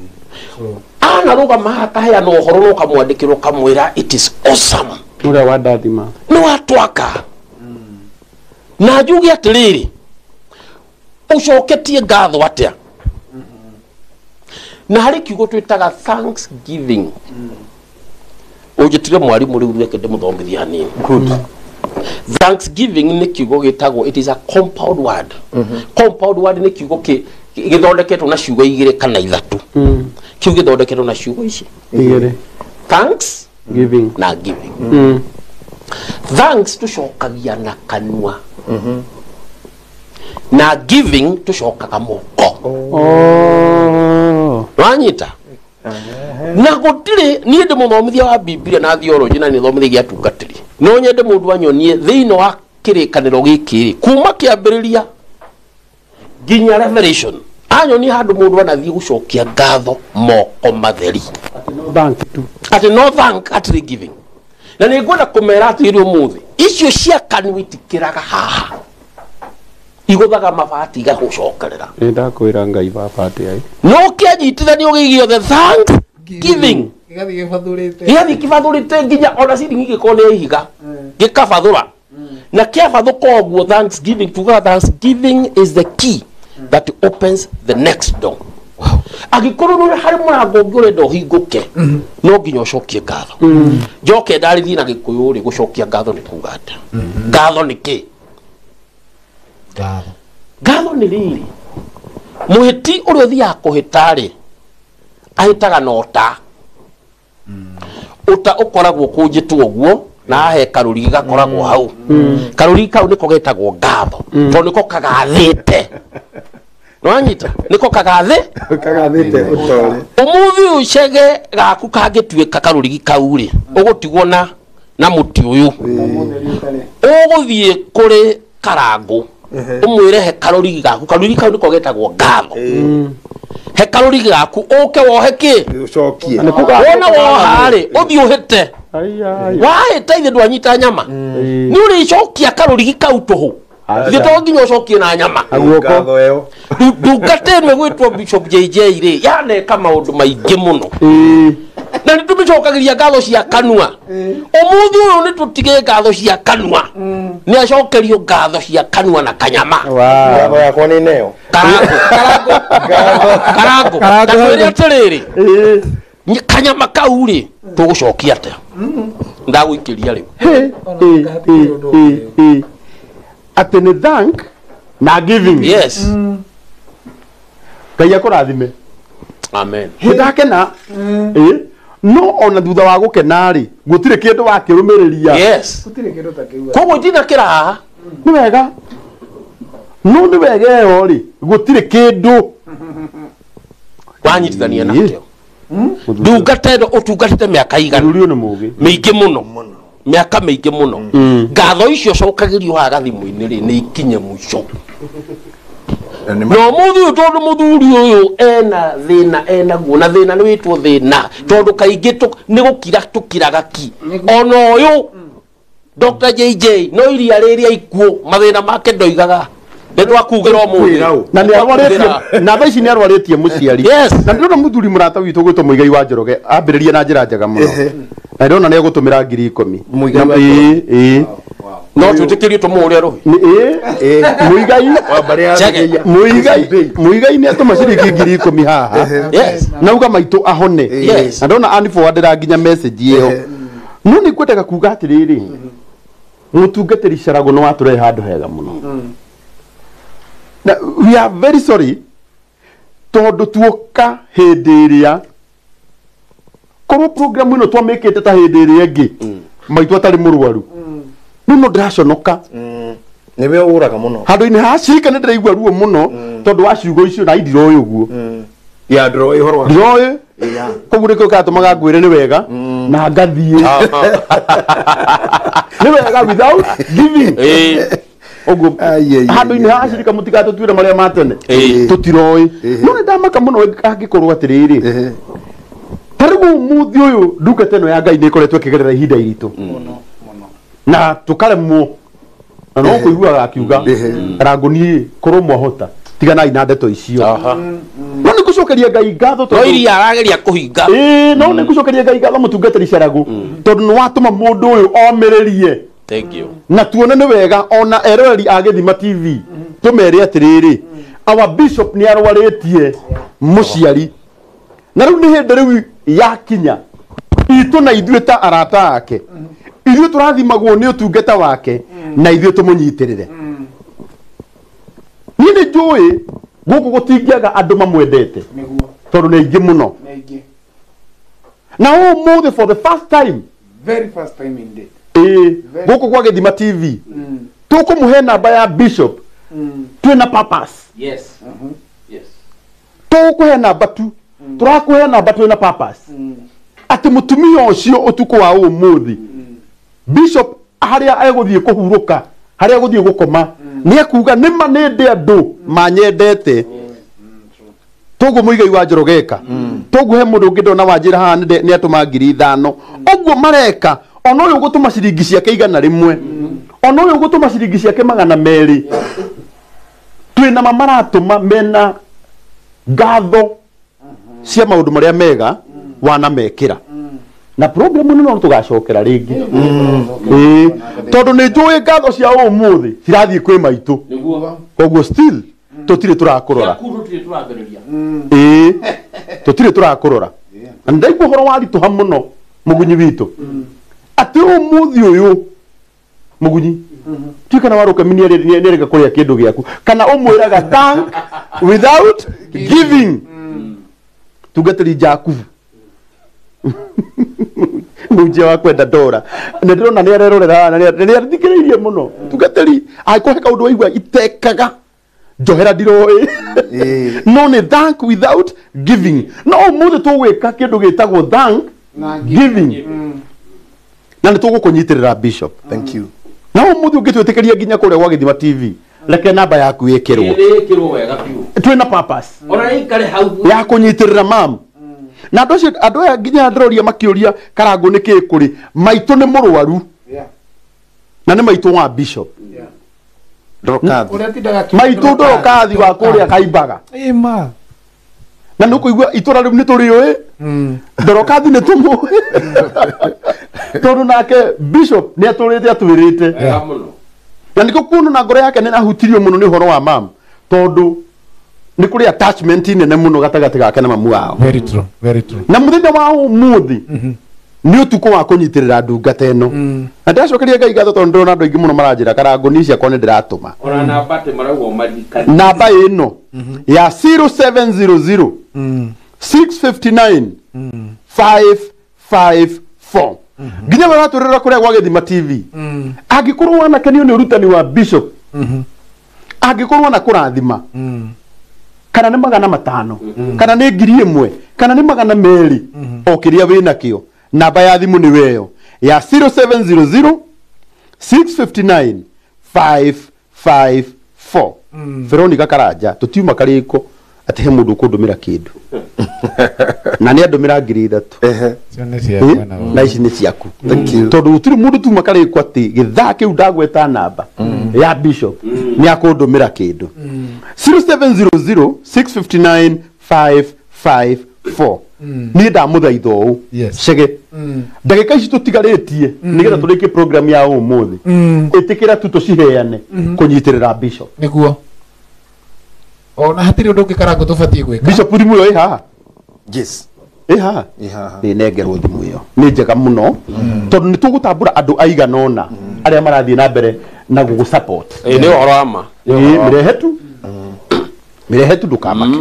True. Anarũgama haha akaheana ũhoro na ũkamwandĩkĩra ũkamwĩra it is awesome. Ũrĩa wandathima. Nĩ watwaka. Na njuge atĩrĩrĩ, ũcoketie ngatho atĩa? Na harĩ kiugo twĩtaga thanksgiving. Ũnjĩtire mwarimũ rĩu, reke ndĩmũthomithie hanini. Good. Thanksgiving nĩ kiugo gĩtagwo, it is a compound word. Compound word nĩ kiugo gĩthondeketwo na ciugo igĩrĩ kana ithatũ. Kiu gĩthondeketwo na ciugo ici igĩrĩ, thanks giving na giving. Thanks tũcokagia na kanua, na giving tũcokaga moko. Oh. Wanyita na gũtirĩ. Niĩ ndĩ mũthomithia wa Bibilia na theology, na nĩ thomithagia atungatĩri. No nyende mũndũ anyonie thĩinĩ wa kĩrĩkanĩro gĩkĩ rĩ, kuma kĩambĩrĩria nginya Revelation, anyonie handũ mũndũ anathiĩ gũcokia ngatho moko matheri. Thank tu. Atĩ no thank, atĩrĩ giving. Na nĩ ngwenda kũmera atĩrĩ, ũmũthĩ icio cia kanua itikĩraga haha, igũthaga mabati igagũcokerera. Nĩ ndakwĩra Ngai baba atĩ ai. No kĩanyitithanio gĩ gĩothe, thank giving, gĩgathiĩ gĩbathũrĩte. Gĩgathiĩ kĩbathũrĩte nginya ona ciringi gĩkorwo nĩ ihiga gĩkabathũra, na kĩabathũka ũguo, thanksgiving, tugaga thanksgiving is the key that opens the next door. Angĩkorwo nĩ harĩ mũrango ũngĩ ũrenda ũhingũke, no nginya ũcokie ngatho. Njoke ndarĩrie na Gĩkũyũ rĩ, gũcokia ngatho nĩ kuga atĩa? Ngatho nĩ kĩ? Ngatho nĩ rĩrĩ, mũhĩti ũrĩa ũthiaga kũhĩta rĩ, ahĩtaga na ũta. Ũta ũkoragwo ũkũnjĩtwo ũguo, na hahe karũrigi gakoragwo hau. Karũrigi kau nĩko getagwo ngatho, tondũ nĩko kagathĩte. Nĩwanyita? Nĩko kagathĩ. Kagathĩte ũtore. Ũmũthĩ ũyũ cege gaku kangĩtuĩka karũrigi kau rĩ, ũgũtigwo na mũtĩ ũyũ, ũgũthiĩ kũrĩ Karangũ, ũmwĩre he karũrigi gaku. Karũrigi kau nĩko getagwo ngatho. He karũrigi gaku, ũke wohe kĩ. Ũcokie. Wona woha rĩ, ũthiĩ ũhĩte. Wahĩta, ithe ndwanyita nyama, nĩ ũrĩcokia karũrigi kau tũhũ. Ithe to nginya ũcokie na nyama. Ngatho ĩyo. Ndungata ĩno ĩgwĩtwo Bishop JJ rĩ, yaneka maũndũ maingĩ mũno, na nĩ tũmĩcokagĩria ngatho cia kanua. Ũmũthĩ ũyũ nĩ tũtige ngatho cia kanua, nĩ acokerio ngatho cia kanua na kanyama. Ngatho yakwa nĩ neo. Karango, Karango, Karango. Tatwĩre atĩrĩrĩ, kanyama kau rĩ, tũgũcokia atĩa? Ndagũikĩria rĩu. Atĩ nĩ thank na giving. Yes. Ngai akũrathime. Amen. Nĩ ndakena. Ĩ, no ona thutha wa gũkena rĩ, gũtirĩ kĩndũ wakĩrũmĩrĩria. Yes. Gũtirĩ kĩndũ ta kĩu. Koguo itina kĩra haha. Nĩ wega, no nĩ wega ĩyo rĩ, gũtirĩ kĩndũ wanyitithania nakĩo. Ndungata ĩno ũtungatĩte mĩaka igana? Mũthuri ũyũ nĩ mũgĩ. Mĩingĩ mũno, mĩaka mĩingĩ mũno. Ngatho icio cokagĩrio haha gathimũ-inĩ rĩ, nĩ ikinye mũico. Na nĩ Na ũmũthĩ ũyũ, tondũ mũthuri ũyũ ena thĩna, enaguo na thĩna nĩ wĩtwo thĩna, tondũ kaingĩ nĩ gũkira tũkiraga ki. Ona ũyũ Dr. JJ no iria rĩrĩa ikuũ, mathĩna make ndoigaga. Nĩ twakugĩra ũmũthĩ. Na nĩ arwarĩtie, na thaa ici nĩ arwarĩtie mũciari. Yes. Na ndĩrona mũthuri mũrata witũ gwĩtwo Mũigai wa Njoroge ambĩrĩria na njĩra njega mũno, na ndĩrona nĩ egũtũmĩra 10,000. Mũigai Na- wa ĩĩ ĩĩ. No twĩtĩkĩrie tũmũhũre rũhĩ. Ĩĩ, Mũigai. Wa mbarĩ ya Chege. Thĩgĩia. Mũigai nĩ atũma ciringi 10,000 haha nauga maitũ ahone. Yes. Na ndona aniforwardĩra nginya message ĩyo. No nĩ ngwendaga kuga atĩrĩrĩ, mũtungatĩri Carago nĩ watũrehe handũ hega mũno, na we are very sorry tondũ tuoka hĩndĩ ĩrĩa korwo program ĩno twamĩkĩte ta hĩndĩ ĩrĩa ĩngĩ maitũ atarĩ mũrwaru. Rĩu no ndĩraconoka. Nĩwe ũraga mũno. Handũ-inĩ ha cirika nĩ ndĩraigua ruo mũno tondũ wa ciugo icio, na ndiroĩ ũguo. Ya ndũroĩ ũhoro wa. Ndiroĩ. Koguo nĩkĩo katũmaga ngwĩre nĩ wega na ngathiĩ, nĩ wega without giving. Ũguo Ai, ai, ai, handũ-inĩ ai, ha cirika, mũtigatũtuĩre marĩa ma tene. Tũtiroĩ. No nĩ ndamaka mũno angĩkorwo atĩrĩrĩ, ta rĩu ũmũthĩ ũyũ ndungata ĩno ya Ngai nĩ ĩkoretwo ĩkĩgerera ihinda iritũ na tũkaremwo, na no kũiguaga akiuga, "Rango, niĩ korwo mwahota tiganai na ndeto icio." No nĩ ngũcokeria Ngai ngatho No tondũ iria arageria kũhinga. Ĩĩ, no nĩ ngũcokeria Ngai ngatho, mũtungatĩri Caragu, tondũ nĩ watũma mũndũ ũyũ omĩrĩrie. Thank you. Na tuone nĩ wega ona eroreri a Gĩthima TV tũmere atĩrĩrĩ, our bishop nĩ arwarĩtie mũciari, na rĩu nĩ hĩndĩ rĩu yakinya itũ na ithuĩ ta arata ake. Ithuĩ tũrathimagwo nĩ ũtungata wake na ithuĩ tũmũnyitĩrĩre. Niĩ nĩ njũĩ gũkũ gũtingĩaga andũ mamwendete tondũ nĩ aingĩ mũno. Na ũmũthĩ for the first time, very first time indeed, gũkũ kwa Gĩthima TV tũkũmũhe namba ya bishop twĩna purpose. Yes. Yes. Tũgũkũhe namba tu, tũrakũhe namba twĩna purpose. Atĩ mũtumia ũcio ũtukũ wa ũmũthĩ bishop harĩa egũthiĩ kũhurũka, harĩa egũthiĩ gũkoma, nĩ ekuga nĩma nĩ ndĩ andũ manyendete. Toguo Muigai wa Njoroge eka, toguo he mũndũ ũngĩ ndona wanjĩra haha nĩ atũma 5,000. Ũguo mareka ona ũyũ ũgũtũma ciringi ciake 100, ona ũyũ ũgũtũma ciringi ciake 200, twĩna ma maratũma mena ngatho cia maũndũ marĩa mega wanamekĩra. Na program ĩno no tũgacokera rĩngĩ. Tondũ nĩ njũĩ ngatho cia ũmũthĩ cirathiĩ kwĩ maitũ. Koguo still tũtirĩ tũrakũrora. Tũtirĩ tũrakũrora. Na ndaigua ũhoro waritũha mũno mũgunyi witũ. Atĩ ũmũthĩ ũyũ mũgunyi tuĩka na warũka mini nĩarega kũrĩa kĩndũ gĩaku kana ũmwĩraga thank without giving. Tungatĩri Jakubu mũhunjia wa kwenda ndora nĩ ndĩrona nĩ arerorera na nĩ athikĩrĩirie mũno. Tungatĩri angĩkorwo he kaũndũ waigua itekaga njohera ndiroĩ, no nĩ thank without giving. No ũmũthĩ tũgwĩka kĩndũ gĩtagwo thank giving na nĩ tũgũkũnyitĩrĩra bishop. Thank you. Na ũmũthĩ ũngĩtwĩtĩkĩria nginya kũrĩa gwa Gĩthima TV, reke namba yaku ĩkĩrwo. Ĩkĩrwo wega biũ. Twĩna purpose ona ĩikare hau ya kũnyitĩrĩra mam. Na andũ acio andũ aya nginya ndĩroria makĩũria Karangũ nĩ kĩĩ kũrĩ maitũ nĩ mũrwaru na nĩ maitũ wa bishop. Maitũ Ndorokathi wa kũrĩa Kaimbaga. Na nĩ ũkũigua itũra rĩu nĩ tũrĩũĩ Ndorokathi nĩ tũmũĩ tondũ nake bishop nĩ atũrĩte atwĩrĩte. Na nĩkĩo kuona na ngoro yake nĩ ahutirio mũno nĩ ũhoro wa mam tondũ nĩ kũrĩ attachment nene mũno gatagatĩ gake na mamu wao. Very true, very true. Na mũthenya wa ũmũthĩ nĩ ũtukũ wa kũnyitĩrĩra ndungata ĩno. Na ndĩracokeria Ngai ngatho tondũ ndĩrona andũ aingĩ mũno maranjĩra Karangũ niĩ ciakwa nĩ ndĩratũma. Ona namba atĩ marauga ũmaririkane. Namba ĩno ya 0700 659 554 nginya maratũrĩra kũrĩa gwa Gĩthima TV. Angĩkorwo wanakenio nĩ ũrutani wa bishop, angĩkorwo wanakũrathima, kana nĩ 500, kana nĩ 1,000, kana nĩ 200, o kĩrĩa wĩnakĩo, namba ya thimũ nĩ weyo ya 0700 659 554. Veronica Karanja tũtiuma karĩko atĩ he mũndũ ũkũndũmĩra kĩndũ na nĩ andũmĩra 3,000 na ici nĩ ciaku. Tondũ gũtirĩ mũndũ tuma karĩko atĩ gĩthaa kĩu ndagweta namba ya bishop nĩ akũndũmĩra kĩndũ. 0700 659 554. Niĩ ndamũthaitha ũũ Chege, ndagĩka ici tũtigarĩtie nĩgetha tũrĩkie program ya ũmũthĩ, ĩtĩkĩra tu tũciheane kũnyitĩrĩra bishop. Nĩguo ona hatirĩ ũndũ ũngĩ Karangũ tũbatiĩ gwĩka. Bishop thimũ ĩyo ĩ haha? Yes. Ĩ haha? Ĩ haha. Nĩ nengerwo thimũ ĩyo nĩ njega mũno tondũ nĩ tũgũtambũra andũ aigana ũna arĩa marathiĩ na mbere na gũgũ support. Nĩ ũhoro wa ma. Mĩrehe tu, mĩrehe tu ndũkamake.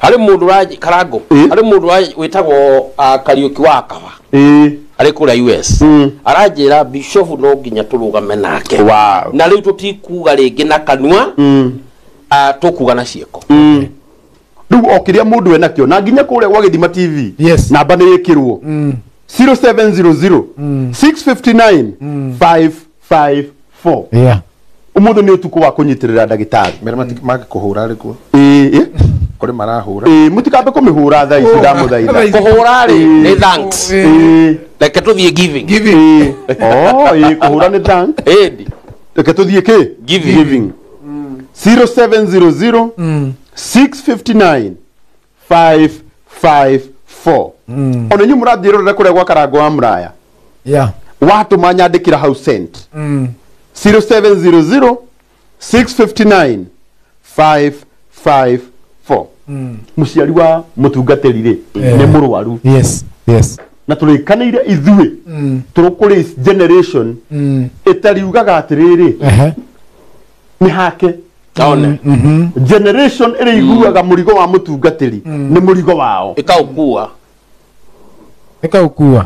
Harĩ mũndũ wa Karangũ, harĩ mũndũ wĩtagwo Kariũki wa Kaba arĩ kũrĩa US, aranjĩra bishop no nginya tũrũgame nake. Na rĩu tũtikuga rĩngĩ na kanua, tũkuga na ciĩko. Rĩu o kĩrĩa mũndũ enakĩo na nginya kũrĩa gwa Gĩthima TV namba nĩ ĩkĩrwo 0700 659 554. Ũmũthĩ nĩ ũtukũ wa kũnyitĩrĩra ndagĩtarĩ. Mere mangĩkũhũra rĩ kuo? Kũrĩ marahũra. Mũtikambe kũmĩhũra thaa ici ndamũthaitha. Kũhũra rĩ nĩ thanks. Reke tũthiĩ giving. Kũhũra nĩ thanks. Reke tũthiĩ kĩ? Giving. 0700 659 554. Ona inyuĩ mũrathiĩ rorera kũrĩa gwa Karangũ wa Mũraya. Watũma nyandĩkĩra hau sent. 0700 659 554. Mũciari wa mũtungatĩri rĩ nĩ mũrwaru. Yes, yes. Na tũrĩkanĩire ithuĩ tũrũkũrĩ generation ĩtariugaga atĩrĩrĩ nĩ hake. One. Generation ĩrĩa iguaga mũrigo wa mũtungatĩri nĩ mũrigo wao. Ĩkaũkua. Ĩkaũkua.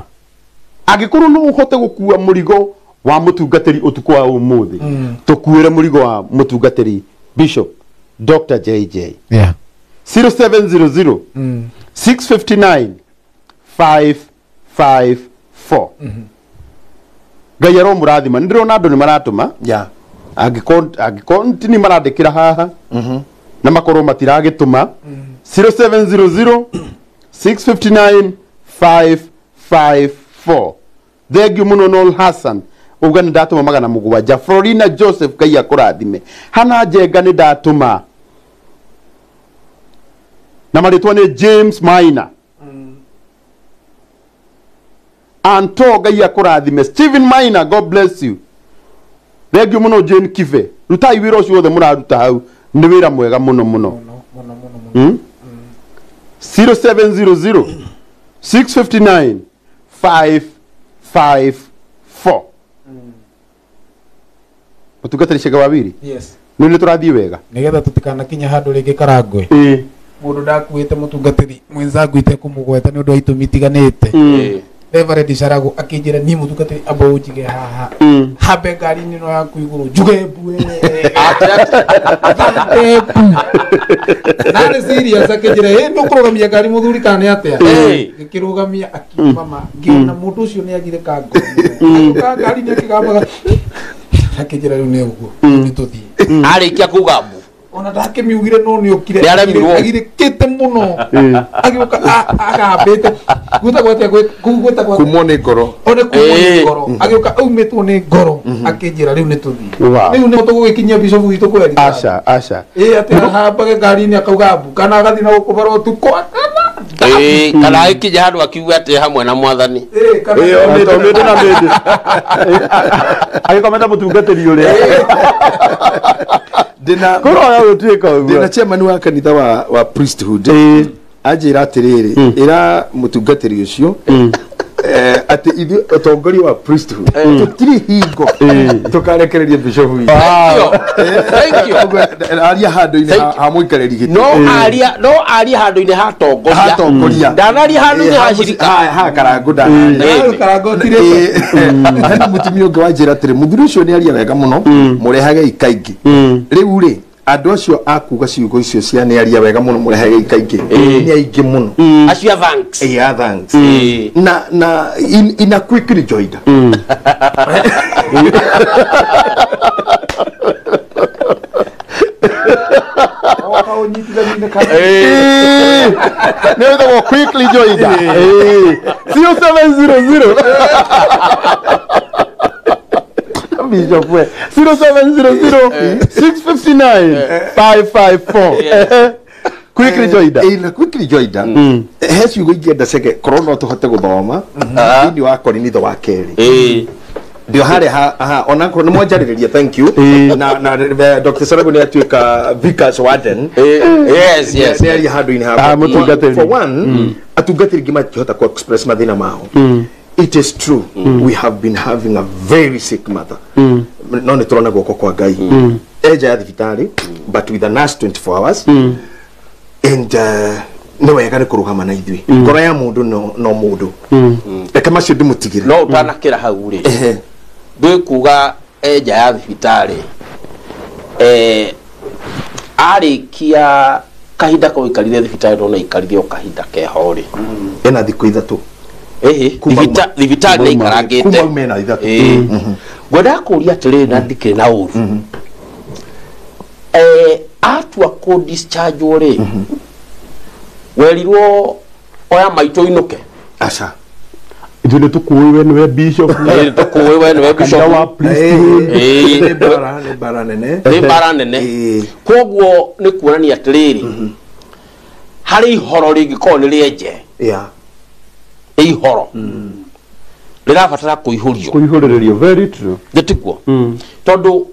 Angĩkorwo no ũhote gũkua mũrigo wa mũtungatĩri ũtukũ wa ũmũthĩ, tũkuĩre mũrigo wa mũtungatĩri Bishop Dr. JJ. Yeah. 0700 659 554. Ngai aromũrathima. Nĩ ndĩrona andũ nĩ maratũma. Yeah. Angĩkorwo ni marandĩkĩra haha na makorwo matiragĩtũma 0700 659 554. Thank you muno Noel Hassan. Uga nĩ ndatũma 700. Florina Joseph Ngai akũrathime. Hana Njenga nĩ ndatũma. Na marĩtwa nĩ James Maina. Anto Ngai akũrathime. Stephen Maina, God bless you. Thank you muno Jane Kive. Rutai wĩra ũcio wothe mũraruta hau. Nĩ wĩra mwega mũno mũno. 0700 659 554. Mũtungatĩri Chege Wawiri. Yes. Nĩ nĩ tũrathiĩ wega. Nĩgetha tũtikanakinye handũ rĩngĩ Karangwe. Mũndũ ndakuĩte mũtungatĩri mwenzangu itekũmũgweta nĩ ũndũ wa itũmi itiganĩte. Reverend Carago akĩnjĩra niĩ mũtungatĩri amba ũnjige haha. Hambe ngari-inĩ ĩno yaku igũrũ njuge mbue. Narĩ serious akĩnjĩra ĩ ndũkũrũgamia ngari mũthuri kana nĩ atĩa? Ngĩkĩrũgamia akiuma ma ngĩona mũndũ ũcio nĩ agirĩka ngoro. Agĩũka ngari-inĩ akĩgambaga akĩnjĩra rĩu nĩ ũguo nĩ tũthiĩ. Arĩkia kuga mbu. Ona ndakĩmiugire no nĩokire Nĩaremirwo. agirĩkĩte mũno agĩũka agambĩte gwĩtagwo atĩa kũu gwĩtagwo atĩa? Kumwo nĩ ngoro. One kumwo nĩ ngoro agĩũka aumĩtwo nĩ ngoro akĩnjĩra rĩu nĩ tũthiĩ. Rĩu nĩ tũgũgĩkinyia bishop witũ kweri. Aca aca. Ĩ atĩ ahambage ngari-inĩ akauga mbu kana agathiĩ na gũkũ bara ũtukũ akana. Kana agĩkinya handũ akiuga atĩ hamwe na mwathani. Omĩte na mĩndĩ. Agĩkometa mũtungatĩri ũrĩa. Ndĩna ndĩna chairman wa kanitha wa priesthood anjĩra atĩrĩrĩ ĩra mũtungatĩri ũcio atĩ ithuĩ ũtongoria wa priesthood tũtirĩ hingo tũkarekereria bishop witũ. Thank you. Aria handũ-inĩ ha mũikarĩri gĩtĩ. No aria handũ-inĩ ha tongoria. Ha tongoria. Ndanaria handũ-inĩ ha cirika. Ha Karangũ ndanaria. Karangũ tirĩ. Hena mũtumia ũngĩ wanjĩra atĩrĩ mũthuri ũcio nĩ aria wega mũno mũrehage ikaingĩ. Rĩu rĩ andũ acio akuga ciugo icio cia nĩ aria wega mũno mũrehage ikaingĩ nĩ aingĩ mũno. Acio a thanks. A thanks. Na in a quick rejoinder. Nĩ wĩtagwo quickly joined. 0700 Bishop we 0700 659 554. Quickly joined. Ina quickly joined. He ciugo ingĩenda Chege korwo no tũhote gũthoma thĩinĩ wa Korinitho wa kerĩ. Ndio harĩa ha ona korwo nĩ mwanjarĩrĩria thank you na Dr. Sarago nĩ atuĩka Vickers Warden. Yes yes. Nĩ aria handũ-inĩ ha mũtungatĩri. For one, atungatĩri ngĩ matingĩhota kũ express mathĩna mao. It is true we have been having a very sick mother. No nĩ tũrona guoko kwa Ngai. Enja ya thibitarĩ but with a nurse 24 hours. And nĩ wega nĩ kũrũgama na ithuĩ. Ngoro ya mũndũ no mũndũ. Reke macio ndĩmũtigĩre. No ũtanakĩra hau rĩ. Ndĩ kuga enja ya thibitarĩ arĩkia kahinda kau ikarire thibitarĩ no ikarire o kahinda keho rĩ. Ena thikũ ithatũ. Thibitarĩ nĩ ikarangĩte. Kuma ume na ithatũ. Ngwendaga kũũria atĩrĩrĩ na ndikĩrĩ na ũru. Atua kũ discharge rĩ werirwo oya maitũ inũke. Aca. Ithuĩ nĩ tũkũĩ we nĩwe bishop. Nĩ tũkũĩ we nĩwe bishop. Kanitha wa priesthood. Nĩ mbara nene. Nĩ mbara nene. Koguo nĩ kuonania atĩrĩrĩ harĩ ihoro rĩngĩkorwo nĩ rĩenje. Yeah. Ihoro. Rĩrabatara kũihũrio. Kũihũrĩrĩrio, very true. Gĩtikuo. Tondũ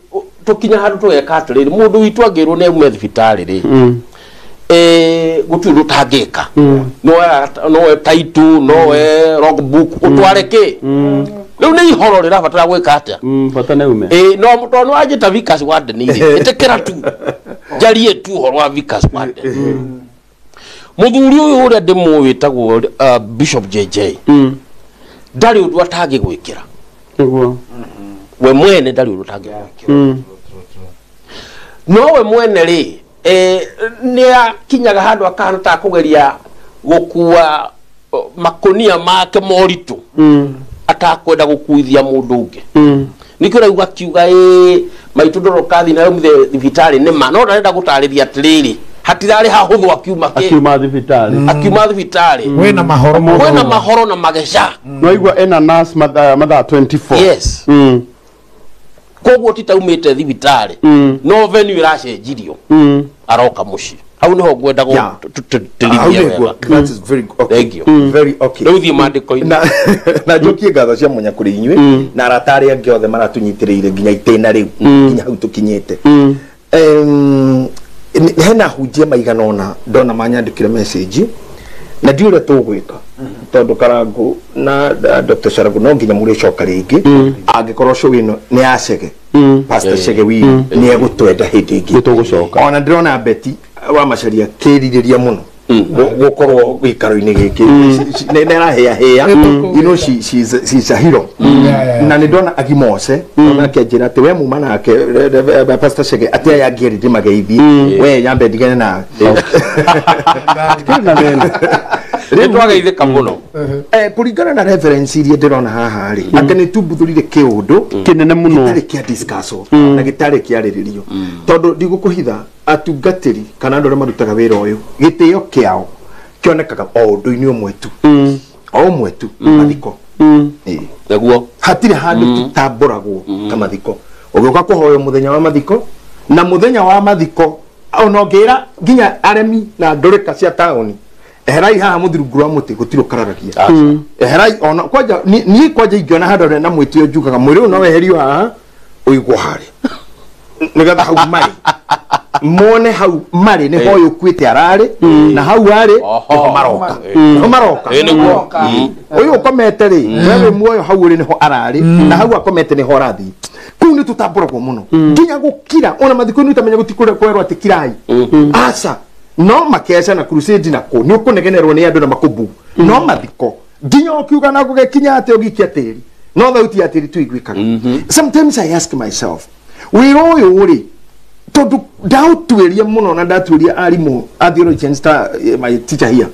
tũkinya handũ tũgeka atĩrĩrĩ mũndũ witũ angĩrwo nĩ aume thibitarĩ rĩ. Gũtirĩ ũndũ ũtangĩka. Nowe title, nowe logbook, ũtware kĩ. Rĩu nĩ ihoro rĩrabatara gwĩka atĩa? Bata nĩ ume. No tondũ nĩ wanjĩta Vickers Warden rĩ, ĩtĩkĩra tu njarie tu ũhoro wa Vickers Warden. Mũthuri ũyũ ũrĩa ndĩmũĩ wĩtagwo Bishop JJ ndarĩ ũndũ atangĩgwĩkĩra. Nĩguo. We mwene ndarĩ ũndũ atangĩgwĩkĩra. No we mwene rĩ, nĩ akinyaga handũ akahana ta kũgeria gũkua makonia make moritũ atakwenda gũkuithia mũndũ ũngĩ. Nĩkĩo ũraigua akiuga maitũ ndorokathi na yaumire thibitarĩ nĩ ma, no ndarenda gũtarĩria atĩrĩrĩ, hatirarĩ hahũthũ akiuma kĩ? Akiuma thibitarĩ. Akiuma thibitarĩ. Wĩna mahoro mũno. Kwĩna mahoro na mageca. Noigua ena nurse mathaa 24. Yes. Koguo ti taumĩte thibitarĩ. No venue ĩracenjirio. Aroka mũciĩ. Hau nĩho ngwenda gũtĩtĩrithia wega. That is very okay. Thank you. Very okay. Rĩu thiĩ maandĩko-inĩ. Na njokie ngatho cia mwanya kũrĩ inyuĩ na arata arĩa angĩ othe maratũnyitĩrĩire nginya itĩna rĩu nginya hau tũkinyĩte. Hena hunjia maigana ũna ndona manyandĩkĩre message na ndiũ ũrĩa tũgwĩka tondũ Karangu na Dr. Sharagu no nginya mũrĩcoka rĩngĩ angĩkorwo show ĩno nĩ ya Chege. Pastor Chege witũ nĩ egũtwenda hĩndĩ ĩngĩ. Nĩtũgũcoka. Ona ndĩrona Betty wa Macharia kĩrirĩria mũno gũkorwo gĩikaro-inĩ gĩkĩ nĩ arahĩa hĩa, you know, she's a hero. Na nĩ ndona Agimose ona akĩanjĩra atĩ we muma nake Pastor Chege atĩ aya angĩ erĩ ndĩmageithie, we nyambe ndigane nawe. Nĩ twageithĩka mũno. Kũringana na reference iria ndĩrona haha rĩ, atĩ nĩ tumbuthũrire kĩũndũ kĩnene mũno gĩtarĩ kĩa discuss na gĩtarĩ kĩarĩrĩrio, tondũ ndigũkũhitha atungatĩri kana andũ arĩa marutaga wĩra ũyũ gĩtĩo kĩao kĩonekaga o ũndũ-inĩ ũmwe tu, o ũmwe tu, mathiko. Nĩguo. Hatirĩ handũ tũtambũragwo ta mathiko. Ũgĩũka kũhoywo mũthenya wa mathiko, na mũthenya wa mathiko ona ũngĩra nginya aremi na ndũrĩka cia taũni, eherai haha mũthirungu wa mũtĩ, gũtirĩ ũkararagia. Eherai ona kwanja niĩ kwanja ingĩona handũ na mwĩtĩo njugaga mwĩrĩ ũyũ no weherio haha ũigwo harĩa nĩgetha hau marĩ mone hau marĩ nĩho ũyũ ũkuĩte ararĩ na hau arĩ nĩho maroka, nĩho maroka. Ũyũ ũkomete rĩ, we wĩ muoyo, hau ũrĩ nĩho ararĩ na hau akomete nĩho arathiĩ. Kũu nĩ tũtambũragwo mũno nginya gũkira ona mathiko-inĩ ũtamenya gũtikũrĩa kwerwo atĩ kirai aca, no makeca na crusade na kũ nĩ ũkũnegenerwo nĩ andũ na makũmbu, no mathiko nginya ũkiuga na gũgĩkinya atĩ ũgĩikia tĩri, no thauti ya tĩri tu iguĩkaga. Sometimes I ask myself, wĩra ũyũ rĩ, tondũ ndaũtuĩria mũno na ndatuĩria arimũ a theologians ta my teacher here,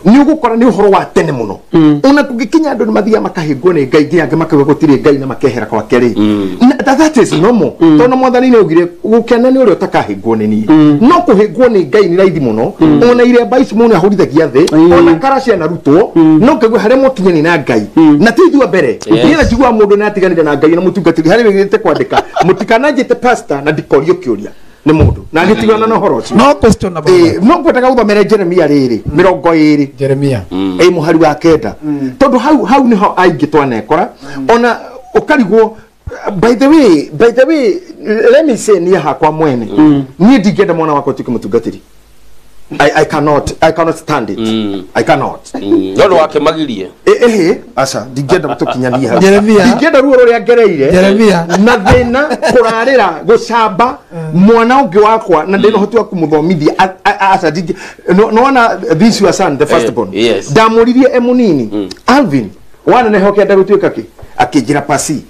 nĩ ũgũkora nĩ ũhoro wa tene mũno. Ona kũngĩkinya andũ nĩ mathiaga makahĩngwo nĩ Ngai nginya angĩ makauga gũtirĩ Ngai na makehera kwake rĩ. That is normal, tondũ mwathani nĩ augire gũkena nĩ ũrĩa ũtakahĩngwo nĩ niĩ, no kũhĩngwo nĩ Ngai nĩ raithi mũno. Ona iremba ici mũndũ ahũrithagia thĩ, ona kara cianarutwo, no ngaigua harĩa mwakinyani na Ngai na ti ithuĩ a mbere. Niĩ njiguaga mũndũ nĩ atiganire na Ngai na mũtungatĩri harĩa wĩgĩte kwandĩka mũtikananjĩte pastor na ndikorio kĩũria nĩ mũndũ na ngĩtigana na ũhoro ũcio. No question about No ngwendaga gũthomere Jeremia rĩrĩ 20 Jeremia mũhari wa 9, tondũ hau nĩho aingĩ twanekora ona ũkarigwo. By the way, let me say niĩ hakwa mwene niĩ ndingĩenda mwana wakwa atuĩke mũtungatĩri. I cannot stand it. I cannot. No ndũ wakĩmagirie. Aca ndingĩenda tũkinyanie hau. Jeremia. Ndingĩenda ruo rũrĩa ngereire. Jeremia. Na thĩna kũrarĩra gũcamba mwana ũngĩ wakwa na ndĩna ũhoti wa kũmũthomithia. Aca nĩwona this your son the first born. Yes. Ndamũririe e mũnini, Alvin waneneha ũkĩenda gũtuĩka kĩ? Akĩnjĩra pasi.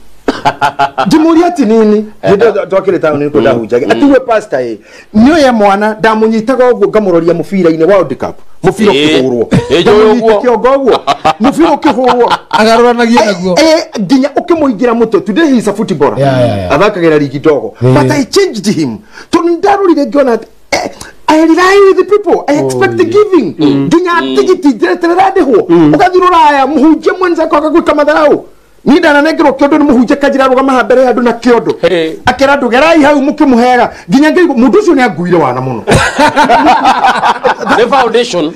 Ndimũria ati nini hĩndĩ twakĩrĩ taũni nĩkuo ndahunjagia atiwe pastor ĩ nĩ ũyũ mwana ndamũnyitaga ũguo ngamũroria mũbira-inĩ World Cup mũbira ũkĩhũrwo ndamũnyita kĩongo ũguo mũbira ũkĩhũrwo agarũranagia naguo nginya ũkĩmũingĩra mũtwe. Today he is a footballer, athakagĩra ligi ndogo, but I changed him tondũ ndarorire ngĩona I rely with the people. I expect the giving. Nginya tigiti njeterera ndĩhwo ũgathiĩ rũraya mũhunjia mwenzako agagwĩka matharau. Ni ndananengerwo kĩondo nĩ mũhunjia kanjĩra arũgama haha mbere ya andũ na kĩondo. Akĩra andũ gerai hau mũkĩmũheaga nginya ngĩigua mũndũ ũcio nĩ anguire wana mũno. The foundation.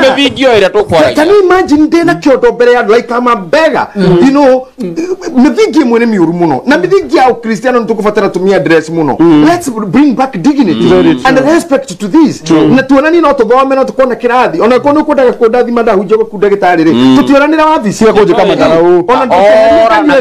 Mĩthingio ĩrĩa tũkwaragia. Can you imagine ndĩna kĩondo mbere ya andũ like I'm a beggar? You know, mĩthingi ĩmwe nĩ mĩũru mũno na mĩthingi ya ũkristiano nĩ tũkũbatara tumia dress mũno. Let's bring back dignity and respect to this. Na tuonanie no tũthome no tũkona kĩrathi ona korwo nĩ ũkwendaga kũndathima ndahunjia gwaku ndagĩtarĩ rĩ tũtionanĩra wabici kũnjĩka matharau. Ona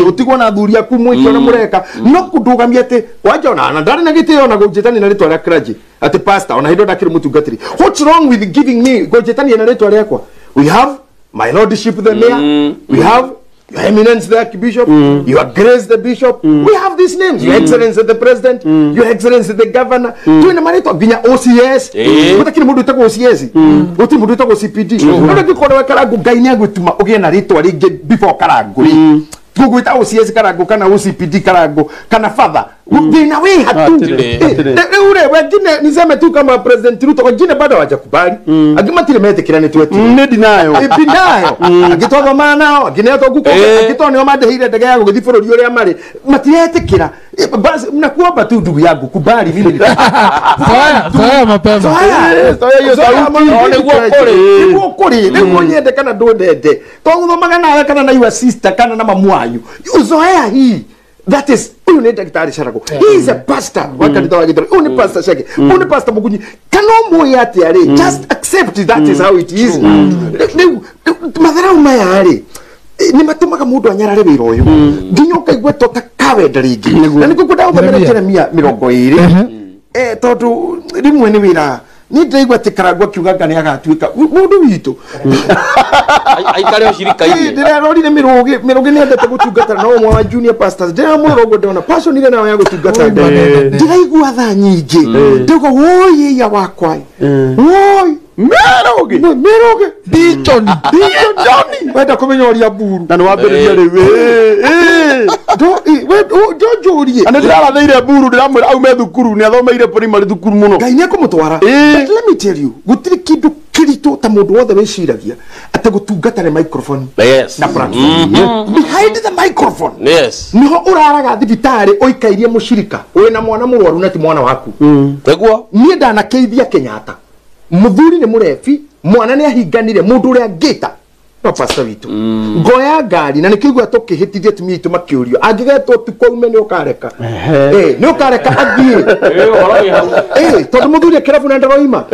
utigwo na athuri aku mwĩke ona mũreka no kũndũgamia atĩ wanja ona na ndarĩ na gĩtĩo na gũnjĩtania na rĩtwa rĩa clergy atĩ pastor ona hĩndĩ ĩyo ndakĩrĩ mũtungatĩri. What's wrong with giving me gũnjĩtania na rĩtwa rĩakwa? We have my lordship the mayor, we have your eminence the archbishop, your grace the bishop, we have these names, your excellency the president, your excellency the governor. Twina marĩtwa nginya OCS. Gũtakĩrĩ mũndũ wĩtagwo OCS, gũtirĩ mũndũ wĩtagwo CPD. No ndũngĩkorwo we Karangũ Ngai nĩ agũtũma ũgĩe na rĩtwa rĩngĩ before Karangũ rĩ. Tũgwĩta OCS Karangũ kana OCPD Karangũ kana father. Thĩna wĩ hatu. Rĩu rĩ wengine niseme tu kama President Ruto wengine bado hawajakubali. Angĩ matirĩ metĩkĩra nĩ twetire. Nĩ ndinayo. Ndinayo. Angĩ twathomaga nao, angĩ nĩo tũguko, angĩ tondũ nĩo mandĩhĩire ndege ya gũgĩthiĩ bũrũri ũrĩa marĩ. Matiretĩkĩra. Basi nakuomba tu ndugu yangu kubali mimi. Zoea mapema. Zoea hiyo sauti. Nĩguo kũrĩ. Nĩguo kũrĩ. Nĩguo nyende kana ndũndende. Twagũthomaga nawe kana na your sister kana na mamu wanyu. Zoea hii. That is, huyu ni daktari Sharago. He is a pastor. Wa kanitha wa Githurai. Huyu ni pastor Shege. Huyu ni pastor Mugunyi. Kana ũmũĩ atĩa rĩ, just accept that is how it is. Rĩu matharau maya rĩ nĩ matũmaga mũndũ anyarare wĩra ũyũ nginya ũkaigua to ta kawenda rĩngĩ. Na nĩguo ngwendaga gũthomera Jeremia 20 tondũ rĩmwe nĩ wĩra niĩ ndĩraigua atĩ Karangũ akiuga anga nĩ agatuĩka mũndũ witũ aikare ũcirika-inĩ. Ndĩrarorire Mĩrũgĩ. Mĩrũgĩ nĩ endete gũtungata na ũmwe wa junior pastors. Ndĩramũrora ũguo ndĩrona passion ĩrĩa nayo ya gũtungata ndĩraigua tha nyingĩ. Ndĩrauga woi ĩya wakwa woi Mĩrũgĩ. Mĩrũgĩ Bichoni. Bichoni wenda kũmenya ũrĩa mburu Na nĩ wambĩrĩria rĩu. Ndonjũrie. Na nĩ ndĩrarathĩire mburu ndĩramwĩra aume thukuru nĩ athomeire primary thukuru mũno. Ngai nĩ ekũmũtwara. But let me tell you, gũtirĩ kĩndũ kĩritũ ta mũndũ wothe wĩciragia atĩ gũtungata nĩ microphone na platform. Behind the microphone niho ũraraga thibitarĩ ũikairie mũcirika wĩna mwana mũrwaru na ti mwana waku. Nĩguo. Niĩ ndanakĩithia Kenyatta. Mũthuri nĩ mũrebi, mwana nĩ ahinganire mũndũ ũrĩa ngĩta no pastor witũ. Ngoya ngari na nĩkĩo igua tũkĩhĩtithia atumia aitũ makĩũrio angĩgetwo ũtukũ aume nĩ ũkareka. Nĩ ũkareka athiĩ. Tondũ mũthuri akĩrabu na ndaroima.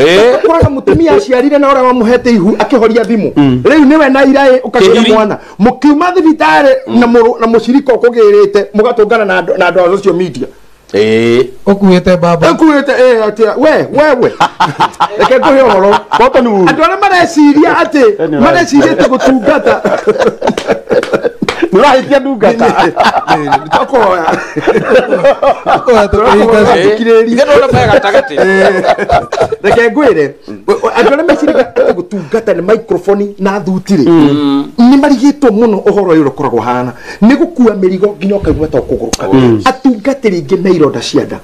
Ũkoraga mũtumia aciarire na ũrĩa wamũhete ihu akĩhoria thimũ. Rĩu nĩwe na iraĩ ũkagĩra mwana. Mũkiuma thibitarĩ na mũcirika ũkũgĩrĩte mũgatũngana na andũ a social media. Ũkuĩte baba. Ũkuĩte atĩa we wewe. Reke ngũhe ũhoro. Andũ arĩa mareciria atĩ mareciria atĩ gũtungata. Nĩ ũrahĩtia ndungata. Tũkoya. Reke ngwĩre andũ arĩa meciragia atĩ gũtungata nĩ microphone na thuti rĩ nĩ marigĩtwo mũno ũhoro ũyũ ũkoragwo hana nĩ gũkua mĩrigo nginya ũkaigua ta ũkũgũrũka. Atungatĩri aingĩ me ironda cia nda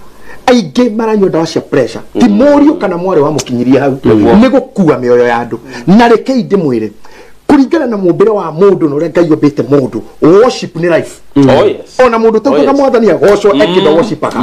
aingĩ maranyua ndawa cia pressure ti mũriũ kana mwarĩ wa mũkinyiria hau nĩ gũkua mĩoyo ya andũ. Na rekei ndĩmwĩre kũringana na mũmbĩre wa mũndũ na ũrĩa Ngai ombĩte mũndũ, worship nĩ life. Ona mũndũ ũtaugaga mwathani agocwo ekĩndo worshipaga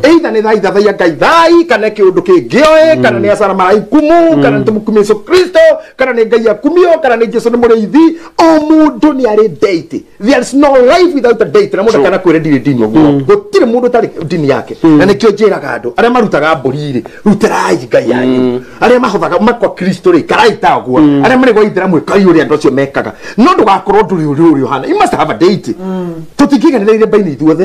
either nĩ thaithathaia Ngai thai kana kĩũndũ kĩngĩoĩ kana nĩ acara maraikumu kana nĩ tũmũkumia Yesu Kristo kana nĩ Ngai akumio kana nĩ Jesu nĩ mũrĩithi. O mũndũ nĩ arĩ deity. There is no life without a deity. Na mũndũ kana kwĩre ndirĩ ndini gũtirĩ mũndũ ũtarĩ ndini yake. Na nĩkĩo njĩraga andũ arĩa marutaga mbũri rĩ rutĩrai Ngai yanyu, arĩa mahothaga makwa Kristo rĩ karai ta ũguo, arĩa marĩ gwa ithĩramu ĩkai ũrĩa andũ acio mekaga no ndũgakorwo ndũrĩ ũrĩa ũrĩa ũhana. You must have a deity. Tũtingĩiganĩra iremba-inĩ ithuothe,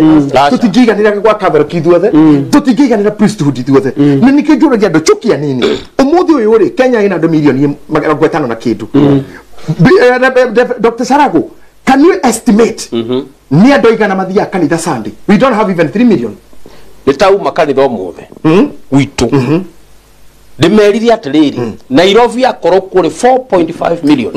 tũtingĩiganĩra gwa kathoriki ithuothe, tũtingĩiganĩra priesthood ithuothe. Na nĩkĩo njũragia andũ chukia nini ũmũthĩ ũyũ rĩ Kenya ĩna andũ mirioni 50 na kĩndũ. Dr. Sarago, can you estimate nĩ andũ aigana mathiaga kanitha Sunday? We don't have even 3 million. Nĩ tauma kanitha ũmũthĩ witũ ndĩmerire atĩrĩrĩ Nairobi akorwo kũrĩ 4.5 million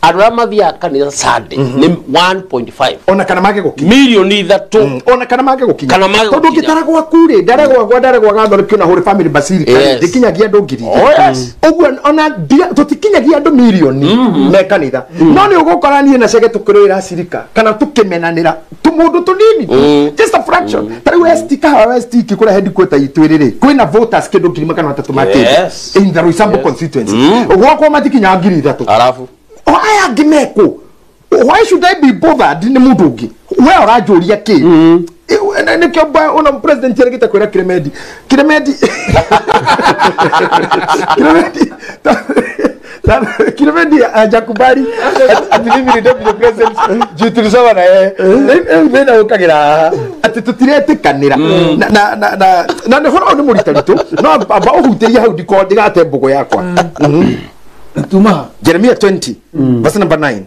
Andũ arĩa mathiaga kanitha Sunday nĩ 1.5 ona kana mage gũkinya milioni 3 ona kana mage gũkinya Kana mage tondũ gũkinya. ũngĩtara gwaku rĩ ndare gwakwa ndare gwa gathoreki ona Holy Family Basilica Yes. ndĩkinyagia andũ ngiri Oh, yes. ũguo ona tũtikinyagia andũ milioni me kanitha no nĩ ũgũkora niĩ na Chege tũkĩrũĩra cirika kana tũkĩmenanĩra tũmũndũ tũnini tu just a fraction ta rĩu ST Kahawa West kũrĩa headquarter itũ ĩrĩ rĩ kwĩna voters kĩndũ 300,000 ma kĩndũ Yes. in the Roysambu constituency gwakwa matikinya 3,000 Arabu o aya angĩ mekũ why should I be bothered nĩ mũndũ ũngĩ we ũranjũria kĩ nĩkĩo ona president erĩgĩte kwĩra Kiremendi Kiremendi Kiremendi Kiremendi hajakubali ati mimi ni deputy president juu tulisoma na yeye thĩna ũkagĩra haha atĩ tũtiretĩkanĩra na na na na na nĩ ũhoro nĩ mũritaritũ no amba ũhutĩrie hau ndiko ndigate mbũgũ yakwa. Tuma Jeremiah 20 verse number 9.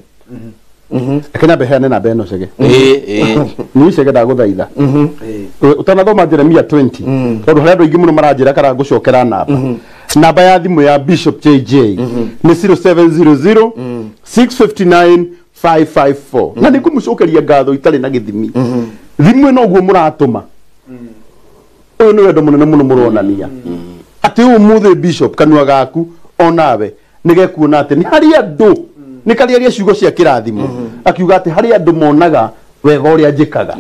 Kenya beheane namba ĩno Chege. Ĩĩ Niĩ Chege ndagũthaitha ũtanathoma Jeremiah 20 tondũ harĩ andũ aingĩ mũno maranjĩra kana ngũcokera namba. Namba ya thimũ ya Bishop JJ nĩ 0700 659 554 na nĩ ngũmũcokeria ngatho itarĩ na gĩthimi. Thimũ ĩno ũguo mũratũma ũyũ nĩ wendo mũnene mũno mũronania atĩ ũmũthĩ Bishop kanua gaku onawe nĩgekuona atĩ nĩ harĩ andũ nĩ karĩ aria ciugo cia kĩrathimo akiuga atĩ harĩ andũ monaga wega ũrĩa njĩkaga.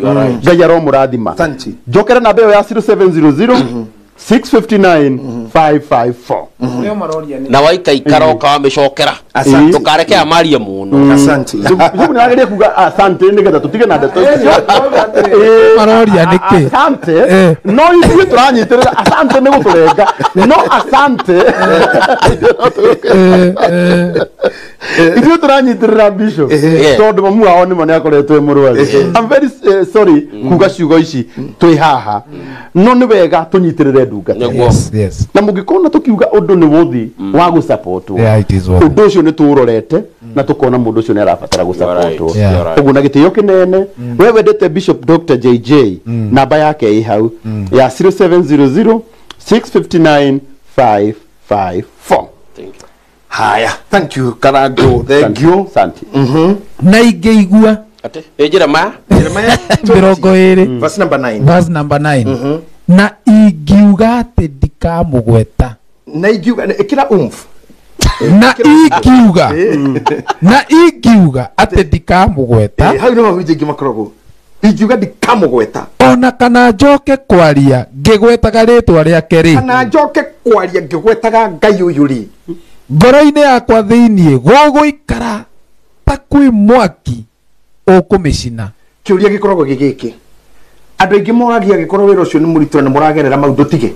Ngai aromũrathima. Asante. Njokera namba ĩyo ya 0700 659 554. Nĩo maroria nĩ na waikaikara ũkamĩcokera Asante. ndũkareke amarie mũno. Asante. Bishop nĩagĩrĩire kuga asante nĩgetha tũtige na ndeto icio. Maroria nĩkĩ? Asante no ithuĩ tũranyitĩrĩra asante nĩ gũtũrenga no asante ithuĩ tũranyitĩrĩra Bishop tondũ mamu wao nĩma nĩakoretwo e mũrwaru. I'm very sorry kuga ciugo ici twĩ haha no nĩ wega tũnyitĩrĩre ndungata. Nĩguo. Yes, yes. Na mũngĩkona tũkiuga ũndũ nĩ wũthi wa gũsapotwo Yeah, it is worth it. ũndũ ũcio nĩ tũũrorete na tũkona mũndũ ũcio nĩ arabatara gũsapotwo. Yeah. Ũguo na gĩtĩo kĩnene we wendete Bishop Dr. JJ namba yake ĩ hau ya 0700 659 554. Haya, thank you Karango, thank you. Asante. Na ingĩigua Atĩ ĩ Jeremiah Jeremiah 20 verse number 9. verse number 9 na ingiuga atĩ ndikamũgweta Na ingiuga ĩkĩra umf na ingiuga na ingiuga atĩ ndikamũgweta hau nĩ mahunjia ingĩ makoragwo ingiuga ndikamũgweta ona kana njoke kwaria ngĩgwetaga rĩtwa rĩake rĩ kana njoke kwaria ngĩgwetaga Ngai ũyũ rĩ ngoro-inĩ yakwa thĩiniĩ gũgũikara ta kwĩ mwaki ũkũmĩcina. Kĩũria gĩkoragwo gĩ gĩkĩ andũ aingĩ moragia gĩkorwo wĩra ũcio nĩ mũritũ na mũragerera mau ndũtige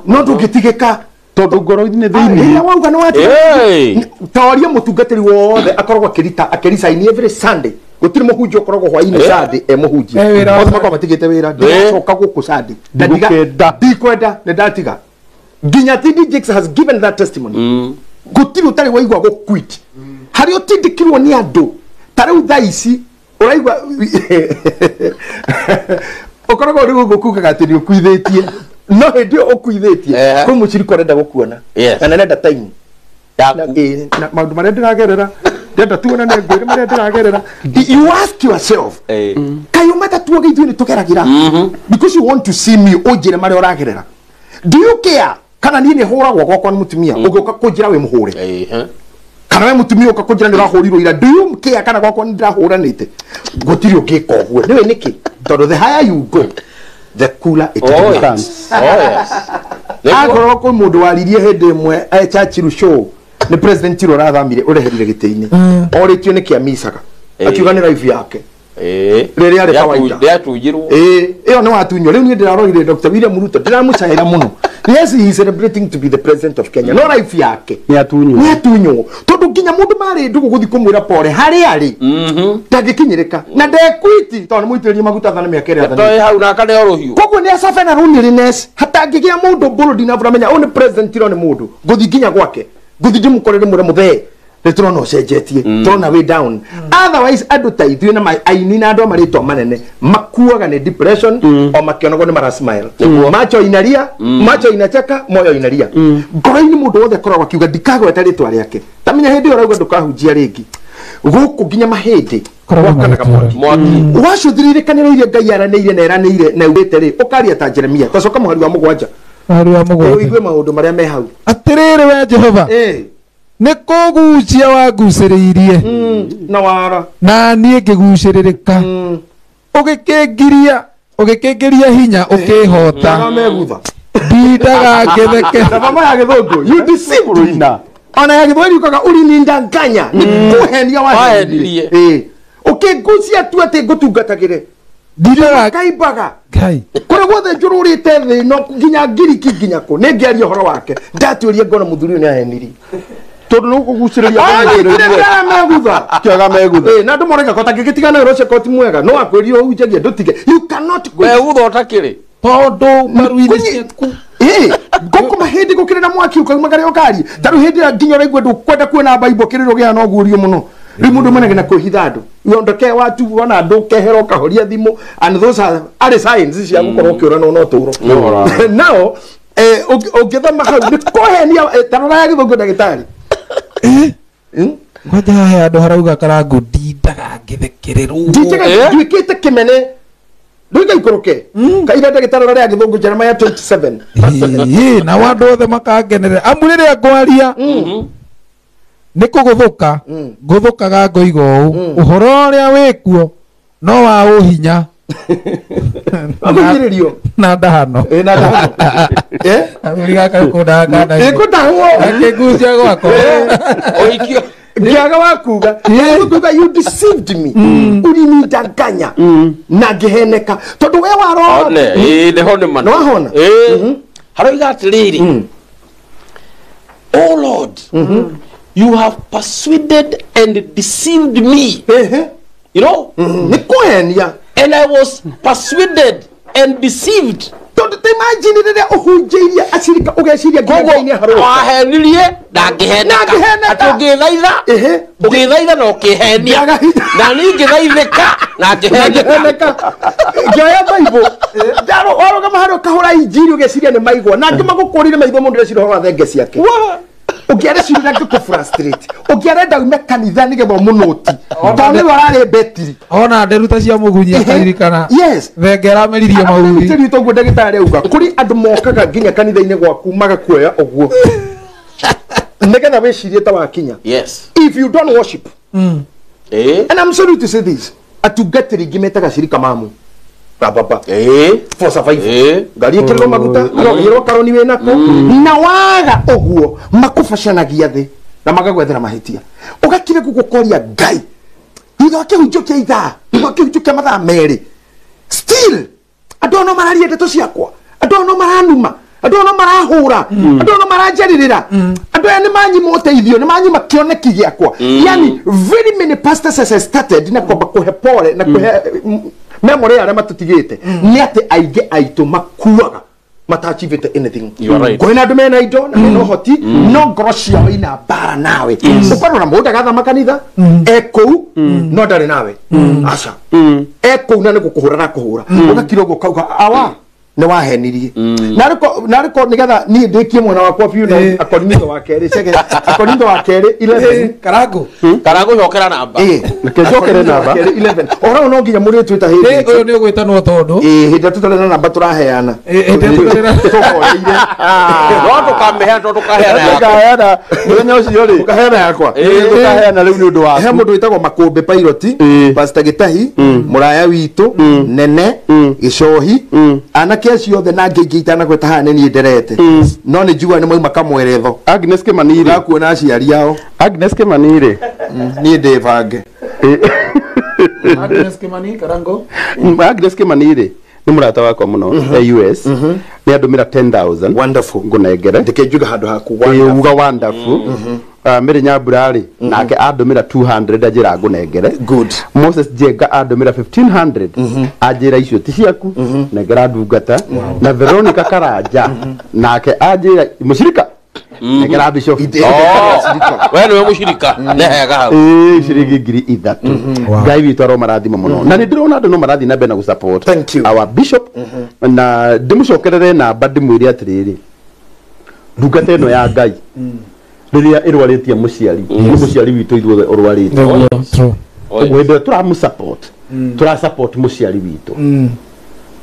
no ndũngĩtigĩka tondũ ngoro-inĩ rĩrĩa thĩiniĩ wauga nĩ watiga Hey. toria mũtungatĩri wothe akoragwo akĩrita akĩricaini every Sunday gũtirĩ mũhunjia ũkoragwo hwainĩ Sunday e mũhunjia Eh, wĩra wa othe makoragwo matigĩte wĩra ndigacoka gũkũ Sunday Na Ndigũkenda. ndikwenda nĩ ndatiga nginya TD Jakes has given that testimony gũtirĩ ũtarĩ waigua gũquit harĩa ũtindĩkirwo nĩ andũ ta rĩu thaa ici ũraigua ũkoragwo rĩu ũguo kugaga atĩ nĩ ũkuithĩtie no hĩndĩ ĩyo ũkuithĩtie Eh. kwĩ mũcirika ũrenda gũkuona Yes. na nĩarenda time Yaku. na maũndũ marĩa ndĩragerera ndĩrenda tuonane ngwĩre marĩa ndĩragerera you ask yourself kaĩ ũmata tuoge ithuĩ nĩ tũgeragĩra because you want to see me ũnjĩre marĩa ũragerera do you care kana niĩ nĩ hũragwo gwakwa nĩ mũtumia ũgĩũka kũnjĩra wĩ mũhũre kana we mũtumia ũka kũnjĩra nĩ ũrahũrirwo ira do you care kana gwakwa nĩ ndĩrahũranĩte gũtirĩ ũngĩka ũguo nĩwe nĩkĩ tondũ the higher you go the cooler it Oh, becomes. yes. Oh, yes. Nĩguo. Akorwo kwĩ mũndũ waririe hĩndĩ ĩmwe e Churchill show nĩ president ũrĩa ũrathamire ũreherire gĩtĩ-inĩ orĩtio nĩ kĩamicaga akiuga nĩ life yake rĩrĩa arĩ kawaida Rĩatunjirwo. Ĩĩ, ĩyo nĩ watunywo rĩu niĩ ndĩrarorire Dr. William Ruto ndĩramũcaĩra mũno yes he is celebrating to be the president of Kenya no life yake nĩ atunywo nĩ atunywo tondũ nginya mũndũ marĩ ndũgũ gũthiĩ kũmwĩra pore harĩa arĩ ndangĩkinyĩrĩka na ndekwiti tondũ nĩ mũitĩrĩrie maguta thana mĩaka ĩrĩa athanĩte Toĩ hau na akaneo rũhiũ. koguo nĩ acabe na loneliness hatangĩgĩa mũndũ mbũrũ ndinabũramenya ũyũ nĩ president ĩro nĩ mũndũ ngũthiĩ nginya gwake ngũthiĩ ndĩmũkorere mwĩre mũthee Nĩ tũrona ũcenjetie, tũrona wĩ down. Otherwise andũ ta ithuĩ na aini na andũ a marĩtwa manene makuaga nĩ depression o makĩonagwo nĩ mara smile. Macho inaria, macho inacheka, moyo inaria. Ngoro-inĩ mũndũ wothe akoragwo akiuga ndikagweta rĩtwa rĩake. Tamenya hĩndĩ ĩyo ũrauga ndũkahunjia rĩngĩ. Gũkũ nginya mahĩndĩ gwakanaga mwaki. Wacũthĩrĩrĩkanĩra iria Ngai aranĩire na eranĩire na augĩte rĩ, ũkaria ta Jeremia. Tacoka mũhari wa 7. Mũhari wa 7. Ũigue maũndũ marĩa me hau. Atĩrĩrĩ we Jehova. Nĩ kũgucia wagucĩrĩirie. Na wara. Na niĩ ngĩgucĩrĩrĩka. Ũgĩkĩngĩria hinya ũkĩhota. Ndindaga ngĩtheke. Na mama ya Gĩthũngũ, you deceived me. Ona ya Gĩthweri ukaga ulinindanganya. Nĩ kũhenia wahenirie. Ũkĩngucia tu atĩ ngũtungatagĩre. Ndindaga kaimbaga. Ngai. Kũrĩa guothe njũrũrĩte thĩ no nginya Ngiriki nginya kũ. Nĩ ngĩaria ũhoro wake. Ndatuĩria ngona mũthuri ũyũ nĩ ahenirie. Tondũ nĩ ũkũgucĩrĩria megutha. Kĩaga megutha. Na andũ moraga kota ngĩgĩtigana wĩra ũcio koti mwega. No akwĩrire ũhunjagie ndũtige. You cannot quit. Megutha ũtakĩrĩ. Tondũ maru-inĩ ciaku. Gũkũ mahĩndĩ gũkĩrĩ na mwaki ũkauma karĩa ũkarie. Ta rĩu hĩndĩ ĩrĩa nginya ũraigua ndũkwenda kuona Bible kĩrĩro kĩhana ũguo ũrio mũno. Rĩu mũndũ menagĩ na kwĩhitha andũ. Wondoke watu wona andũ ũkehera ũkahoria thimũ and those are signs cia gũkorwo ũkĩũranwo na ũtũũro. Now ũngĩthoma hau nĩ kũhenia ta rora ya Gĩthũngũ ndagĩtarĩ. Kwanja haha andũ harauga Karangu ndindaga ngĩthekererwo. Ndindaga nduĩkĩte kĩmene. Nduĩka ikũrũke. Kaira ndagĩtarĩ rora ya Gĩthũngũ Jeremiah 27. Na andũ othe makangenera. Amu rĩrĩa ngwaria nĩ kũgũthũka ngũthũkaga ngoiga ũũ ũhoro ũrĩa wĩkuo no wa ũhinya. Akũnyĩrĩrio. Na ndahano. Na ndahano. Athuri gaka kũndahangana. Ĩkũndahwo. Akĩngucia gwakwa. Ũikio. Ngĩaga wa kuga. Kuga you deceived me. Ulinidanganya. Na ngĩheneka. Tondũ we warora. One, nĩho nĩ ma. Nĩ wahona? Haroiga atĩrĩrĩ. Oh Lord, you have persuaded and deceived me. You know? Nĩ kũhenia. And I was persuaded and deceived. Tondũ ta imagine rĩrĩa ũhunjĩirie acirika ũgeciria nginya Ngai nĩ aharũrũka. Wahenirie na ngĩheneka. Atĩ ũngĩthaitha, ũngĩthaitha na ũkĩhenia. Na niĩ ngĩthaithĩka na ngĩheneka. Ngĩoya Bible, warũgama harĩa ũkahũra injiri ũgeciria nĩ maigua. Na angĩ magũkũrire maitho mũndũ ndĩreciria ũhoro wa thenge ciake. Ũngĩareciria ngĩkũ frustrate. Ũngĩarenda ume kanitha nĩgetha ũmũnũti. Tondũ nĩwe ararĩ betiri. Ona nderuta cia mũgunyi akaririkana. Yes. Thenge arameririe mahuti. Tĩri toguo ndagĩtarĩ auga. Kũrĩ andũ mokaga nginya kanitha-inĩ gwaku magakuoya ũguo. Nĩgetha wĩcirie ta wakinya. Yes. If you don't worship. And I'm sorry to say this. Atungatĩri ingĩ metaga cirika mamu. Baba. For survival. Ngari ĩkĩrĩrwo maguta, arogĩrwo karoni wĩnako. Na waga ũguo makũbacanagia thĩ na magagwethera mahĩtia. Ũgakire gũgũkoria Ngai. Thutha wa kĩhunjio kĩa ithaa, thutha wa kĩhunjio kĩa mathaa merĩ. Still andũ no mararia ndeto ciakwa. Andũ no maranuma. Andũ no marahũra. Andũ no maranjarĩrĩra. Andũ aya nĩ manyima ũteithio, nĩ manyima kĩoneki gĩakwa. Yani very many pastors has started na kwamba kũhe pole na kũhe memory arĩa matũtigĩte nĩ atĩ aingĩ aitũ makuaga matachivĩte anything. Kwĩna andũ mena indo na mena ũhoti no ngoro ciao ina mbara nawe. Ũkarora mũndũ agathama kanitha e kũu no ndarĩ nawe. Aca. E kũu na nĩ gũkũhũra arakũhũra. Ũgakira ũguo ũkauga awa nĩ wahenirie. Narĩko nĩgetha niĩ ndĩkie mwena wakwa biũ na Akorintho wa kerĩ cege Akorintho wa kerĩ 11 Karangu. Karangu cokera namba. Reke njokere namba. 11. Ũhoro no nginya mũrĩtwĩta hĩndĩ. Ũyũ nĩ ũgwĩtanwo tondũ. Hĩndĩ ĩrĩa tũtarĩ na namba tũraheana. Hĩndĩ ĩrĩa tũtarĩ na tũkoreire. No tũkamĩheana tondũ tũkaheana yakwa. Tũkaheana mũthenya ũcio rĩ. Tũkaheana yakwa. Tũkaheana rĩu nĩ ũndũ waku. He mũndũ wĩtagwo Makũmbĩ Pilot, Pastor Gĩtahi, mũraya witũ, Nene, Gĩcohi, anake acio othe na angĩ aingĩ itanagweta haha nĩ niĩ nderete. No nĩ njiguaga nĩ mauma kamweretho. Agnes Kĩmani rĩ. Ũrakuona aciari ao. Agnes Kĩmani rĩ. Niĩ ndĩbange. Agnes Kĩmani Karango. Agnes Kĩmani rĩ nĩ mũrata wakwa mũno e US. Nĩ andũmĩra 10,000. Wonderful. Ngũnengere. Ndeke njuge handũ haku. Uga wonderful. Mary Nyambura rĩ nake andũmĩra 200 anjĩra ngũnengere. Good. Moses Jenga andũmĩra 1500 anjĩra icio ti ciaku nengera ndungata. Na Veronica Karanja nake anjĩra mũcirika Nekera bishop. We niwe mucirika nehega hau. Ciringi 3,000. Ngai witũ aro marathimo mũno. Na nĩ ndĩrona andũ no marathiĩ na mbere na gũ-support our bishop. Na ndĩmũcokerere namba ndĩmwĩre atĩrĩrĩ, ndungata ĩno ya Ngai rĩrĩa ĩrwarĩtie mũciari, nĩ mũciari witũ ithuothe ũrwarĩte. Ũguo hĩndĩ ĩrĩa tũramũ-support, tũra-support mũciari witũ.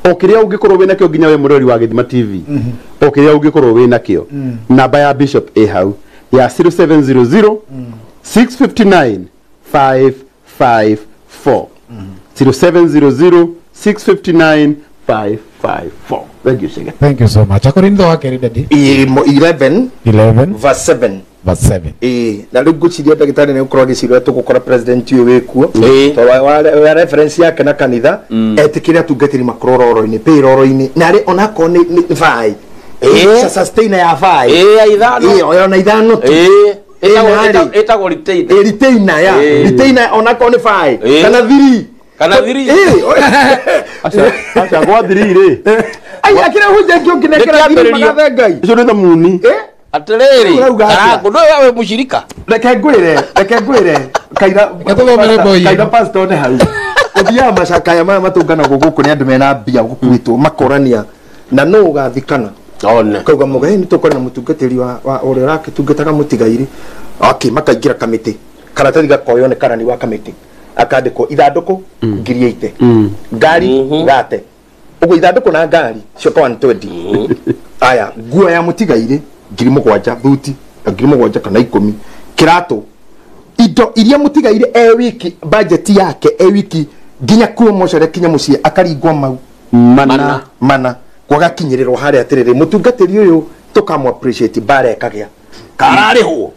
O kĩrĩa ũngĩkorwo wĩna kĩo nginya we mũrori wa Gĩthima TV, o kĩrĩa ũngĩkorwo wĩna kĩo, namba ya bishop ĩ hau ya 0700 659 554. 0700 659 554. Thank you, Shega. Thank you so much. Akorintho wa kerĩ daddy. 11 11 verse 7. Verse 7. Na rĩu ngwĩciria ndagĩtarĩ nĩ gũkorwo agĩciria tũgũkora president ũyũ wĩkuo tondũ wa reference yake na kanitha etĩkĩre atungatĩri makorwo roro-inĩ payroll-inĩ na arĩ onakorwo nĩ vai sustainer ya vai ĩyo ona ithano tu ĩtagwo retainer. Retainer ya retainer onakorwo nĩ vai kana 3 kana 3. Aca gwa 3 rĩ ai akĩra hunja kĩo kĩnekera 3 magathe Ngai icio nĩ thamuni. Atiriri, karangu no wewe mushirika. Reke ngwire kaira kaira pastor ne hau. Uthiaga macakaya maya matunganagwo guku ni andu mena mbia gukuitwo makorania na no ugathikana. One. Kauga muga ni tukore na mutungatiri wa uria urakitungataga mutigairi. Okay, makaingira kamiti. Karatathi gakoywo ni karani wa kamiti. Akandikwo ithanduku 80,000. Ngari gate. Uguo ithanduku na ngari cioka 120. Aya, nguo ya mutigairi 7,000 thuti 7,000 kana 10 kirato indo iria mutigaire e wiki budget yake e wiki nginya kuo mocore kinya mucie akaringwo mau mana mana gwagakinyirirwo haria atiriri mutungatiri uyu tukamu appreciate bare ekagia kararihwo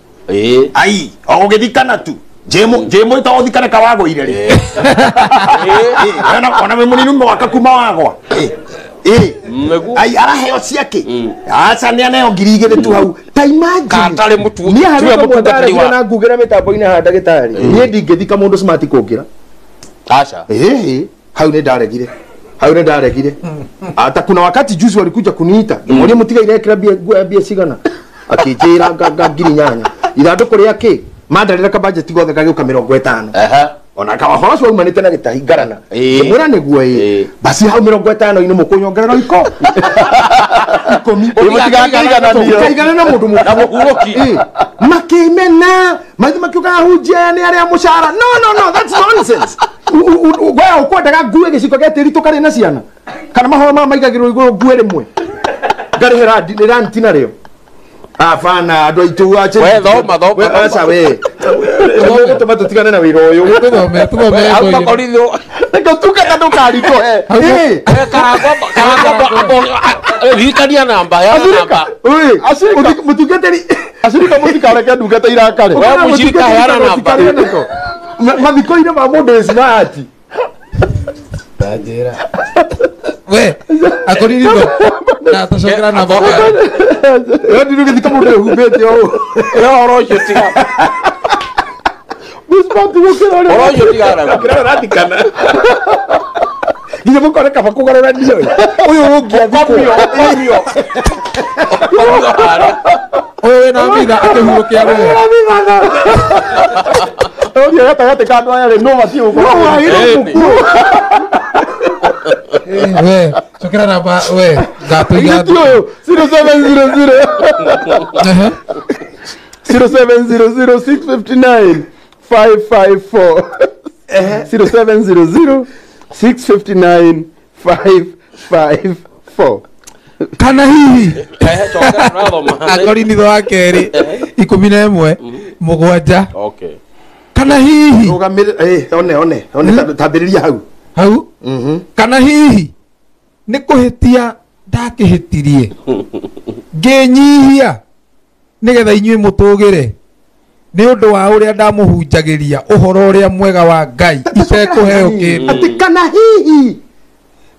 ai ogugithikana tu jemo itothikane kawagũire ri ona we munini mwaka kuma wagwa ai araheo ciake aca nĩ aneo 2,000 tu hau ta imagine katare mutu tuwe mutungatiri wa na ngugera mitambo-inĩ ha ndagĩtarĩ niĩ ndingĩthika mũndũ smart kũngĩra aca hau nĩ ndaregire hau nĩ ndaregire ata kuna wakati juzi walikuja kuniita ngĩmũria mũtigaire ekĩra mbia cigana akĩnjĩra nga 8,000 ithandũkũ rĩa kĩ mandarĩra ka budget gothe gagĩũka 50. Ona ka ũhoro ũcio umanĩte na gĩtahi ngarana ngĩmwĩra nĩguo ĩ basi hau 50 inĩ mũkũnyongerera iko 10 mũtigakĩigananio na mũndũ na mũhurũki makĩmena maithe makiuga hunjia nĩ arĩa mũcara. No no no, that's nonsense. We ũkwendaga ngue gĩciko gĩa tĩri tũkarĩ na ciana kana mahoya maya maigagĩrwo igũrũ ngue rĩmwe ngarĩhĩra ranti narĩo. Afana andũ aitũ ache we thoma thoma acha we tũma tũtigane na wĩra ũyũ tuthome tuthome hau makorithio reke tungata ndũkarikũhe karangwa ririkania namba ya namba mũtungatĩri acirika mũtikareke ndungata irakare we mũcirika heana namba mathiko-inĩ ma mũndũ smart ndanjĩra we akoririthio na tũcokera namba we ndirũgĩthika mũndũ ehumbĩte ũũ ũhoro ũcio tiga ũhoro ũcio tiga kĩrĩa ũrathikana nginya mũkore kaba kũgarũranio ũyũ ũngĩathikwo ũyũ wĩna mitha akĩhurũkia rũĩ ũrĩa gatagatĩ ka andũ aya rĩ no batiĩ gũkorwo we cokera namba we ngatuiga 0700 0700 659 554 0700 659 554 kana hihi akorinitho wa kerĩ 11 7 okay kana hihi one one one tambĩrĩria hau hau kana hihi nĩ kũhĩtia ndakĩhĩtirie ngĩnyihia nĩgetha inyuĩ mũtũgĩre nĩ ũndũ wa ũrĩa ndamũhunjagĩria ũhoro ũrĩa mwega wa Ngai itekũheo kĩndũ. Atĩ kana hihi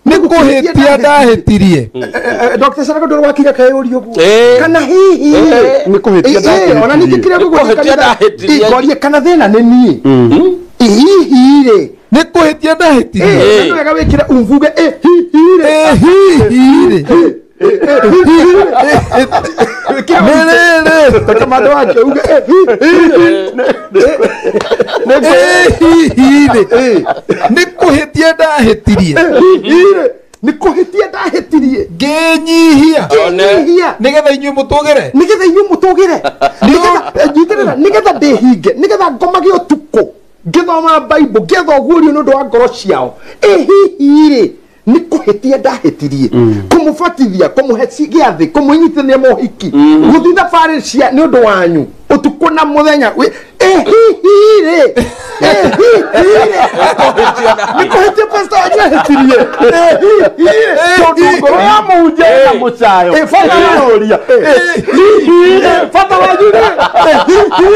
nĩ kũhĩtia ndahĩtirie. Dr. Sarako ndũrĩ wakinya kayũria ũguo. Kana hihi nĩ kũhĩtia ndahĩtirie. Ona ningĩ kĩrĩa ngũkũhĩtia ndahĩtirie. Ngorie kana thĩna nĩ niĩ. Hihi rĩ nĩ kũhĩtia ndahĩtirie. Nĩ wega wĩkĩre umvuge hihi rĩ. Hihi rĩ. Kamando wake uge nĩ kũhĩtia ndahĩtirie nĩ kũhĩtia ndahĩtirie ngĩnyihia nĩgetha inyuĩ mũtũgĩre nĩgetha inyuĩ mũtũgĩre nĩgetha nĩgetha ndĩhinge nĩgetha ngomage ũtukũ ngĩthoma Bible ngĩetha ũguũrio nĩ ũndũ wa ngoro ciao ĩ hihi rĩ nĩ kũhĩtia ndahĩtirie kũmũbatithia kũmũhe gĩathĩ kũmũnyitithania mohiki gũthiĩ thabarĩ cia nĩ ũndũ wanyu ũtukũ na mũthenya ĩ hihi rĩ ĩ hihi rĩ nĩ kũhĩtia pastor wanyu ahĩtirie ĩ hihi rĩ tondũ ngoro ya mũhunjia ĩna mũcayo ĩrũria bata wanyu rĩ ĩ hihi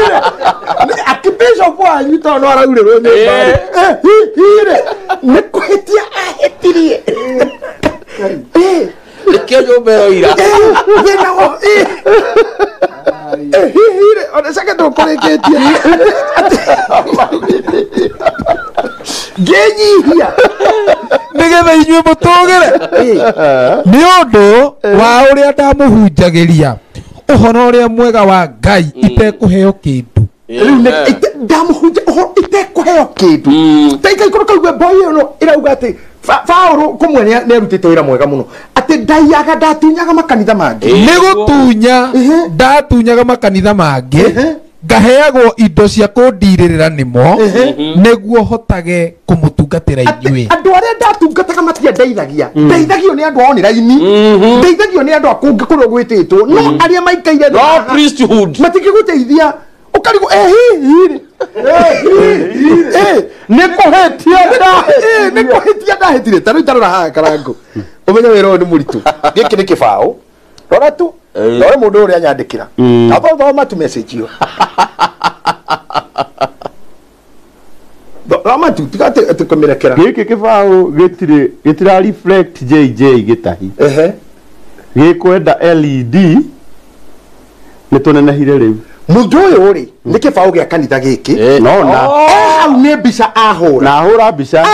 rĩ akibishop wanyu tondũ no araurĩrwo nyũmba rĩ ĩ hihi rĩ nĩ kũhĩtia ahĩtirie nĩkĩo nyũmba ĩyo ira thĩna wa hihi rĩ ona cake ndũkũrĩkĩtie ngĩnyihia nĩgetha inyuĩ mũtũgĩre nĩ ũndũ wa ũrĩa ndamũhunjagĩria ũhoro ũrĩa mwega wa Ngai itekũheo kĩndũ rĩu ndamũhunja ũhoro itekũheo kĩndũ taikaikũrũ kaigua boy ĩno ĩrauga atĩ Paũlũ kũmwe nĩ arutĩte wĩra mwega mũno atĩ ndaiyaga ndatunyaga makanitha mangĩ nĩ gũtunya ndatunyaga makanitha mangĩ ngaheagwo indo cia kũndirĩrĩra nĩmo nĩguo hotage kũmũtungatĩra inyuĩ andũ arĩa ndatungataga matiandeithagia ndeithagio nĩ andũ a online ndeithagio nĩ andũ a kũngĩ kũrĩa gwĩtĩtwo no arĩa maikaire no priesthood matingĩgũteithia ũkarigwo ĩ hihi rĩ nĩ kũhĩtia nĩ kũhĩtia ndahĩtirie ta rĩu tarora haha Karango ũmenye wĩra ũyũ nĩ mũritũ gĩkĩ nĩ kĩbaũ rora tu rora mũndũ ũrĩa anyandĩkĩra amba thoma tu message ĩyo thoma tu tiga atĩ kũmĩrekera gĩkĩ kĩbaũ gĩtirĩ gĩtira reflect JJ Gĩtahi gĩkwenda LED nĩ tũnenehire rĩu mũndũ ũyũ rĩ nĩ kĩbaũ gĩa kanitha gĩkĩ nona hau nĩ mbica ahũra na ahũra mbica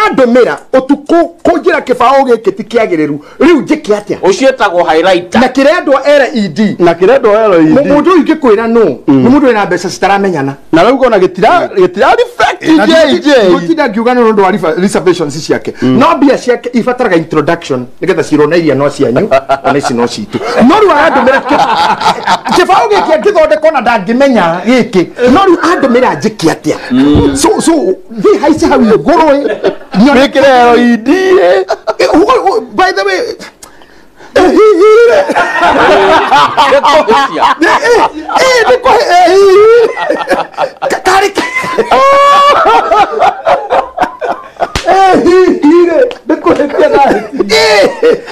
andũmĩra ũtukũ kũnjĩra kĩbaũ gĩkĩ ti kĩagĩrĩru rĩu njĩke atĩa ũcio ĩtagwo highlighter na kĩrendwo LED na kĩrendwo LED mũndũ ũyũ ingĩkwĩra nũ nĩ mũndũ wĩna mbeca citaramenyana na rĩu ngona gĩtira reflect JJ gũtinda ngiuga nĩ ũndũ wa reservations ciake no mbia ciake ibataraga introduction nĩgetha cirwo na iria no cianyu ona ici no citũ no rĩu arandũmĩra kĩbaũ gĩkĩ angĩthondekwo na ndangĩmenya gĩkĩ no rĩu andũmĩra njĩke atĩa so thĩ haice hau igũrũ wĩkĩre LED by the way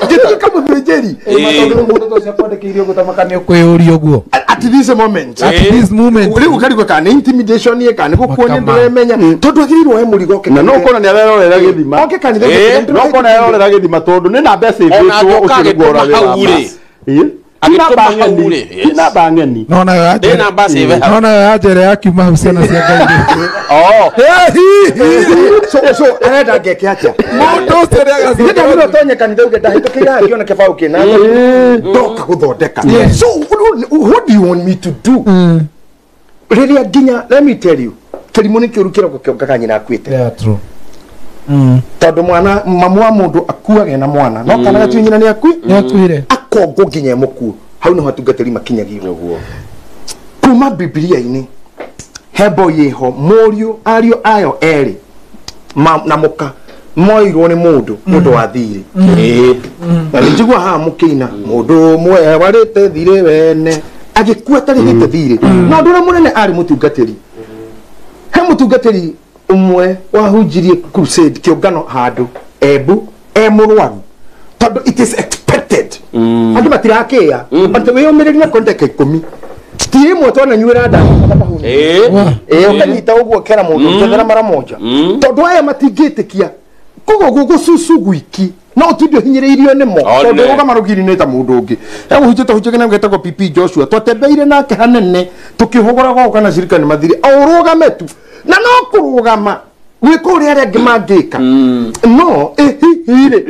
ngĩtuĩka mũthĩnjĩri mũndũ ũcio akwandĩkĩire ũguo tamaka nĩ ũkwĩyũria ũguo at this moment at this moment rĩu ũkarigwo kana nĩ intimidation ĩ kana nĩ gũkuonia ndũremenya tondũ agĩrĩirwo he mũrigo oke na no ũkona nĩ arerorera gĩthima oke kanitha no ũkona arerorera gĩthima tondũ nĩ namba ĩcĩbĩtwo ũcio nĩguo ũrawĩra ti namba ng'eni nona ya njere yakiuma hau ciana cia Ngai so arenda ngeke atĩa mũndũ ũcio nĩagacindagĩrwo tonye kanitha uge ndahĩtũkĩire haha ngĩona kĩbaũ kĩna ndoka gũthondeka so what do you want me to do rĩrĩa nginya let me tell you kĩrimũ nĩ kĩũru kĩroko kĩongaga nyina akuĩte tondũ mwana mamu wa mũndũ akuage na mwana no kana gatuĩ nyina nĩ akuire akongwo nginya mũkuo hau nĩho atungatĩri makinyagio kuma Bibilia-inĩ he boy ĩho mũriũ ariũ ayo erĩ na mũka moirwo nĩ mũndũ mũndũ wa thirĩ na nĩ njigua haha mũkĩina mũndũ ũmwe warĩte thirĩ wene agĩkua atarĩhĩte thirĩ na ũndũ ũrĩa mũnene arĩ mũtungatĩri he mũtungatĩri ũmwe wahunjirie crusade kĩũngano handũ Embu e mũrwaru tondũ it is expected andũ matirakĩĩa but wĩyũmĩrĩrie na ndagĩka ikũmi ti ĩmwe twananyuĩra ndawa ũkanyita ũguo kera mũndũ njethera mara moja tondũ aya matingĩtĩkia koguo gũgũcucu gwiki no ũtinde ũhinyĩrĩirio nĩmo tondũ rũgama rũgiri-inĩ ta mũndũ ũngĩ egũhunjĩte hunjĩte na getagwo PP Joshua twatembeire nake hanene tũkĩhũgũraga kana cirika nĩ mathire o ũrũgame tu na no kũrũgama Gwĩka ũrĩa arĩa angĩ mangĩka no ĩhihirĩ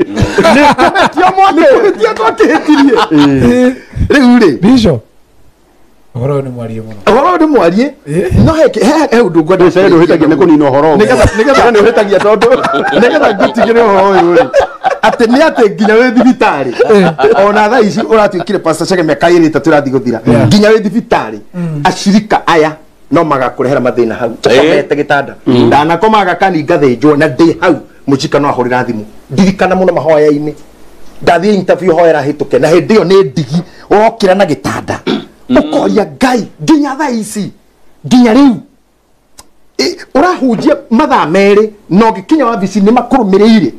nĩ kũhĩtia mwakĩhĩtia twakĩhĩtirie rĩu rĩ Bishop ũhoro ũyũ nĩ mwarie mũno ũhoro ũyũ nĩ mwarie no he ũndũ ngwenda Nĩ ũhĩtagia nĩ kũnina ũhoro nĩgetha nĩ ũhĩtagia tondũ nĩgetha ngũtigĩre ũhoro ũyũ rĩ atĩ nĩ atĩ nginya wĩ thibitarĩ ona thaa ici ũratuĩkire Pastor Chege mĩaka ĩrĩ ĩtatũ ĩrathiĩ gũthira nginya wĩ thibitarĩ acirika aya no magakũrehera mathĩna hau ũkomete gĩtanda ndanakomaga kani ngathĩnjwo na ndĩ hau mũcika no ahũrĩra thimũ ndirikana mũno mahoya-inĩ ndathiĩ interview hoera hĩtũke na hĩndĩ ĩyo nĩ ndigi ũrokĩra na gĩtanda ũkoria Ngai nginya thaa ici nginya rĩu ũrahunjia mathaa merĩ na ũngĩkinya wabici nĩ makũrũmĩrĩire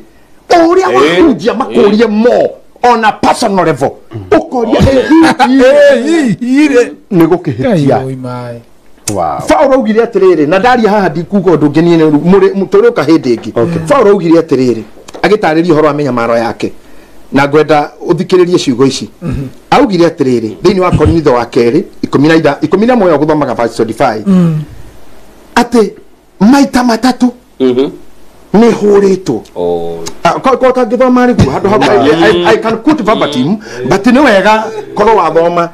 ũrĩa wahunjia makũrie mo on a personal level ũkoria nĩ gũkĩhĩtia. Paul augire atĩrĩrĩ na ndaria haha ndikuga ũndũ ũngĩ niĩ tũrĩũka hĩndĩ ĩngĩ. Paul augire atĩrĩrĩ agĩtarĩria ũhoro wa mĩnyamaro yake na ngwenda ũthikĩrĩrie ciugo ici. Augire atĩrĩrĩ thĩinĩ wa Korinitho wa kerĩ 11 ũgũthomaga verse 25 atĩ maita matatũ nĩ hũrĩtwo. Ko ũtangĩthoma rĩguo handũ hau I can quote verbatim but nĩ wega korwo wathoma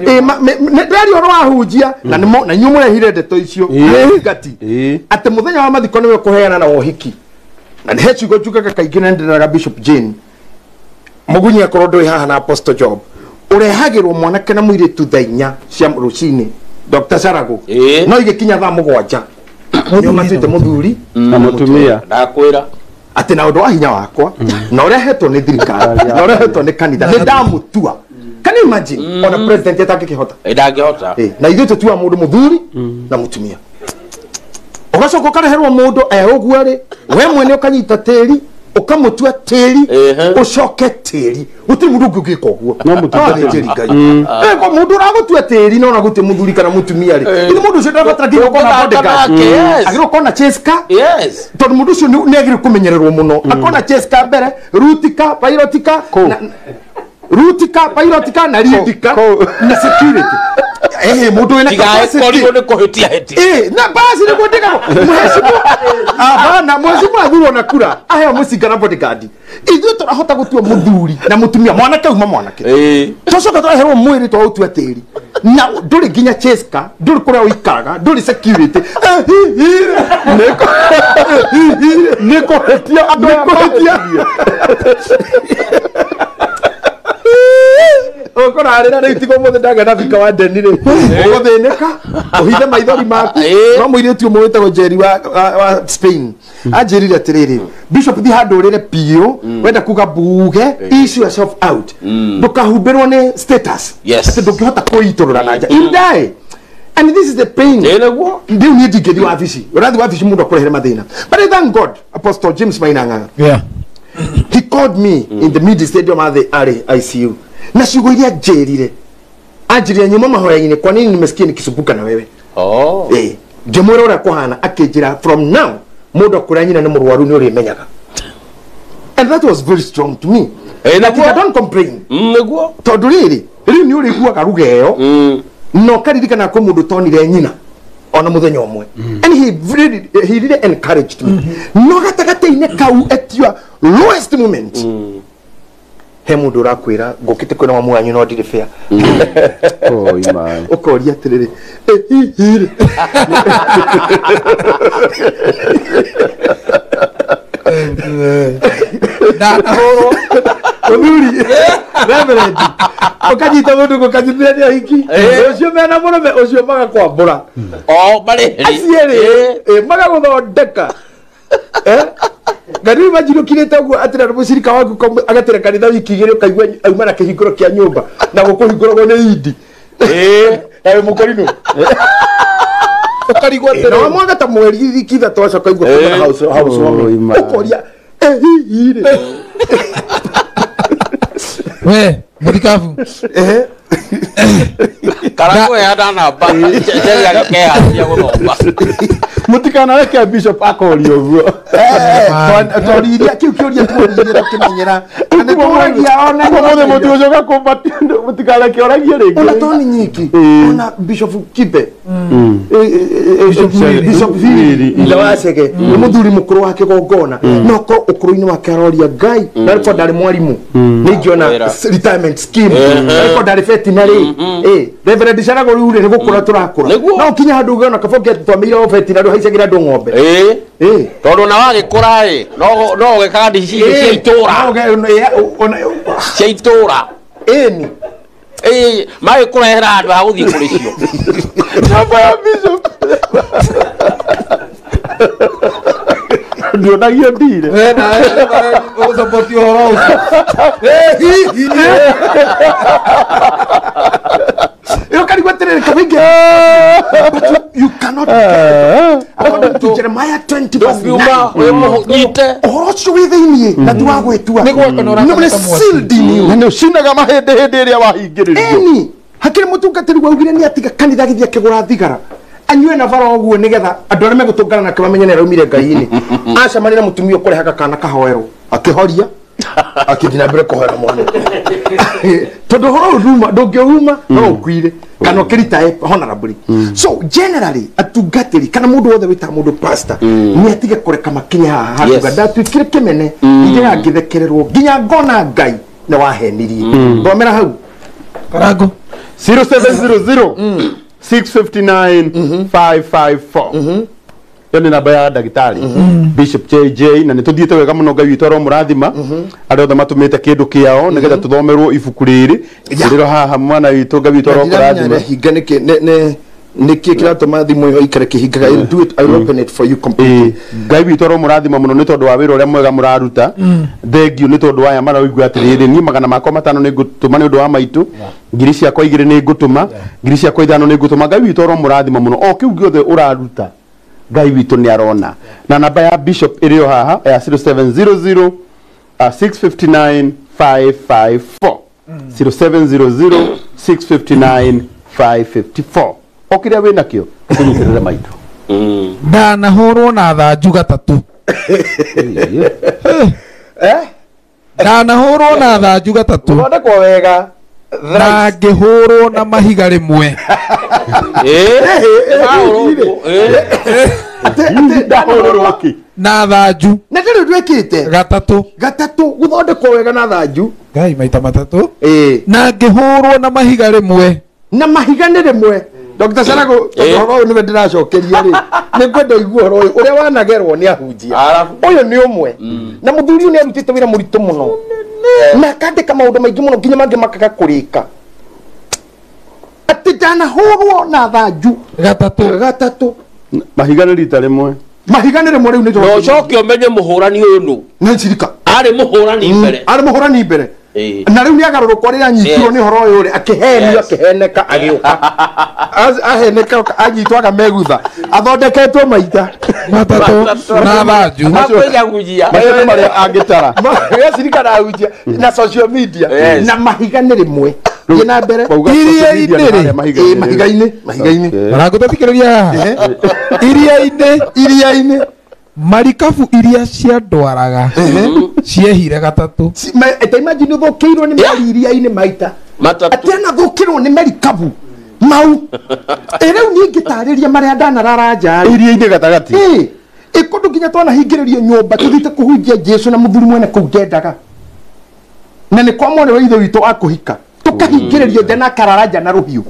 ndĩraria ũhoro wa hunjia na na inyuĩ mũrehire ndeto icio ngati atĩ mũthenya wa mathiko nĩwe ũkũheana na wohiki na he ciugo njugaga kaingĩ na ndĩraga Bishop Jane Mũgunyi akorwo ndũĩ haha na Apostle Job ũrehagĩrwo mwanake na mũirĩtu thaa inya cia rũcinĩ Dr. Sarago no igĩkinya thaa mũgwanja nĩo matuĩte mũthuri na mũtumia ndakwĩra atĩ na ũndũ wa hinya wakwa na ũrehetwo nĩ thirikari na ũrehetwo nĩ kanitha nĩ ndamũtua. Can you imagine ona president atangĩkĩhota ndangĩhota na ithuĩ tũtua mũndũ mũthuri na mũtumia ũgacoka ũkareherwo mũndũ e ũguo rĩ we mwene ũkanyita tĩri ũkamũtua tĩri ũcoke tĩri gũtirĩ mũndũ ũngĩ ũngĩka ũguo no athĩnjĩri Ngai mũndũ ũragũtua tĩri no ona gũtirĩ mũthuri kana mũtumia rĩ ithe mũndũ ũcio ndarabatara nginya ũkorwo na bodyguard agĩrĩirwo ũkorwo na chase car tondũ mũndũ ũcio nĩ agĩrĩirwo kũmenyererwo mũno akorwo na chase car mbere rutika pilotika rutika pilotika na ridika na security mũndũ wĩna capacity nĩ kũhĩtia hĩti na basi nĩguo ndĩgagwo mũhecimu abana mũhecimu athurwo na kura aheo mũcinga na bodyguard ithuĩ tũrahota gũtua mũthuri na mũtumia mwanake uma mwanake tũcoka tũreherwo mwĩrĩ twaũtua tĩri na ndũrĩ nginya chase car ndũrĩ kũrĩa ũikaraga ndũrĩ security nĩ kũhĩtia andũ nĩ kũhĩtia ũkũrarĩra rĩu tiga ũmũthĩ ndagĩa na bika wa ndeni rĩ ũgũthĩnĩka ũhithe maithori maku no mũirĩtu ũmwe wĩtagwo Jerry wa Spain anjĩrire atĩrĩrĩ Bishop thiĩ handũ ũrĩre biũ wenda kuga mbuge issue yourself out ndũkahumbĩrwo nĩ status atĩ ndũngĩhota kwĩitũrũra na nja you die and this is the pain rĩu niĩ ndingĩthiĩ wabici ũrathiĩ wabici mũndũ akũrehere mathĩna but I thank God Apostle James Maina Ng'ang'a he called me in the mid stadium at the ICU na ciugo iria njĩrire anjĩrire nyuma mahoya-inĩ kwa nini nimesikia nikisumbuka na wewe ngĩmwĩra ũrĩa kũhana akĩnjĩra from now mũndũ akũrĩa nyina nĩ mũrwaru nĩ ũrĩmenyaga and that was very strong to me I don't complain nĩguo tondũ rĩrĩ rĩu nĩ ũrĩiguaga ruga ĩyo na ũkaririkana kwĩ mũndũ tonire nyina ona mũthenya ũmwe and he really encouraged me no gatagatĩ-inĩ kau at your lowest moment he mundu urakwira ngukite kwina mamu wanyu no ndiri fair ukoria atiriri hihire ndanahũrwo muthuri reverend ukanyita mundu gukanyitithania hiki ucio mena murume ucio magakwambura o marĩ acio magaguthondeka ngari imagine ukirite uguo atira mucirika waku agatira kanitha wiki igiri ukaigua auma na kihinguro kia nyumba na gukuhinguragwo ni indi nawe mukorino ukarigwo atiri na mwaga ta mweri wiki ithatu acoka igua kuma house warming ukoria hihire we muthikabu karakweana namba njega kehacia guthoma mutikanareke bishop akoria uguo tworirie kiu kiuria tworirie tukimenyera na nitũragia ona ũmũthĩ mũtigũcoka kũmbatia mũtikareke oragie rĩngĩ ona toni nyiki ona bishop Kibe Bishop Phiri wacege nĩ mũthuri mũkũrũ wa kĩgongona no korwo ũkũrũ-inĩ wake aroria Ngai na rĩkorwo ndarĩ mwarimũ nĩ ingĩona retirement scheme na rĩkorwo ndarĩ veterinary Reverend Carago rĩu rĩ nĩ gũkũra tũrakũra no kinya handũ ũngĩona kaba ũngĩatwamĩire o veterinary ũhaicagĩra andũ ng'ombe tondũ na wagĩkũra ĩ no ũgĩkaga ndici cia itũra cia itũra ĩni magĩkũrehera handũ ha gũthiĩ kũrĩ cio namba ya bishop ndionagia ndire ũgũcapoti ũhoro ũcio ũkarigwo atĩrĩrĩ kabinge but you cannot get according to Jeremiah 20 verse 9 ũhoro ũcio wĩ thĩiniĩ na ti wa gwĩtua nĩ sealed in you na nĩ ũcinaga mahĩndĩ hĩndĩ ĩrĩa wahingĩrĩrio ĩni hakĩrĩ mũtungatĩri waugire nĩ atiga kanitha agĩthiĩ akĩgũra thigara anyue na bara ũguo nĩgetha andũ arĩa megũtũngana nake mamenye nĩ araumire Ngai-inĩ acemania na mũtumia ũkũrehaga kana kahoerwo akĩhoria akĩthiĩ na mbere kũhoera mwana tondũ ũhoro ũyũ nduma ndũngĩuma no ũkuire kana ũkĩritae honorably so generally atungatĩri kana mũndũ wothe wĩtaga mũndũ pastor nĩ atige kũreka makinye haha handũ ndatuĩkire kĩmene nginya ngĩthekererwo nginya ngona Ngai nĩ wahenirie thomera hau Karango 0700 659 554 ĩyo nĩ namba ya ndagĩtarĩ Bishop JJ na nĩ tũthiĩte wega mũno Ngai witũ aromũrathima arĩa othe matũmĩte kĩndũ kĩao nĩgetha tũthomerwo ibuku rĩrĩ rĩrĩ haha mwana witũ Ngai witũ arokũrathima hinga nĩkĩ nĩkĩ kĩratũma thimũ ĩyo ikare kĩhingaga I'll do it I'll open it for you completely Ngai witũ aromũrathima mũno nĩ tondũ wa wĩra ũrĩa mwega mũraruta thengiũ nĩ tondũ aya maraigua atĩrĩrĩ niĩ magana makwa matano nĩ ngũtũma nĩ ũndũ wa maitũ ngiri ciakwa igĩrĩ nĩ ngũtũma ngiri ciakwa ithano nĩ ngũtũma Ngai witũ aromũrathima mũno o kĩu gĩothe ũraruta Ngai witũ nĩ arona na namba ya Bishop ĩrĩ o haha ya 0700 659 554 0700 659 554 o kĩrĩa wĩ nakĩo tũnyitĩrĩre maitũ ndanahũrwo na thanju gatatũ ndanahũrwo na thanju gatatũ gũthondekwo wega na ngĩhũrwo na mahiga rĩmwe na thanju na ndĩrĩ ndwĩkĩte gatatũ gatatũ gũthondekwo wega na thanju Ngai maita matatũ na ngĩhũrwo na mahiga rĩmwe na mahiga nĩ rĩmwe Dr. Carago tondũ ũhoro ũyũ nĩwe ndĩracokeria rĩ nĩ ngwenda ũigue ũhoro ũyũ ũrĩa wanagerwo nĩ ahunjia ũyũ nĩ ũmwe na mũthuri ũyũ nĩ arutĩte wĩra mũritũ mũno na akandĩka maũndũ maingĩ mũno nginya mangĩ makaga kũrĩka atĩ ndanahũrwo na thanju gatatũ gatatũ mahiga nĩ rita rĩmwe mahiga nĩ rĩmwe rĩu nĩ na ũcoke ũmenye mũhũrani ũyũ nũ nĩ cirika arĩ mũhũrani mbere arĩ mũhũrani mbere na rĩu nĩ agarũrũkwo rĩrĩa anyitirwo nĩ ũhoro ũyũ rĩ akĩhenio akĩheneka agĩũka aheneka anyitwo akamegutha athondeketwo maita matatũ na thanju macio nĩ marĩa angĩtara cirika na ahunjia na social media na mahiga nĩ rĩmwe thiĩ na mbere iria-inĩ rĩ mahiga-inĩ mahiga-inĩ marangũtathikĩrĩria haha iria-inĩ iria-inĩ marikabu iria ciandwaraga ciehire gatatũ ta imagine ũthũkĩirwo nĩ meri iria-inĩ maita atĩ anathũkĩrwo nĩ merikabu mau ĩ rĩu niĩ ngĩtarĩria marĩa ndanarara nja rĩ iria-inĩ gatagatĩ ĩ kũndũ nginya twanahingĩrĩrio nyũmba tũthiĩte kũhunjia Jesũ na mũthuri mwene kũu ndendaga na nĩ kwa mwarĩ wa ithe witũ akũhika tũkahingĩrĩrio nja na akarara nja na rũhiũ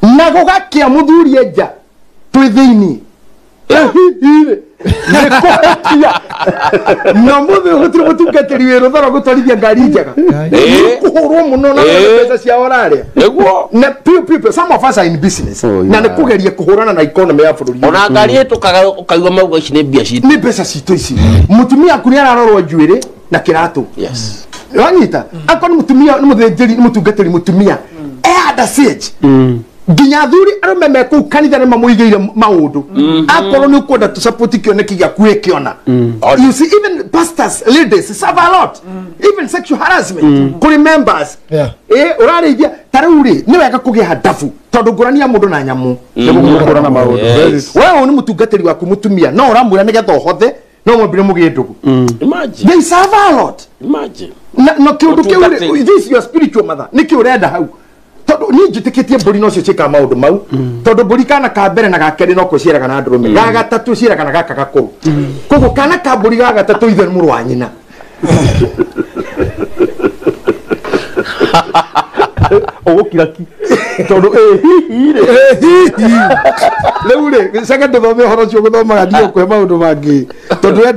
na gũgakĩa mũthuri enja twĩ thĩiniĩ nĩ kũhĩtia na mũthĩ gũtirĩ mũtungatĩri wĩ rũthoro gũtwarithia ngari njega kũhũrwo mũno na mbeca ciao ũrarĩa nĩguo na people some of us are in business na nĩ kũgeria kũhũrana na economy ya bũrũri ona ngari ĩtũkaga ũkaigua mauga ici nĩ mbia citũ nĩ mbeca citũ ici mũtumia aku nĩ ararorwo njuĩrĩ na kĩratũ yes wanyita akorwo nĩ mũtumia nĩ mũthĩnjĩri nĩ mũtungatĩri mũtumia e under siege nginya athuri arũme me kũu kanitha nĩ mamũigĩire maũndũ akorwo nĩ ũkwenda tũ support kĩoneki gĩaku ĩkĩona you see even pastors ladies suffer a lot even sexual harassment kũrĩ members ũrarĩithia ta rĩu rĩ nĩ wega kũgĩa handabu tondũ ngũrani ya mũndũ na nyamũ nĩ gũkũrana maũndũ wewe ũyũ nĩ mũtungatĩri waku mũtumia no ũramwĩra nĩgetha ũhothe no mwambire mũgĩe ndũgũ imagine they suffer a lot imagine na kĩũndũ kĩu this is your spiritual mother nĩkĩ ũrenda hau Tondu ni njitikitie mburi no cio ciikaga maundu mau. Tondu mburi kana ka mbere na ga keri no kuciaraga na ndurume. Ga gatatu ciaraga na gaka gakuru. Koguo kana ka mburi ga gatatu ithe ni mũrũ wa nyina. Ũgũkira ki tondu hihi rĩ Rĩu rĩ cege ndũthome ũhoro ũcio gũthomaga ndiũ kwĩ maũndũ mangĩ tondũ we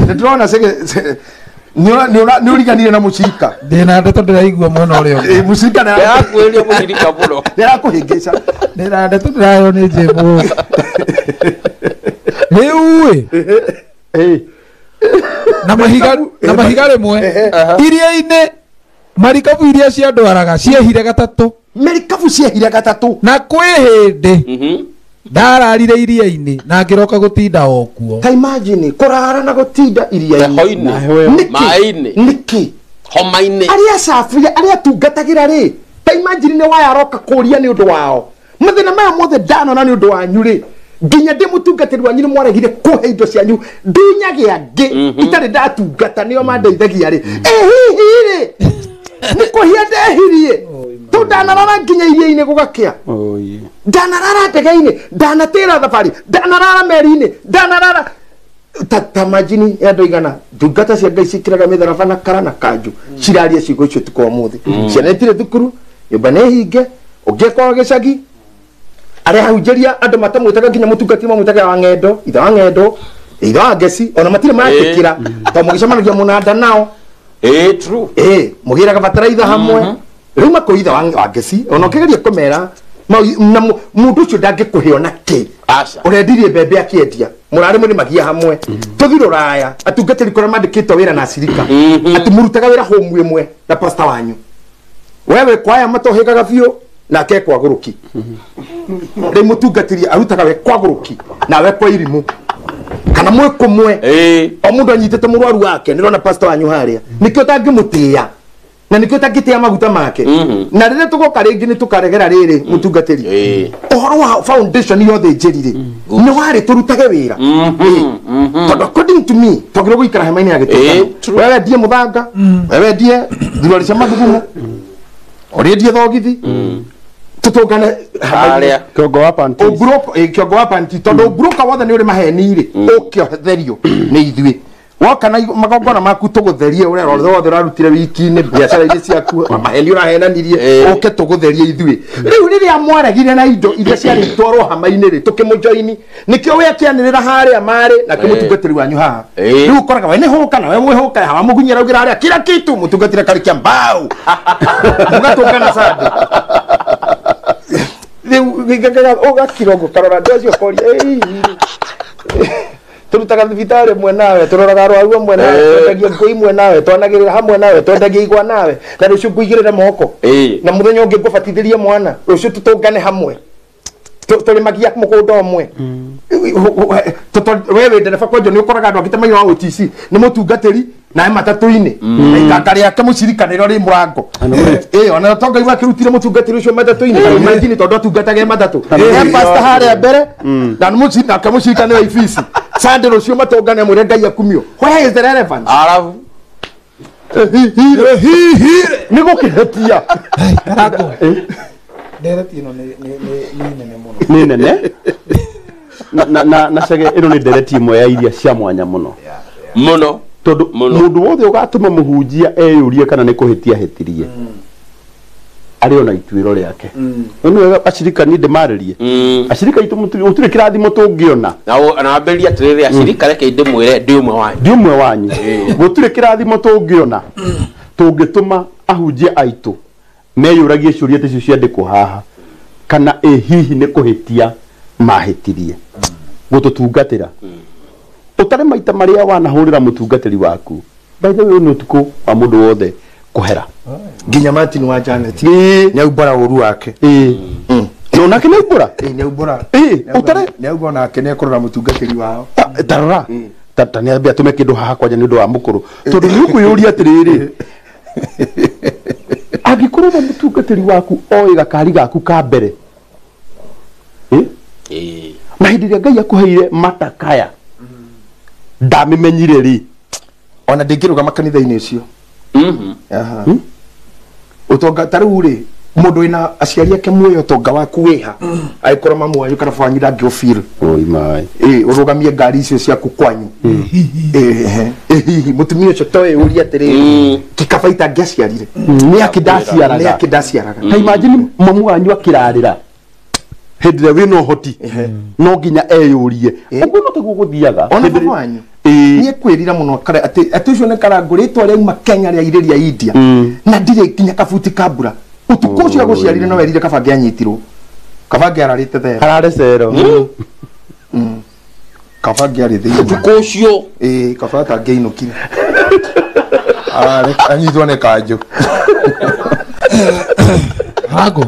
ndĩrona cege nĩ ũriganire na mũcirika ndĩna ndeto ndĩraigua mwena ũrĩa ũngĩ. Mũcirika Ndĩrakuĩria mũcirika mũno. Nĩarakũhĩngĩca. Ndĩna ndeto ndĩraheo nĩ Jemo. Rĩu ĩ na mahiga rĩmwe iria-inĩ marikabu iria ciandwaraga ciehire gatatũ. Marikabu ciehire gatatũ. Na kwĩ hĩndĩ ndararire iria-inĩ na ngĩroka gũtinda o kuo. Ta imagine kũrara na gũtinda iria-inĩ. Maĩ-inĩ. Nĩkĩ? Homa-inĩ. Arĩa cabu arĩa tungatagĩra rĩ, ta imagine nĩ waya aroka kũria nĩ ũndũ wao. Mathĩna maya mothe ndanona nĩ ũndũ wanyu rĩ, nginya ndĩ mũtungatĩri wanyu nĩ mwaregire kũhe indo cianyu ndunyage angĩ itarĩ ndatungata nĩo mandeithagia rĩ. Ĩ hihi rĩ nĩ kũhia ndehirie tu ndanarara nginya iria-inĩ gũgakĩa. Ndanarara ndege-inĩ, ndanatĩra thabarĩ, ndanarara meri-inĩ, ndanarara ta majini ya andũ igana ndungata cia Ngai cikĩraga mĩtharaba na kara na kanjũ ciraria ciugo icio ũtukũ wa ũmũthĩ. Ciana itirĩ thukuru, nyũmba nĩ hinge, ũngĩkorwo gĩcagi arĩa ahunjĩria andũ matamwĩtaga nginya mũtungati mamwĩtaga wa ng'endo, ithe wa ng'endo, ithe wa ngeci, ona matirĩ matĩkĩra tondũ mũgĩcemanagia mũnanda nao. True. Mũgĩraga bataraitha hamwe. Rĩu makũitha wa ngeci, ona ũkĩgeria kũmera na mũndũ ũcio ndangĩkũhe ona kĩ. Ũrendirie mbembe akĩendia, mũrarĩ mũrĩmagia hamwe. Tũthiĩ rũraya, atungatĩri kũrĩa mandĩkĩtwo wĩra na acirika. Atĩ mũrutaga wĩra home ĩmwe na pastor wanyu. Wewe kwaya matohĩgaga biũ nake kwagũrũki. Rĩu mũtungatĩri arutaga we kwagũrũki nawe kwa irimũ. Kana mwĩ kũmwe. O mũndũ anyitĩte mũrwaru wake, nĩrona pastor wanyu harĩa. Nĩkĩo ũtangĩmũtĩĩa. Na nĩkĩo ũtangĩtĩĩa maguta make. Na rĩrĩa tũgoka rĩngĩ nĩ tũkaregera rĩrĩ mũtungatĩri. Ũhoro wa foundation yothe njĩrire nĩ warĩ tũrutage wĩra. Tondũ according to me twagĩrĩirwo gũikara hema-inĩ ya gĩtũngano. Wewe wendie mũthanga, wewe wendie thuruarĩ cia mathugumo, ũrĩa endie thogithi, tũtũngane harĩa. Kĩongo wa panties. Kĩongo wa panties tondũ ũmburoka wothe nĩ ũrĩ maheni rĩ, ũke ũtherio nĩ ithuĩ. Woka na magongona maku tũgũtherie ũrĩa wothe ũrarutire wiki-inĩ biacara-inĩ ciaku maheni ũrahenanirie ũke tũgũtherie ithuĩ. Rĩu rĩrĩa mwaregire na indo iria ciarĩ itwarwo hama-inĩ rĩ, tũkĩmũjoini nĩkĩo we akĩanĩrĩra harĩa marĩ na kĩmũtungatĩri wanyu haha. Rĩu ũkoraga we nĩ hũka na we mwĩhũka hawa mũgunyĩra augĩra harĩa kila kitu mũtungatĩri akarĩkia mbau mũgatũngana Sunday. Rĩu ũgakira ũguo ũkarora andũ acio ũkoria turutaga thibitarĩ mwe nawe, turoraga arwaru amwe nawe, twendagia ngũi mwe nawe, twanagĩrĩra hamwe nawe, twendagia igwa nawe, na rũciũ ngũigĩrĩre moko na mũthenya ũngĩ ngũbatithĩrie mwana, rũciũ tũtũngane hamwe, tũrĩmagia mũgũnda ũmwe. We wĩ ndereba kwanjũ nĩ ũkoraga andũ angĩ ta mairũ wa OTC nĩ mũtungatĩri na matatũ-inĩ na ikaka rĩake mũcirika nĩrĩo rĩ mũrango. Ona to Ngai wakĩrutire mũtungatĩri ũcio matatũ-inĩ, imagine tondũ atungatage matatũ. He pastor harĩa mbere na nake mũcirika nĩ wa ibisi. Sunday rũciũ matũngane mwĩre Ngai akumio. Where is the relevance? Arabu. Nĩ gũkĩhĩtia. Ndereti ĩno nĩ nene mũno. Nĩ nene. Na cege ĩno nĩ ndereti ĩmwe ya iria cia mwanya mũno. Mũno. Tondũ mũndũ wothe ũgatũma mũhunjia eyũrie kana nĩ kũhĩtia ahĩtirie. Arĩ ona ituĩro rĩake. Nĩ wega acirika niĩ ndĩmarĩrie. Acirika aitũ gũtirĩ kĩrathimo tũngĩona. Na ambĩrĩria atĩrĩrĩ acirika reke ndĩmwĩre ndĩ ũmwe wanyu. Ndĩ ũmwe wanyu. Gũtirĩ kĩrathimo tũngĩona tũngĩtũma ahunjia aitũ meyũragie ciũria ta icio ciandĩkwo haha kana ĩ hihi nĩ kũhĩtia mahĩtirie gũtũtungatĩra. Ũtarĩ maita marĩa wanahũrĩra mũtungatĩri waku. By the way, nĩ ũtukũ wa mũndũ wothe kũhera. Nginya Martin wa Janet nĩ aumbũra ũru wake. No nake nĩ aumbũra? Nĩ aumbũra. Ũtarĩ nĩ aumbũra nake nĩ ekũrora mũtungatĩri wao. Tarora. Ta nĩ ambia atũme kĩndũ haha kwanja nĩ ũndũ wa mũkũrũ. Tondũ nĩ ũkwĩyũria atĩrĩrĩ. Angĩkorwo we mũtungatĩri waku oĩ gakari gaku ka mbere. Na hĩndĩ ĩrĩa Ngai akũheire matakaya ndamĩmenyire rĩ. Ona ndingĩrũgama kanitha-inĩ ũcio. Ũtonga ta rĩu rĩ Mundu wina aciari ake muoyo tonga waku wiha aikorwo mamu wanyu kana baba wanyu ndangĩũfeel. Oi mai. Urugamie ngari icio ciaku kwanyu. Hihi mutumia ucio to ũrie atĩrĩrĩ kĩkaba itangĩaciarire nĩ akĩndaciaraga nĩ akĩndaciaraga. Ta imagine mamu wanyu akĩrarĩra hĩndĩ ĩrĩa wĩna ũhoti no nginya eyũrie ũguo no taguo gũthiaga ona baba wanyu niĩ kwĩrira mũno kare atĩ ũcio nĩ karangũ rĩtwa rĩauma Kenya rĩa irĩ rĩa India na ndirĩ nginya kabuti ka mbura utukũ ũcio agũciarire no werire kaba angĩanyitirwo kaba angĩararĩte thero ararĩ cero kaba angĩarĩ thĩinĩ utukũ ũcio kaba atangĩainũkire anyitwo nĩ kanjũ hago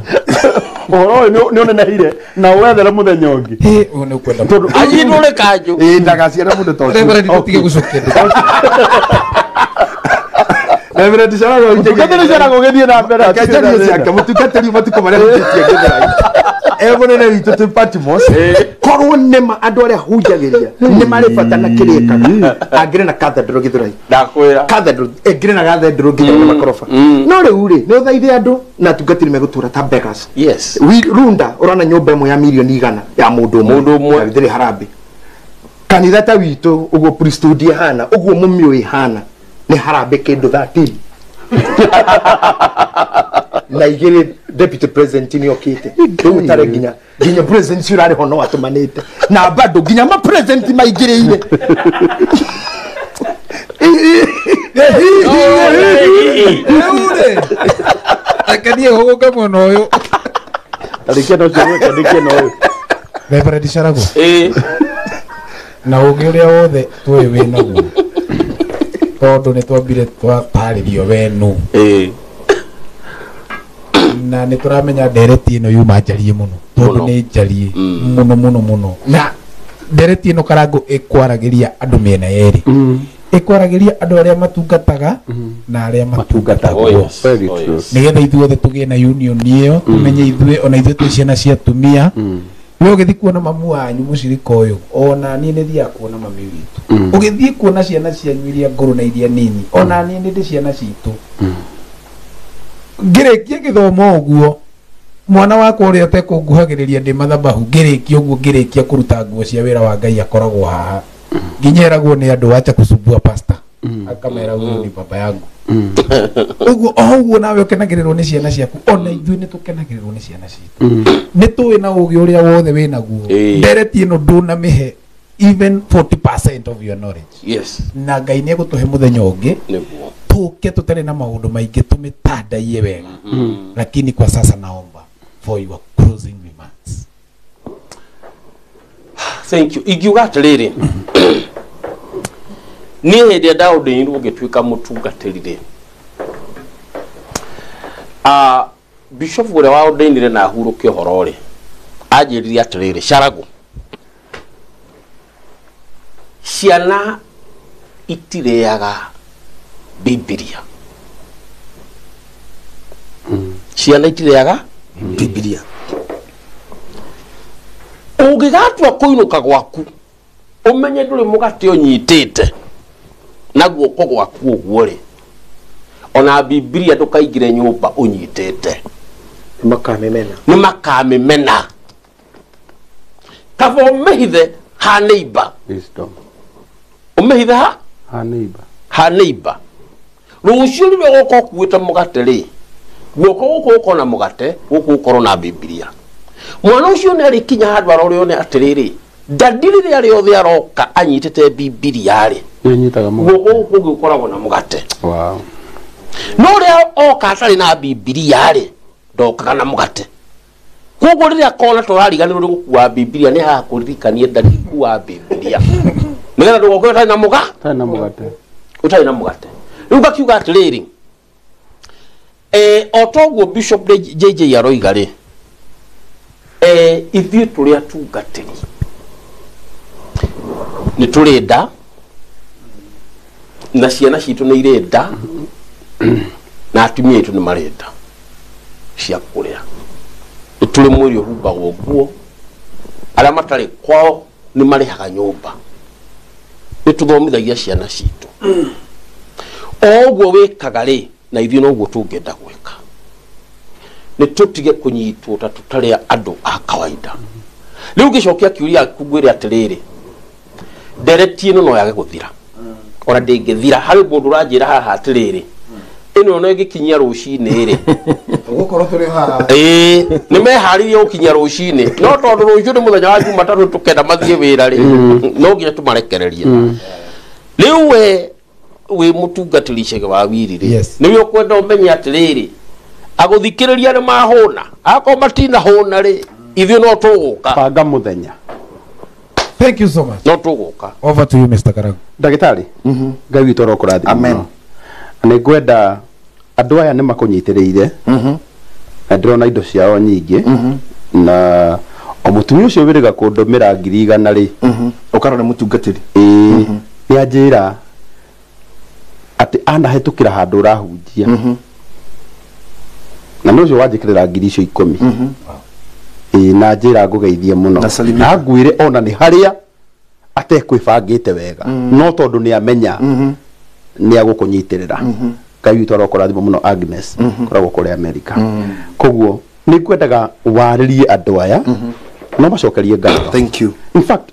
ũhoro ũyũ nĩ ũnenehire na wethere mũthenya ũngĩ nĩ ũkwenda anyitwo nĩ kanjũ ndagaciara mũndũ ta ũcio Reverend tũtige gũcokia Reverend Carago mũtungatĩri Carago ũgĩthiĩ na mbere akenjarie ciake mũtungatĩri matukũ marĩa hutĩtie gĩthurai e mũnene witũ twĩ Patmos korwo nĩma andũ arĩa hunjagĩria nĩ marĩ bata na kĩrĩkaga angĩrĩ na cathedral gĩthurai ndakwĩra cathedral ĩngĩrĩ na cathedral nginya na makoroba no rĩu rĩ nĩ ũthaithe andũ na atungatĩri megũtũra ta beggars. Yes. Runda ũrona nyũmba ĩmwe ya mirioni 100 ya mũndũ ũmwe ndĩrĩ harambĩ kanitha ta witũ ũguo priesthood ĩhana ũguo mũmĩũĩ ĩhana nĩ harambĩ kĩndũ 13 na igĩrĩ deputy president nĩ okĩte rĩu ũtarĩ nginya president ũcio ũrarĩ ho no atũmanĩte na bado nginya ma president maingĩrĩire rĩu rĩ akanie hũgũke mwena ũyũ tarĩkia no ũcio gwĩka ndĩkie na ũyũ Reverend Carago na ũgĩ ũrĩa wothe tũĩ wĩ naguo tondũ nĩ twambire twatarĩrio we nũ na nĩ tũramenya ndereti ĩno yuma njarie mũno tondũ nĩ njarie mũno mũno mũno na ndereti ĩno Karangũ ĩkwaragĩria andũ mĩena yerĩ ĩkwaragĩria andũ arĩa matungataga na arĩa matungatagwo nĩgetha ithuothe tũgĩe na union ĩyo tũmenye ithuĩ ona ithuĩ twĩ ciana cia atumia we ũgĩthiĩ kuona mamu wanyu mũcirika ũyũ ona niĩ nĩ thiaga kuona mami witũ ũgĩthiĩ kuona ciana cianyu iria ngũrũ na iria nini ona niĩ nĩ ndĩ ciana citũ ngĩrĩkia gĩthomo ũguo mwana wakwa ũrĩa ũtekũnguhagĩrĩria ndĩ mathabahu ngĩrĩkia ũguo ngĩrĩkia kũruta nguo cia wĩra wa Ngai akoragwo haha nginya eragwo nĩ andũ wacha kusumbua pastor akamera huyu ni baba yangu ũguo o ũguo nawe ũkenagĩrĩrwo nĩ ciana ciaku ona ithuĩ nĩ tũkenagĩrĩrwo nĩ ciana citũ nĩ tũĩ na ũgĩ ũrĩa wothe wĩ naguo ndereti ĩno ndũnamĩhe even 40% of your knowledge. Yes. Na Ngai nĩ egũtũhe mũthenya ũngĩ tũke tũtarĩ na maũndũ maingĩ tũmĩtandaiye wega lakini kwa sasa naomba for your closing remarks. Thank you. Ingiuga atĩrĩrĩ niĩ hĩndĩ ĩrĩa ndaũndĩirwo ngĩtuĩka mũtungatĩri rĩ bishop ũrĩa waũndĩinire na ahurũke ũhoro rĩ anjĩrire atĩrĩrĩ Carago ciana itirĩaga Bibilia ciana itirĩaga Bibilia ũngĩgatua kũinũka gwaku ũmenye ndũrĩ mũgate ũnyitĩte na guoko gwaku ũguo rĩ ona Bibilia ndũkaingĩre nyũmba ũnyitĩte nĩ makamĩmena kaba ũmĩhithe ha neighbor ũmĩhithe ha ha neighbor rũciũ rĩrĩa ũgoka ũkuĩte mũgate rĩ guoko gũkũ gũkorwo na mũgate gũkũ gũkorwo na Bibilia mwana ũcio nĩ arĩkinya handũ arore one atĩrĩrĩ ndadi rĩrĩa rĩothe aroka anyitĩte Bibilia rĩ guoko gũkũ gũkoragwo na mũgate no ũrĩa oka atarĩ na Bibilia rĩ ndokaga na mũgate koguo rĩrĩa kona tũrariganĩrwo nĩ gũkua Bibilia nĩ haha kũririkanie ndadi kua Bibilia nĩgetha ndũgoke ũtarĩ na mũgate ũtarĩ na mũgate rĩu ngakiuga atĩrĩrĩ o toguo Bishop JJ aroiga rĩ ithuĩ tũrĩ atungatĩri nĩ tũrĩ nda na ciana citũ nĩ irĩ nda na atumia aitũ nĩ marĩ nda cia kũrĩa nĩ tũrĩ mwĩrĩ ũhumbagwo nguo arĩa matarĩ kwao nĩ marĩhaga nyũmba nĩ tũthomithagia ciana citũ o ũguo wĩkaga rĩ na ithuĩ noguo tũngĩenda gwĩka Nĩ tũtige kũnyitwo ta tũtarĩ andũ a kawaida. Rĩu ngĩcokia kĩũria ngwĩre atĩrĩrĩ, ndereti ĩno no yage gũthira. Ona ndĩngĩthira harĩ mũndũ ũranjĩra haha atĩrĩrĩ, ĩno no ĩngĩkinyia rũcinĩ rĩ. Tũgũkorwo tũrĩ haha. Ĩĩ, nĩ meharĩirie gũkinyia rũcinĩ, no tondũ rũciũ nĩ mũthenya wa Jumatatũ tũkenda mathiĩ wĩra rĩ, no nginya tũmarekererie. Rĩu we wĩ mũtungatĩri Chege wa Wiri rĩ, nĩwe ũkwenda ũmenye atĩrĩrĩ, agũthikĩrĩria nĩ mahũna, akorwo matinahũna rĩ, ithuĩ no tũgũka. Banga mũthenya. Thank you so much. No tũgũka. Over to you Mr. Karagu. Ndagĩtarĩ, Ngai witũ arokũrathima. Amen. Nĩ ngwenda andũ aya nĩ makũnyitĩrĩire. Na ndĩrona indo ciao nyingĩ. Na o mũtumia ũcio wĩrĩga kũndũmĩra 100,000 rĩ. Ũkarora mũtungatĩri. Ĩĩ, nĩ anjĩra atĩ anahĩtũkĩra handũ ũrahunjia. Na nĩ ũcio wanjĩkĩrĩra 10,000. Ĩĩ, na njĩra ngũgeithie mũno. Na ngwĩre ona nĩ harĩa atekwĩbangĩte wega. No tondũ nĩ amenya nĩ agũkũnyitĩrĩra. Ngai witũ arokũrathima mũno Agnes, koragwo kũrĩa America. Koguo nĩ ngwendaga warĩrie andũ aya no macokerie ngatho. Thank you. In fact,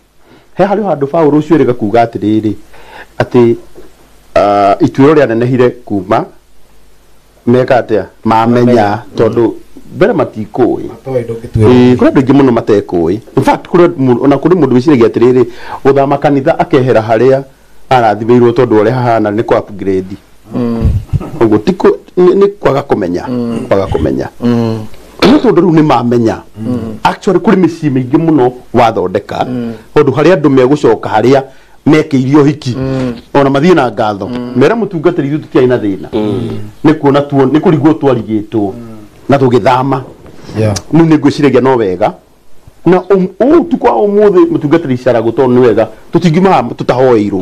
he harĩ handũ Paũlũ ũcio ĩrĩga kuga atĩrĩrĩ, atĩ ituĩro rĩanenehire kuma meka atĩa mamenya tondũ mbere matikũĩ. Kũrĩ andũ aingĩ mũno matekũĩ. In fact, kũrĩ ona kũrĩ mũndũ wĩciragia atĩrĩrĩ, gũthama kanitha akehera harĩa arathimĩirwo tondũ ũrĩa hahana nĩ kwa upgrade. Ũguo ti nĩ kwaga kũmenya, kwaga kũmenya. Nĩ tondũ rĩu nĩ mamenya. Actually kũrĩ mĩciĩ mĩingĩ mũno wathondeka tondũ harĩa andũ megũcoka harĩa mekĩirio hiki ona mathiĩ na ngatho mera mũtungatĩri ithuĩ tũtiarĩ na thĩna nĩ kuona tuo nĩ kũrigwo twarigĩtwo na tũgĩthama. Rĩu nĩ ngwĩciragia no wega na ũtukũ wa ũmũthĩ mũtungatĩri Caragu tondũ nĩ wega tũtingiuma haha tũtahoeirwo.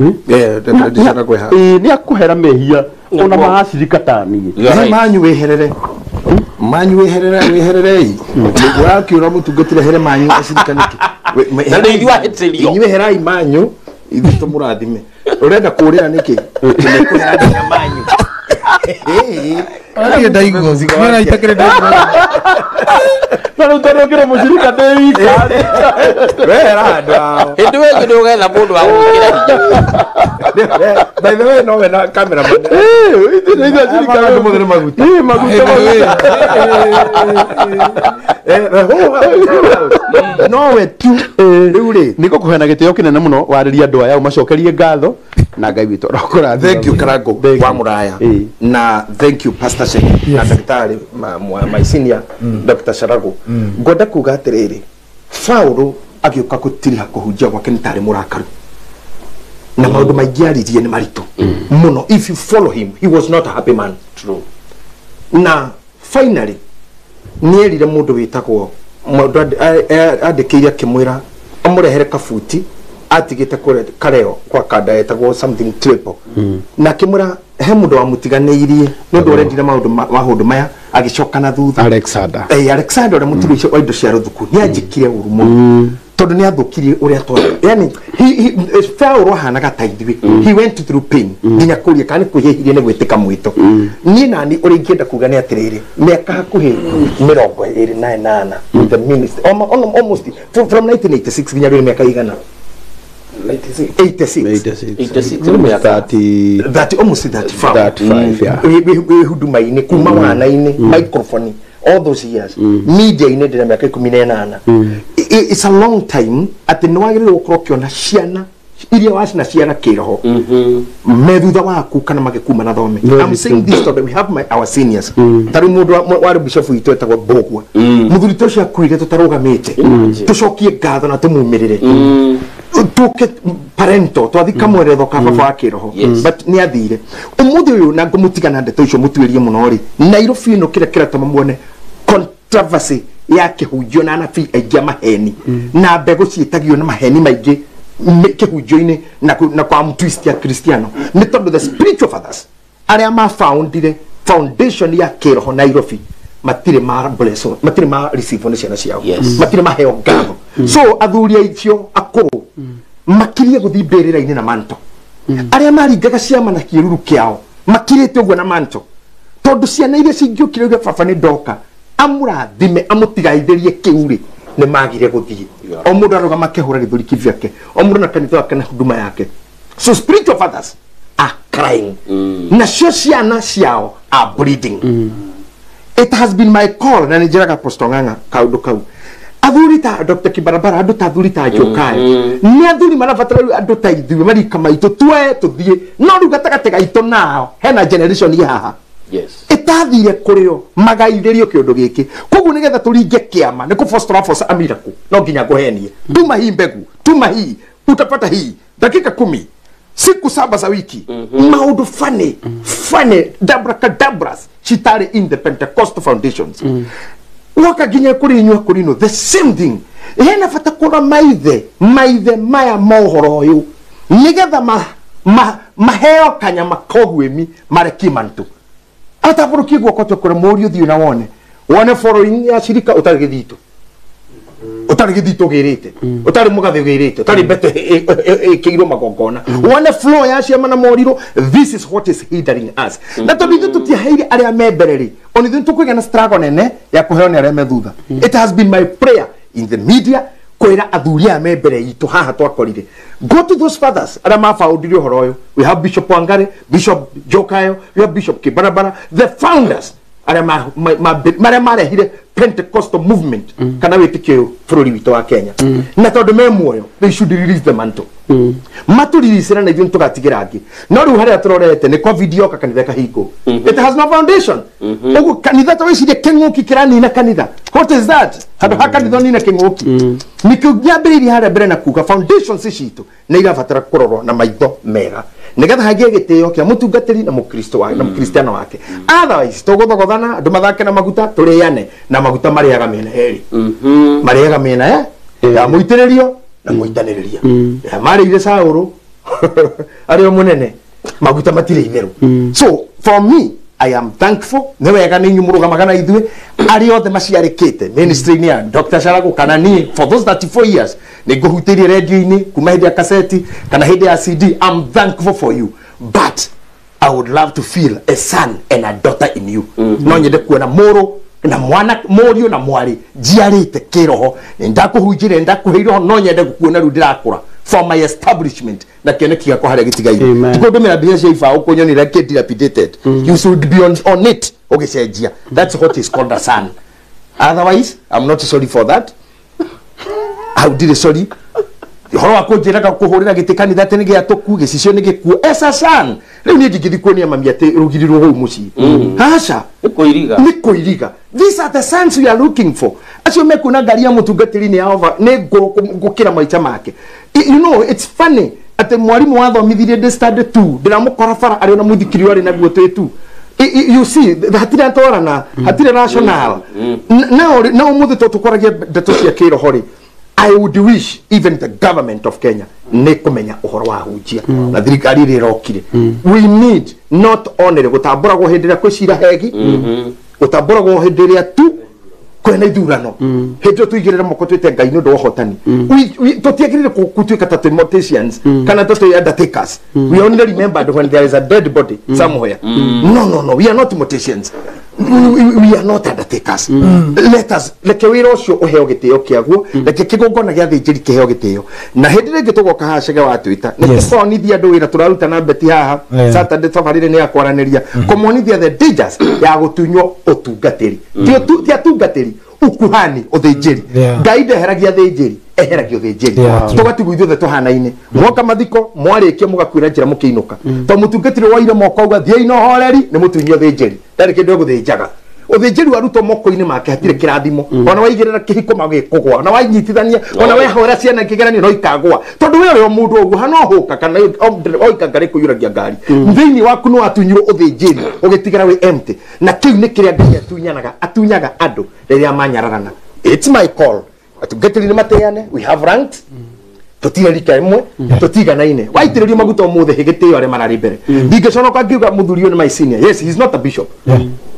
Nĩ akũhera mehia ona mahacirika ta niĩ. Manyu wĩherere. Manyu wĩherere wĩhererei. Ũrakiũra mũtungatĩri here manyu acirika nĩkĩ? Na nĩ ithuĩ ahĩtĩrio. Inyuĩ herai manyu ithuĩ tũmũrathime. Ũrenda kũrĩra nĩkĩ? Nĩkũhera nginya manyu. Niĩ ndaigua. Niĩ na itakĩrĩ ndaigua. Na rĩu tondũ ngĩrĩ mũcirika ndĩ wika. Wehera handũ hao. Hĩndĩ ĩyo ĩngĩ nĩũgetha mũndũ wa gũgũkĩra hinya. By the way, no we na cameraman. Ithuĩ nĩ ithuĩ acirika. Andũ mothe nĩ maguta. Maguta maguta. No we tu. Rĩu rĩ, nĩ ngũkũheana gĩtĩo kĩnene mũno warĩrie andũ aya ũmacokerie ngatho na Ngai witũ arokũrathima. Thank you Karango wa Muraya. Na thank you Pastor Chege na ndagĩtarĩ my senior Dr. Caragu. Ngwenda kuga atĩrĩrĩ, Paũlũ agĩũka gũtiriha kũhunjia gwake nĩ tarĩ mũrakaru. Na maũndũ maingĩ aririe nĩ maritũ mũno. If you follow him, he was not a happy man. True. Na finally nĩ erire mũndũ wĩtagwo mũndũ andĩkĩire akĩmwĩra amũrehere kabuti atigĩte kareo kwa kanda etagwo something triple. Na akĩmwĩra he mũndũ wamũtiganĩirie nĩ ũndũ ũrendire maũndũ maũndũ maya agĩcoka na thutha. Alexander. Alexander ũrĩa mũturi wa indo cia rũthuku nĩ anjĩkire ũru mũno tondũ nĩ athũkirie ũrĩa twa yani Paũlũ ahanaga ta ithuĩ. He went through pain nginya kũria kana nĩ kwĩhĩhirie nĩ gwĩtĩka mwĩto. Niĩ nani ũrĩa ingĩenda kuga nĩ atĩrĩrĩ, mĩaka hakuhĩ 28 with the ministry almost from 1986 nginya rĩu nĩ mĩaka igana 86. 86 nĩ mĩaka 30 almost 35. 35, yeah. Wĩ huduma-inĩ kuma wana-inĩ microphone all those years media-inĩ ndĩna mĩaka 18. It's a long time atĩ nĩ wagĩrĩirwo gũkorwo ũkĩona ciana iria wacina ciana kĩroho me thutha waku kana magĩkuma na thome. I'm saying this so that we have our seniors. Ta rĩu mũndũ warĩ bishop witũ etagwo Mbũgua, mũthuri ta ũcio akuire tũtarũgamĩte, tũcokie ngatho na tũmumĩrĩre tuke parento twathika mweretho ka baba wa kĩroho. But nĩ athire ũmũthĩ ũyũ na ngũmũtiga na ndeto icio mũtuĩrie mũno rĩ, Nairobi ĩno kĩrĩa kĩratũma muone controversy ya kĩhunjio na anabii aingĩ a maheni na mbegũ ciĩtagio na maheni maingĩ kĩhunjio-inĩ na kwa mtwist ya Kristiano nĩ tondũ the spiritual fathers arĩa mafoundire foundation ya kĩroho Nairobi matirĩ ma bless, matirĩ ma receive nĩ ciana ciao, matirĩ maheo ngatho. So athuri acio akũrũ makirie gũthiĩ mbĩrĩra-inĩ na manto, arĩa maringaga ciama na kĩruru kĩao makirĩte ũguo na manto. Tondu ciana iria cingĩũkire uge baba nĩ ndoka amũrathime amũtigaithĩrie kĩu rĩ nĩ magire gũthiĩ. O mũndũ arũgama akĩhũra gĩthũri kivyake, o mũndũ na kanitha wake na huduma yake. So spiritual fathers are crying, nacio ciana ciao are bleeding. It has been my call na nĩ njĩraga Apostle Ng'ang'a kaũndũ kau. Athuri ta Dr. Kibarabara, andũ ta athuri ta Njokayo, nĩ athuri marabatara rĩu andũ ta ithuĩ marika maitũ tuoe tũthiĩ, no rĩu gatagatĩ gaitũ nao hena generation ĩ haha ĩtathire kũrĩo magaithĩrio kĩũndũ gĩkĩ. Koguo nĩgetha tũringe kĩama nĩ kũ force a miracle, no nginya ngũhenie. Tuma hii mbegu, tuma hii utapata hii dakika 10 siku 7 za wiki. Maũndũ funny funny dabracadabras citari in the Pentecostal foundations. Waka nginya kũrĩ inyuĩ kũrĩ no the same thing. Hena bata kũra maithe maya mohoro ũyũ nĩgetha maheo kanyama koguĩmi mareki mantu atabũrũkie guoko twekũra mũriũ thiĩ na wone following ya cirika ũtarĩ gĩthitũ, ũtarĩ gĩthitũ ũgĩrĩte, ũtarĩ mũgathĩ ũgĩrĩte, ũtarĩ mbete ĩkĩirwo magongona, wone flow ya ciama na morirũ. This is what is hindering us. Na tondũ ithuĩ tũtiaheire arĩa me mbere rĩ, ona ithuĩ tũkũgĩa na struggle nene ya kũheo nĩ arĩa me thutha. It has been my prayer in the media kwĩra athuri aya me mbere itũ haha twakorire, go to those fathers arĩa mabaũndire ũhoro ũyũ. We have Bishop Wangare, Bishop Jokayo, we have Bishop Kibarabara, the founders arĩa marehire Pentecostal movement kana wĩtĩkio bũrũri witũ wa Kenya. Na tondũ me muoyo, they should release the mantle. Matũriricĩra na ithuĩ tũgatigĩra angĩ. No rĩu harĩa tũrorete nĩ COVID yoka kanitha kahingwo. It has no foundation. Ũguo kanitha ta wĩcirie kĩng'ũki kĩranina kanitha. What is that? Handũ ha kanitha ũnine kĩng'ũki. Nĩkĩo ngĩambĩrĩirie harĩa mbere na kuga foundations citũ nĩ irabatara kũrorwo na maitho mega nĩgetha hagĩe gĩtĩo kĩa mũtungatĩri na mũkristo wake na mũkristiano wake. Otherwise tũgũthogothana andũ mathake na maguta tũrĩane na maguta marĩaga mĩena ĩrĩ. Marĩaga mĩena ya mũitĩrĩrio na mũitanĩrĩria. Ya marĩire Saũlũ arĩ o mũnene, maguta matirĩ itherũ. So for me I am thankful nĩ wega nĩ inyuĩ mũrũgamaga na ithuĩ arĩa othe maciarĩkĩte ministry-inĩ ya Dr. Sharagu kana niĩ for those 34 years nĩ ngũhutĩrie radio-inĩ kuma hĩndĩ ya kaseti kana hĩndĩ ya CD. I'm thankful for you, but I would love to feel a son and a daughter in you. No nyende kuona mũrũ na mwana, mũriũ na mwarĩ njiarĩte kĩroho, nĩ ndakũhunjĩre, ndakũheire, no nyende gũkuona rĩu ndĩrakũra for my establishment na kĩoneki gĩakwa harĩa gĩtigaire. Tikũndũmĩra mbia cia ibaũ kũnyonire kĩ dilapidated. You should be on it ũgĩcenjia. That's what is called a son. Otherwise I'm not sorry for that. I did sorry ũhoro wa kũnjĩraga kũhũrĩra gĩtĩ kanitha atĩ nĩ gĩa tũku, gĩcicio nĩ gĩkuo. As a son rĩu niĩ ndingĩthiĩ kuonia mami atĩ rũgiri rũu hau mũciĩ. Aca, nĩ kũiriga. These are the sons we are looking for. Acio mekuona ngari ya mũtungatĩri nĩ ya over nĩ ngũkĩra maica make. You know it's funny atĩ mwarimũ wathomithirie ndĩ standard 2 ndĩramũkora bara arĩ ona mũthikiri arĩ naguo twĩ 2. You see, hatirĩ atwarana, hatirĩ rational. Na ũmũthĩ to tũkoragia ndeto cia kĩroho rĩ, I would wish even the government of Kenya nĩ kũmenya ũhoro wa hunjia na thirikari ĩrĩa ĩrokire. We need not only gũtambũragwo hĩndĩ ĩrĩa kwĩ cira hegi, gũtambũragwo hĩndĩ ĩrĩa tu kwĩna ithurano, hĩndĩ ĩyo tũigĩrĩre moko twĩte Ngai nĩ ũndũ wa ũhotani. Tũtiagĩrĩire gũtuĩka ta twĩ morticians kana ta twĩ undertakers. We only remembered when there is a dead body somewhere. No, we are not morticians. We are not undertakers. Let us reke wĩra ũcio ũheo gĩtĩo kĩaguo, reke kĩgongona gĩa thĩnjĩri kĩheo gĩtĩo. Na hĩndĩ ĩrĩa ĩngĩ tũgoka haha Chege watwĩta nĩ tũkonithia andũ wĩra tũraruta na Beti haha Saturday tabarĩre nĩ ya kwaranĩria, kũmonithia the dangers ya gũtunywo ũtungatĩri. Ti atungatĩri, ukuhani, ũthĩnjĩri. Ngai ndeheragia thĩnjĩri, eheragia ũthĩnjĩri. Tũgatigwo ithuothe tũhanaine. Mwoka mathiko mwarĩkia mũgakuĩra njĩra mũkĩinũka. To mũtungatĩri woire moko auga thiĩi na ũhoreri nĩ mũtunye ũthĩnjĩri. Ndarĩ kĩndũ egũthĩnjaga. Ũthĩnjĩri warutwo moko-inĩ make hatirĩ kĩrathimo. Ona waigĩrĩra kĩhiko magĩkũgwa, ona wanyitithania, ona wehora ciana kĩgeranio no ikagwa. Tondũ we ũrĩ o mũndũ ũguo hana ũhũka kana oika ngari kũiyũragia ngari. Thĩinĩ waku nĩ watunyirwo ũthĩnjĩri ũgĩtigara wĩ empty. Na kĩu nĩ kĩrĩa Ngai atunyanaga, atunyaga andũ rĩrĩa manyararana. It's my call. Atungatĩri nĩ mateane, we have ranks. Tũtirĩ rika ĩmwe, tũtiganaine. Waitĩrĩrio maguta ũmũthĩ hĩgĩtĩo arĩa mararĩ mbere. Ndingĩconoka ngiuga mũthuri ũyũ nĩ my senior. Yes, he is not a bishop.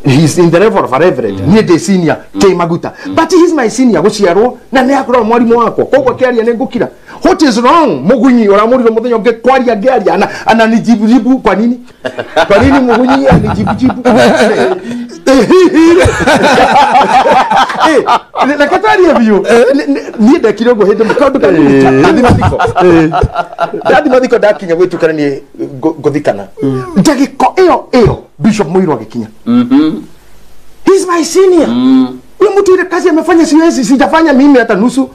He's in the level of a reverend. Niĩ ndĩ senior kĩ maguta, but he's my senior gũciarwo na nĩ akorwo mwarimũ wakwa, koguo akĩaria nĩ ngũkira. What is wrong? Mugunyi ũramũrire mũthenya ũngĩ kwaria ngĩaria ananijibujibu. Kwa nini? Kwa nini Mugunyi anijibujibu? Reke twarie biũ. Niĩ ndekire ũguo hĩndĩ ĩmwe kaũndũ kanini. Ndathi mathiko, ndathi mathiko, ndakinya gwĩtukana niĩ ngũthikana ndagĩko ĩyo Bishop Muiru agĩkinya. He's my senior. Huyo mtu ile kazi amefanya siwezi, sijafanya mimi hata nusu.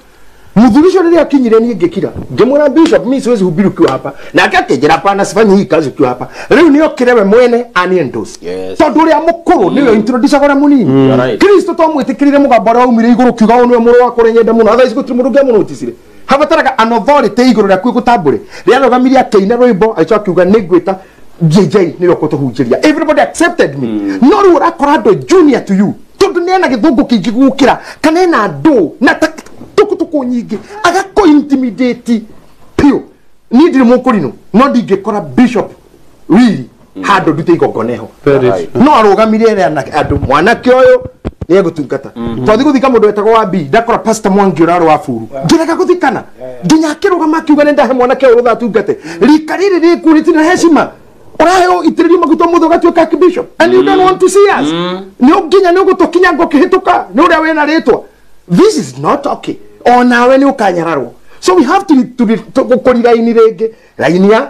Mudhurisho rĩrĩa akinyire niĩ ngĩkira, ngĩmwĩra, "Bishop, mimi siwezi hubiri ukiwa hapa." Nake akĩnjĩra, "Hapana, sifanyi hii kazi ukiwa hapa." Rĩu nĩ okire we mwene ani endorse. Tondũ ũrĩa mũkũrũ nĩwe introduce ũrĩa mũnini. You're right. Kristo twamwĩtĩkĩrire mũgambo ũrĩa waumire igũrũ kiuga, "Ũyũ nĩwe mũrũ wakwa ũrĩa nyenda mũno." Thaa ici gũtirĩ mũndũ ũngĩamũnoticire. Habataraga an authority igũrũ rĩaku ĩgũtambũre. Rĩarũgamirie akĩina rwĩmbo, agĩcoka akiuga, "Nĩ ngwĩta JJ nĩwe ũkũtũhunjĩria." Everybody accepted me. No rĩu ũrakora andũ junior to you, tondũ nĩ ena gĩthũngũ kĩingĩ gũkĩra kana ena andũ na tukutuku nyingĩ, agakũ intimidate piũ. Niĩ ndirĩ mũkũrinũ, no ndingĩkora Bishop Willy handũ ndute igongona ĩho no arũgamire ere andũ mwanake ũyũ nĩ egũtungata. Twathi gũthika mũndũ wetagwo wa B, ndakora Pastor Mwangi ũrarĩ wa buru ngĩrega gũthikana nginya akĩrũgama akiuga, "Nĩ ndahe mwanake ũyũ rũtha atungate." Rika rĩrĩ rĩku rĩtirĩ na heshima. Ũraheo itĩrĩrio maguta mũthĩ ũgatuĩka archbishop and you don't want to see us. Nĩ nginya nĩ ũgũtũkinyanga ũkĩhĩtũka nĩ ũrĩa wĩna rĩtwa. This is not okay. Onawe nĩ ũkanyararwo. So we have to gũkũri raini rĩngĩ, raini ya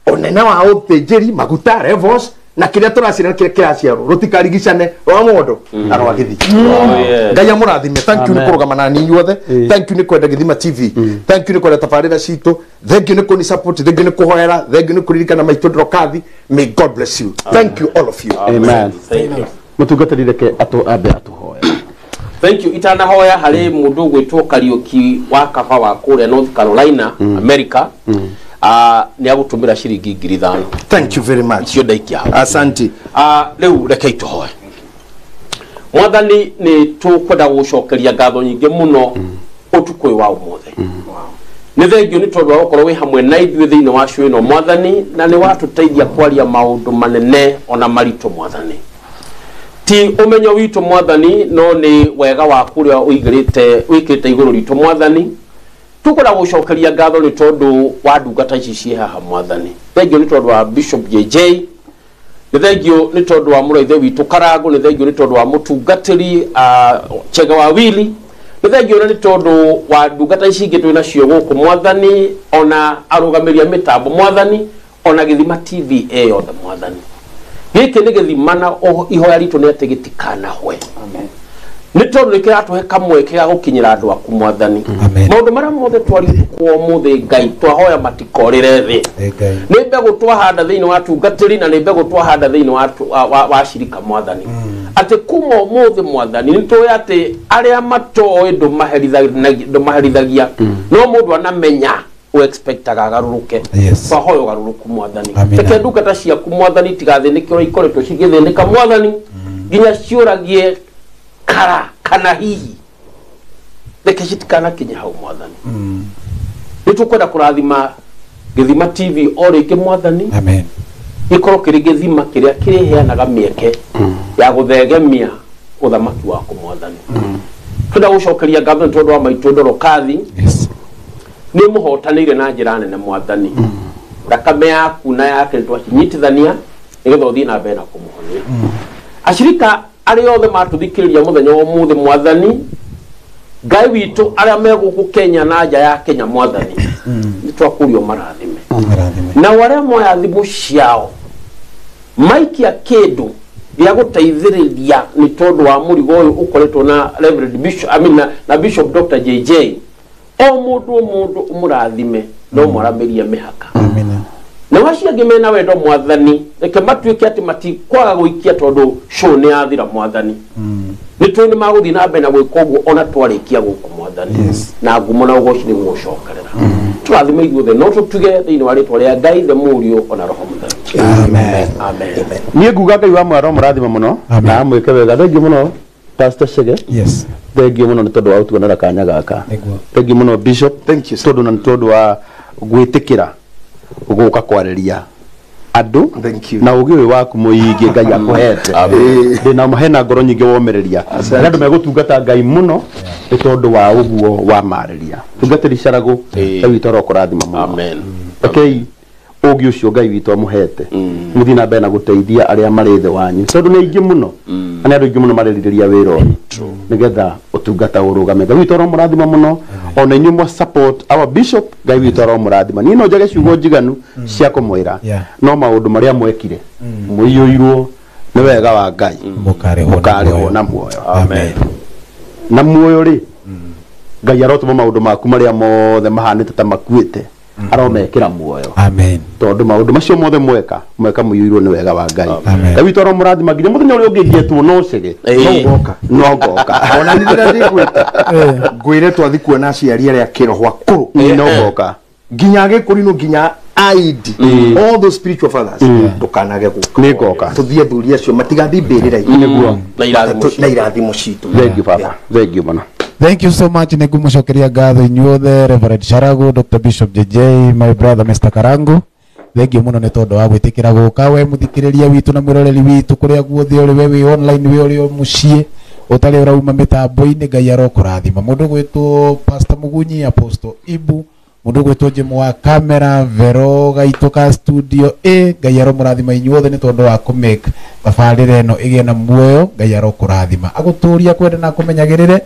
ũnene wa ũthĩnjĩri maguta, levels, na kĩrĩa tũracira kĩrĩa kĩraciarwo rũtikarigicane rwa mũndũ na rwa gĩthi. Oh, yes. Ngai amũrathime. Thank you nĩ kũrũgama na ninyi othe. Thank you nĩ kwenda Gĩthima TV. Thank you nĩ kwenda tabarĩra citũ. Thank you nĩ kũni support. Thank you nĩ kũhoera. Thank you nĩ kũririkana maitũ ndrokathi. May God bless you. Thank you, all of you. Amen. Thank you. Mũtungatĩri, reke atũ ambe atũhoe. Thank you. Itanahoya, harĩ mũndũ ũgwĩtwo Kariũki wa Kaba wa kũrĩa North Carolina, America. Ah, nĩ agũtũmĩra ciringi 5,000. Thank you very much. Icio ndaikia hau. Asante. Ah, rĩu rekei tũhoe. Mwathani, nĩ tũkwenda gũcokeria ngatho nyingĩ mũno ũtukũ ũyũ wa ũmũthĩ. Nĩ thengio nĩ tondũ wa gũkorwo wĩ hamwe na ithuĩ thĩinĩ wa show ĩno, Mwathani, na nĩ watũteithia kwaria maũndũ manene ona maritũ. Mwathani, ti ũmenyo witũ, Mwathani, no nĩ wega waku ũrĩa ũigĩrĩte wĩkĩrĩte igũrũ ritũ. Mwathani, tũkwenda gũcokeria ngatho nĩ tondũ wa ndungata ici ciĩ haha. Mwathani, thengio nĩ tondũ wa Bishop JJ, nĩ thengio nĩ tondũ wa mũraithe witũ Karango, nĩ thengio nĩ tondũ wa mũtungatĩri Chege wa Wili, nĩ thengio nĩ tondũ wa ndungata ici ingĩ twĩ nacio gũkũ, Mwathani, ona arũgamĩri a mĩtambo, Mwathani, ona Gĩthima TV ĩ yothe. Mwathani, gĩkĩ nĩ gĩthima na ihoya ritũ nĩ atĩ gĩtikanahwe nĩ tondũ nĩ kĩratũhe kamweke ga gũkinyĩra andũ aku. Mwathani, maũndũ marĩa mothe twaria ũtukũ wa ũmũthĩ, Ngai, twahoya matikorĩre thĩ. Nĩ mbegũ twahanda thĩinĩ wa tungatĩri na nĩ mbegũ twahanda thĩinĩ wa cirika, Mwathani, atĩ kuma ũmũthĩ, Mwathani, nĩ tũĩ atĩ arĩa matoĩ ndũmaherithagia, no mũndũ anamenya ũexpectaga agarũrũke. Twahoya ũgarũrũku, Mwathani. Reke ndungata ciaku, Mwathani, tigathĩnĩke ũrĩa ikoretwo cigĩthĩnĩka, Mwathani, nginya ciũragie kara kana hihi. Reke citikanakinye hau, Mwathani. Nĩ tũkwenda kũrathima Gĩthima TV o rĩngĩ, Mwathani. Amen. Gĩkorwo kĩrĩ gĩthima kĩrĩa kĩrĩheanaga mĩeke ya gũthegemia ũthamaki waku. Mwathani, twenda gũcokeria ngatho nĩ tondũ wa maitũ Ndorokathi. Nĩ mũhotanĩire na njĩra nene, Mwathani. Thakame yaku na yake nĩ twacinyitithania nĩgetha ũthiĩ na mbere na kũmũhonia. Acirika arĩa othe matũthikĩrĩria mũthenya wa ũmũthĩ, Mwathani Ngai witũ, arĩa me gũkũ Kenya na nja ya Kenya, Mwathani, nĩ twakũrio marathime. Nao arĩa moya thimũ ciao maikia kĩndũ gĩa gũteithĩrĩria nĩ tondũ wa mũrigo ũyũ ũkoretwo na Reverend Bishop, I mean, na Bishop Dr. JJ, o mũndũ o mũndũ ũmũrathime no mwaramĩrie mĩhaka. Na acio angĩ mena wendo, Mwathani, reke matuĩke atĩ matikwaga gũikia tondũ show nĩ yathira. Mwathani, nĩ tũĩ nĩ magũthiĩ na mbere na gwĩka ũguo ona twarĩkia gũkũ, Mwathani, na ngumo na ũgoci nĩ gũgũcokerera. Tũrathime ithuothe no tũtuge thĩinĩ wa rĩtwa rĩa Ngai the Mũriũ ona Roho Mũtheru. Amen. Amen. Niĩ nguga Ngai wa mwaro mũrathima mũno na amwĩke wega. Thengiũ mũno, Pastor Chege. Thengiũ mũno nĩ tondũ wa gũtuonera kanya gaka. Thengiũ mũno, Bishop. Thank you, sir. Tondũ na nĩ tondũ wa gwĩtĩkĩra gũka kwarĩria Andũ na ũgĩ ũyũ waku mũingĩ Ngai akũhete ndĩna hena ngoro nyingĩ womĩrĩria na andũ megũtungata Ngai mũno nĩ tondũ wa ũguo wamarĩria. Tungatĩri Caragũ, Ngai witũ arokũrathima mũno. Amen. Rekei ũgĩ ũcio Ngai witũ amũhete mũthiĩ na mbere na gũteithia arĩa marĩ thĩ wanyu tondũ nĩ aingĩ mũno na nĩ andũ aingĩ mũno marerirĩria wĩra ũyũ nĩgetha ũtungata ũrũgame. Ngai witũ aromũrathima mũno ona inyuĩ mwa support our bishop. Ngai witũ aromũrathima. Niĩ no njage ciugo njiganu cia kũmwĩra no maũndũ marĩa mwekire mũiyũirwo nĩ wega wa Ngai mũkarĩhwo na muoyo. Amen. Na muoyo rĩ, Ngai arotũma maũndũ maku marĩa mothe mahanĩte ta makuĩte aromekĩra muoyo. Amen. Tondũ maũndũ macio mothe mweka mweka mũiyũirwo nĩ wega wa Ngai. Amen. Ngai witũ aromũrathima nginya mũthenya ũrĩa ũngĩngĩetwo no cege no ngoka. Ona nĩ ndĩrĩa ndĩgwĩta ngwĩre twathi kuona aciari arĩa kĩroho akũrũ no ngoka nginya agĩkũrinũ nginya aidi all those spiritual fathers ndũkanage gũka. Nĩ ngoka. Tũthiĩ athuri acio matigathiĩ mbĩrĩra-inĩ nĩguo Na irathimo na irathimo citũ. Thank you baba, thank you mũno. Thank you so much. Nĩngũmũcokeria ngatho inyuothe, Reverend Sharagu, Dr. Bishop JJ, my brother Mr. Karangu. Thank you mũno nĩ tondũ wa gwĩtĩkĩra gũka we mũthikĩrĩria witũ na mwĩroreri witũ kũrĩa guothe ũrĩ, we wĩ online, we ũrĩ o mũciĩ ũtarĩ ũrauma mĩtambo-inĩ. Ngai arokũrathima. Mũndũ gwĩtwo Pastor Mugunyi, Apostle Ibu, mũndũ gwĩtwo Jim wa kamera, Vero gaitũ ka studio A. Ngai aromũrathima inyuothe nĩ tondũ wa kũmake tabarĩra ĩno ĩgĩe na muoyo. Ngai arokũrathima, agũtũria kwenda na akũmenyagĩrĩre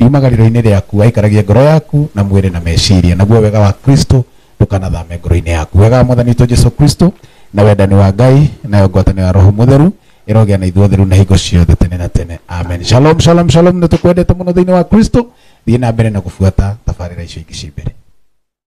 riumagarĩro-inĩ rĩaku, aikaragie ngoro yaku na mwĩrĩ na meciria, naguo wega wa Kristo ndũkanathame ngoro-inĩ yaku. Wega wa Mwathani witũ Jesu Kristo na wendani wa Ngai nayo ngwatanĩro ya Roho Mũtheru ĩrogĩa na ithuothe rĩu na hingo ciothe tene na tene. Amen. Shalom, shalom, shalom. Nĩ tũkwendete mũno thĩinĩ wa Kristo. Thiĩ na mbere na gũbuata tabarĩra icio ingĩ ci mbere.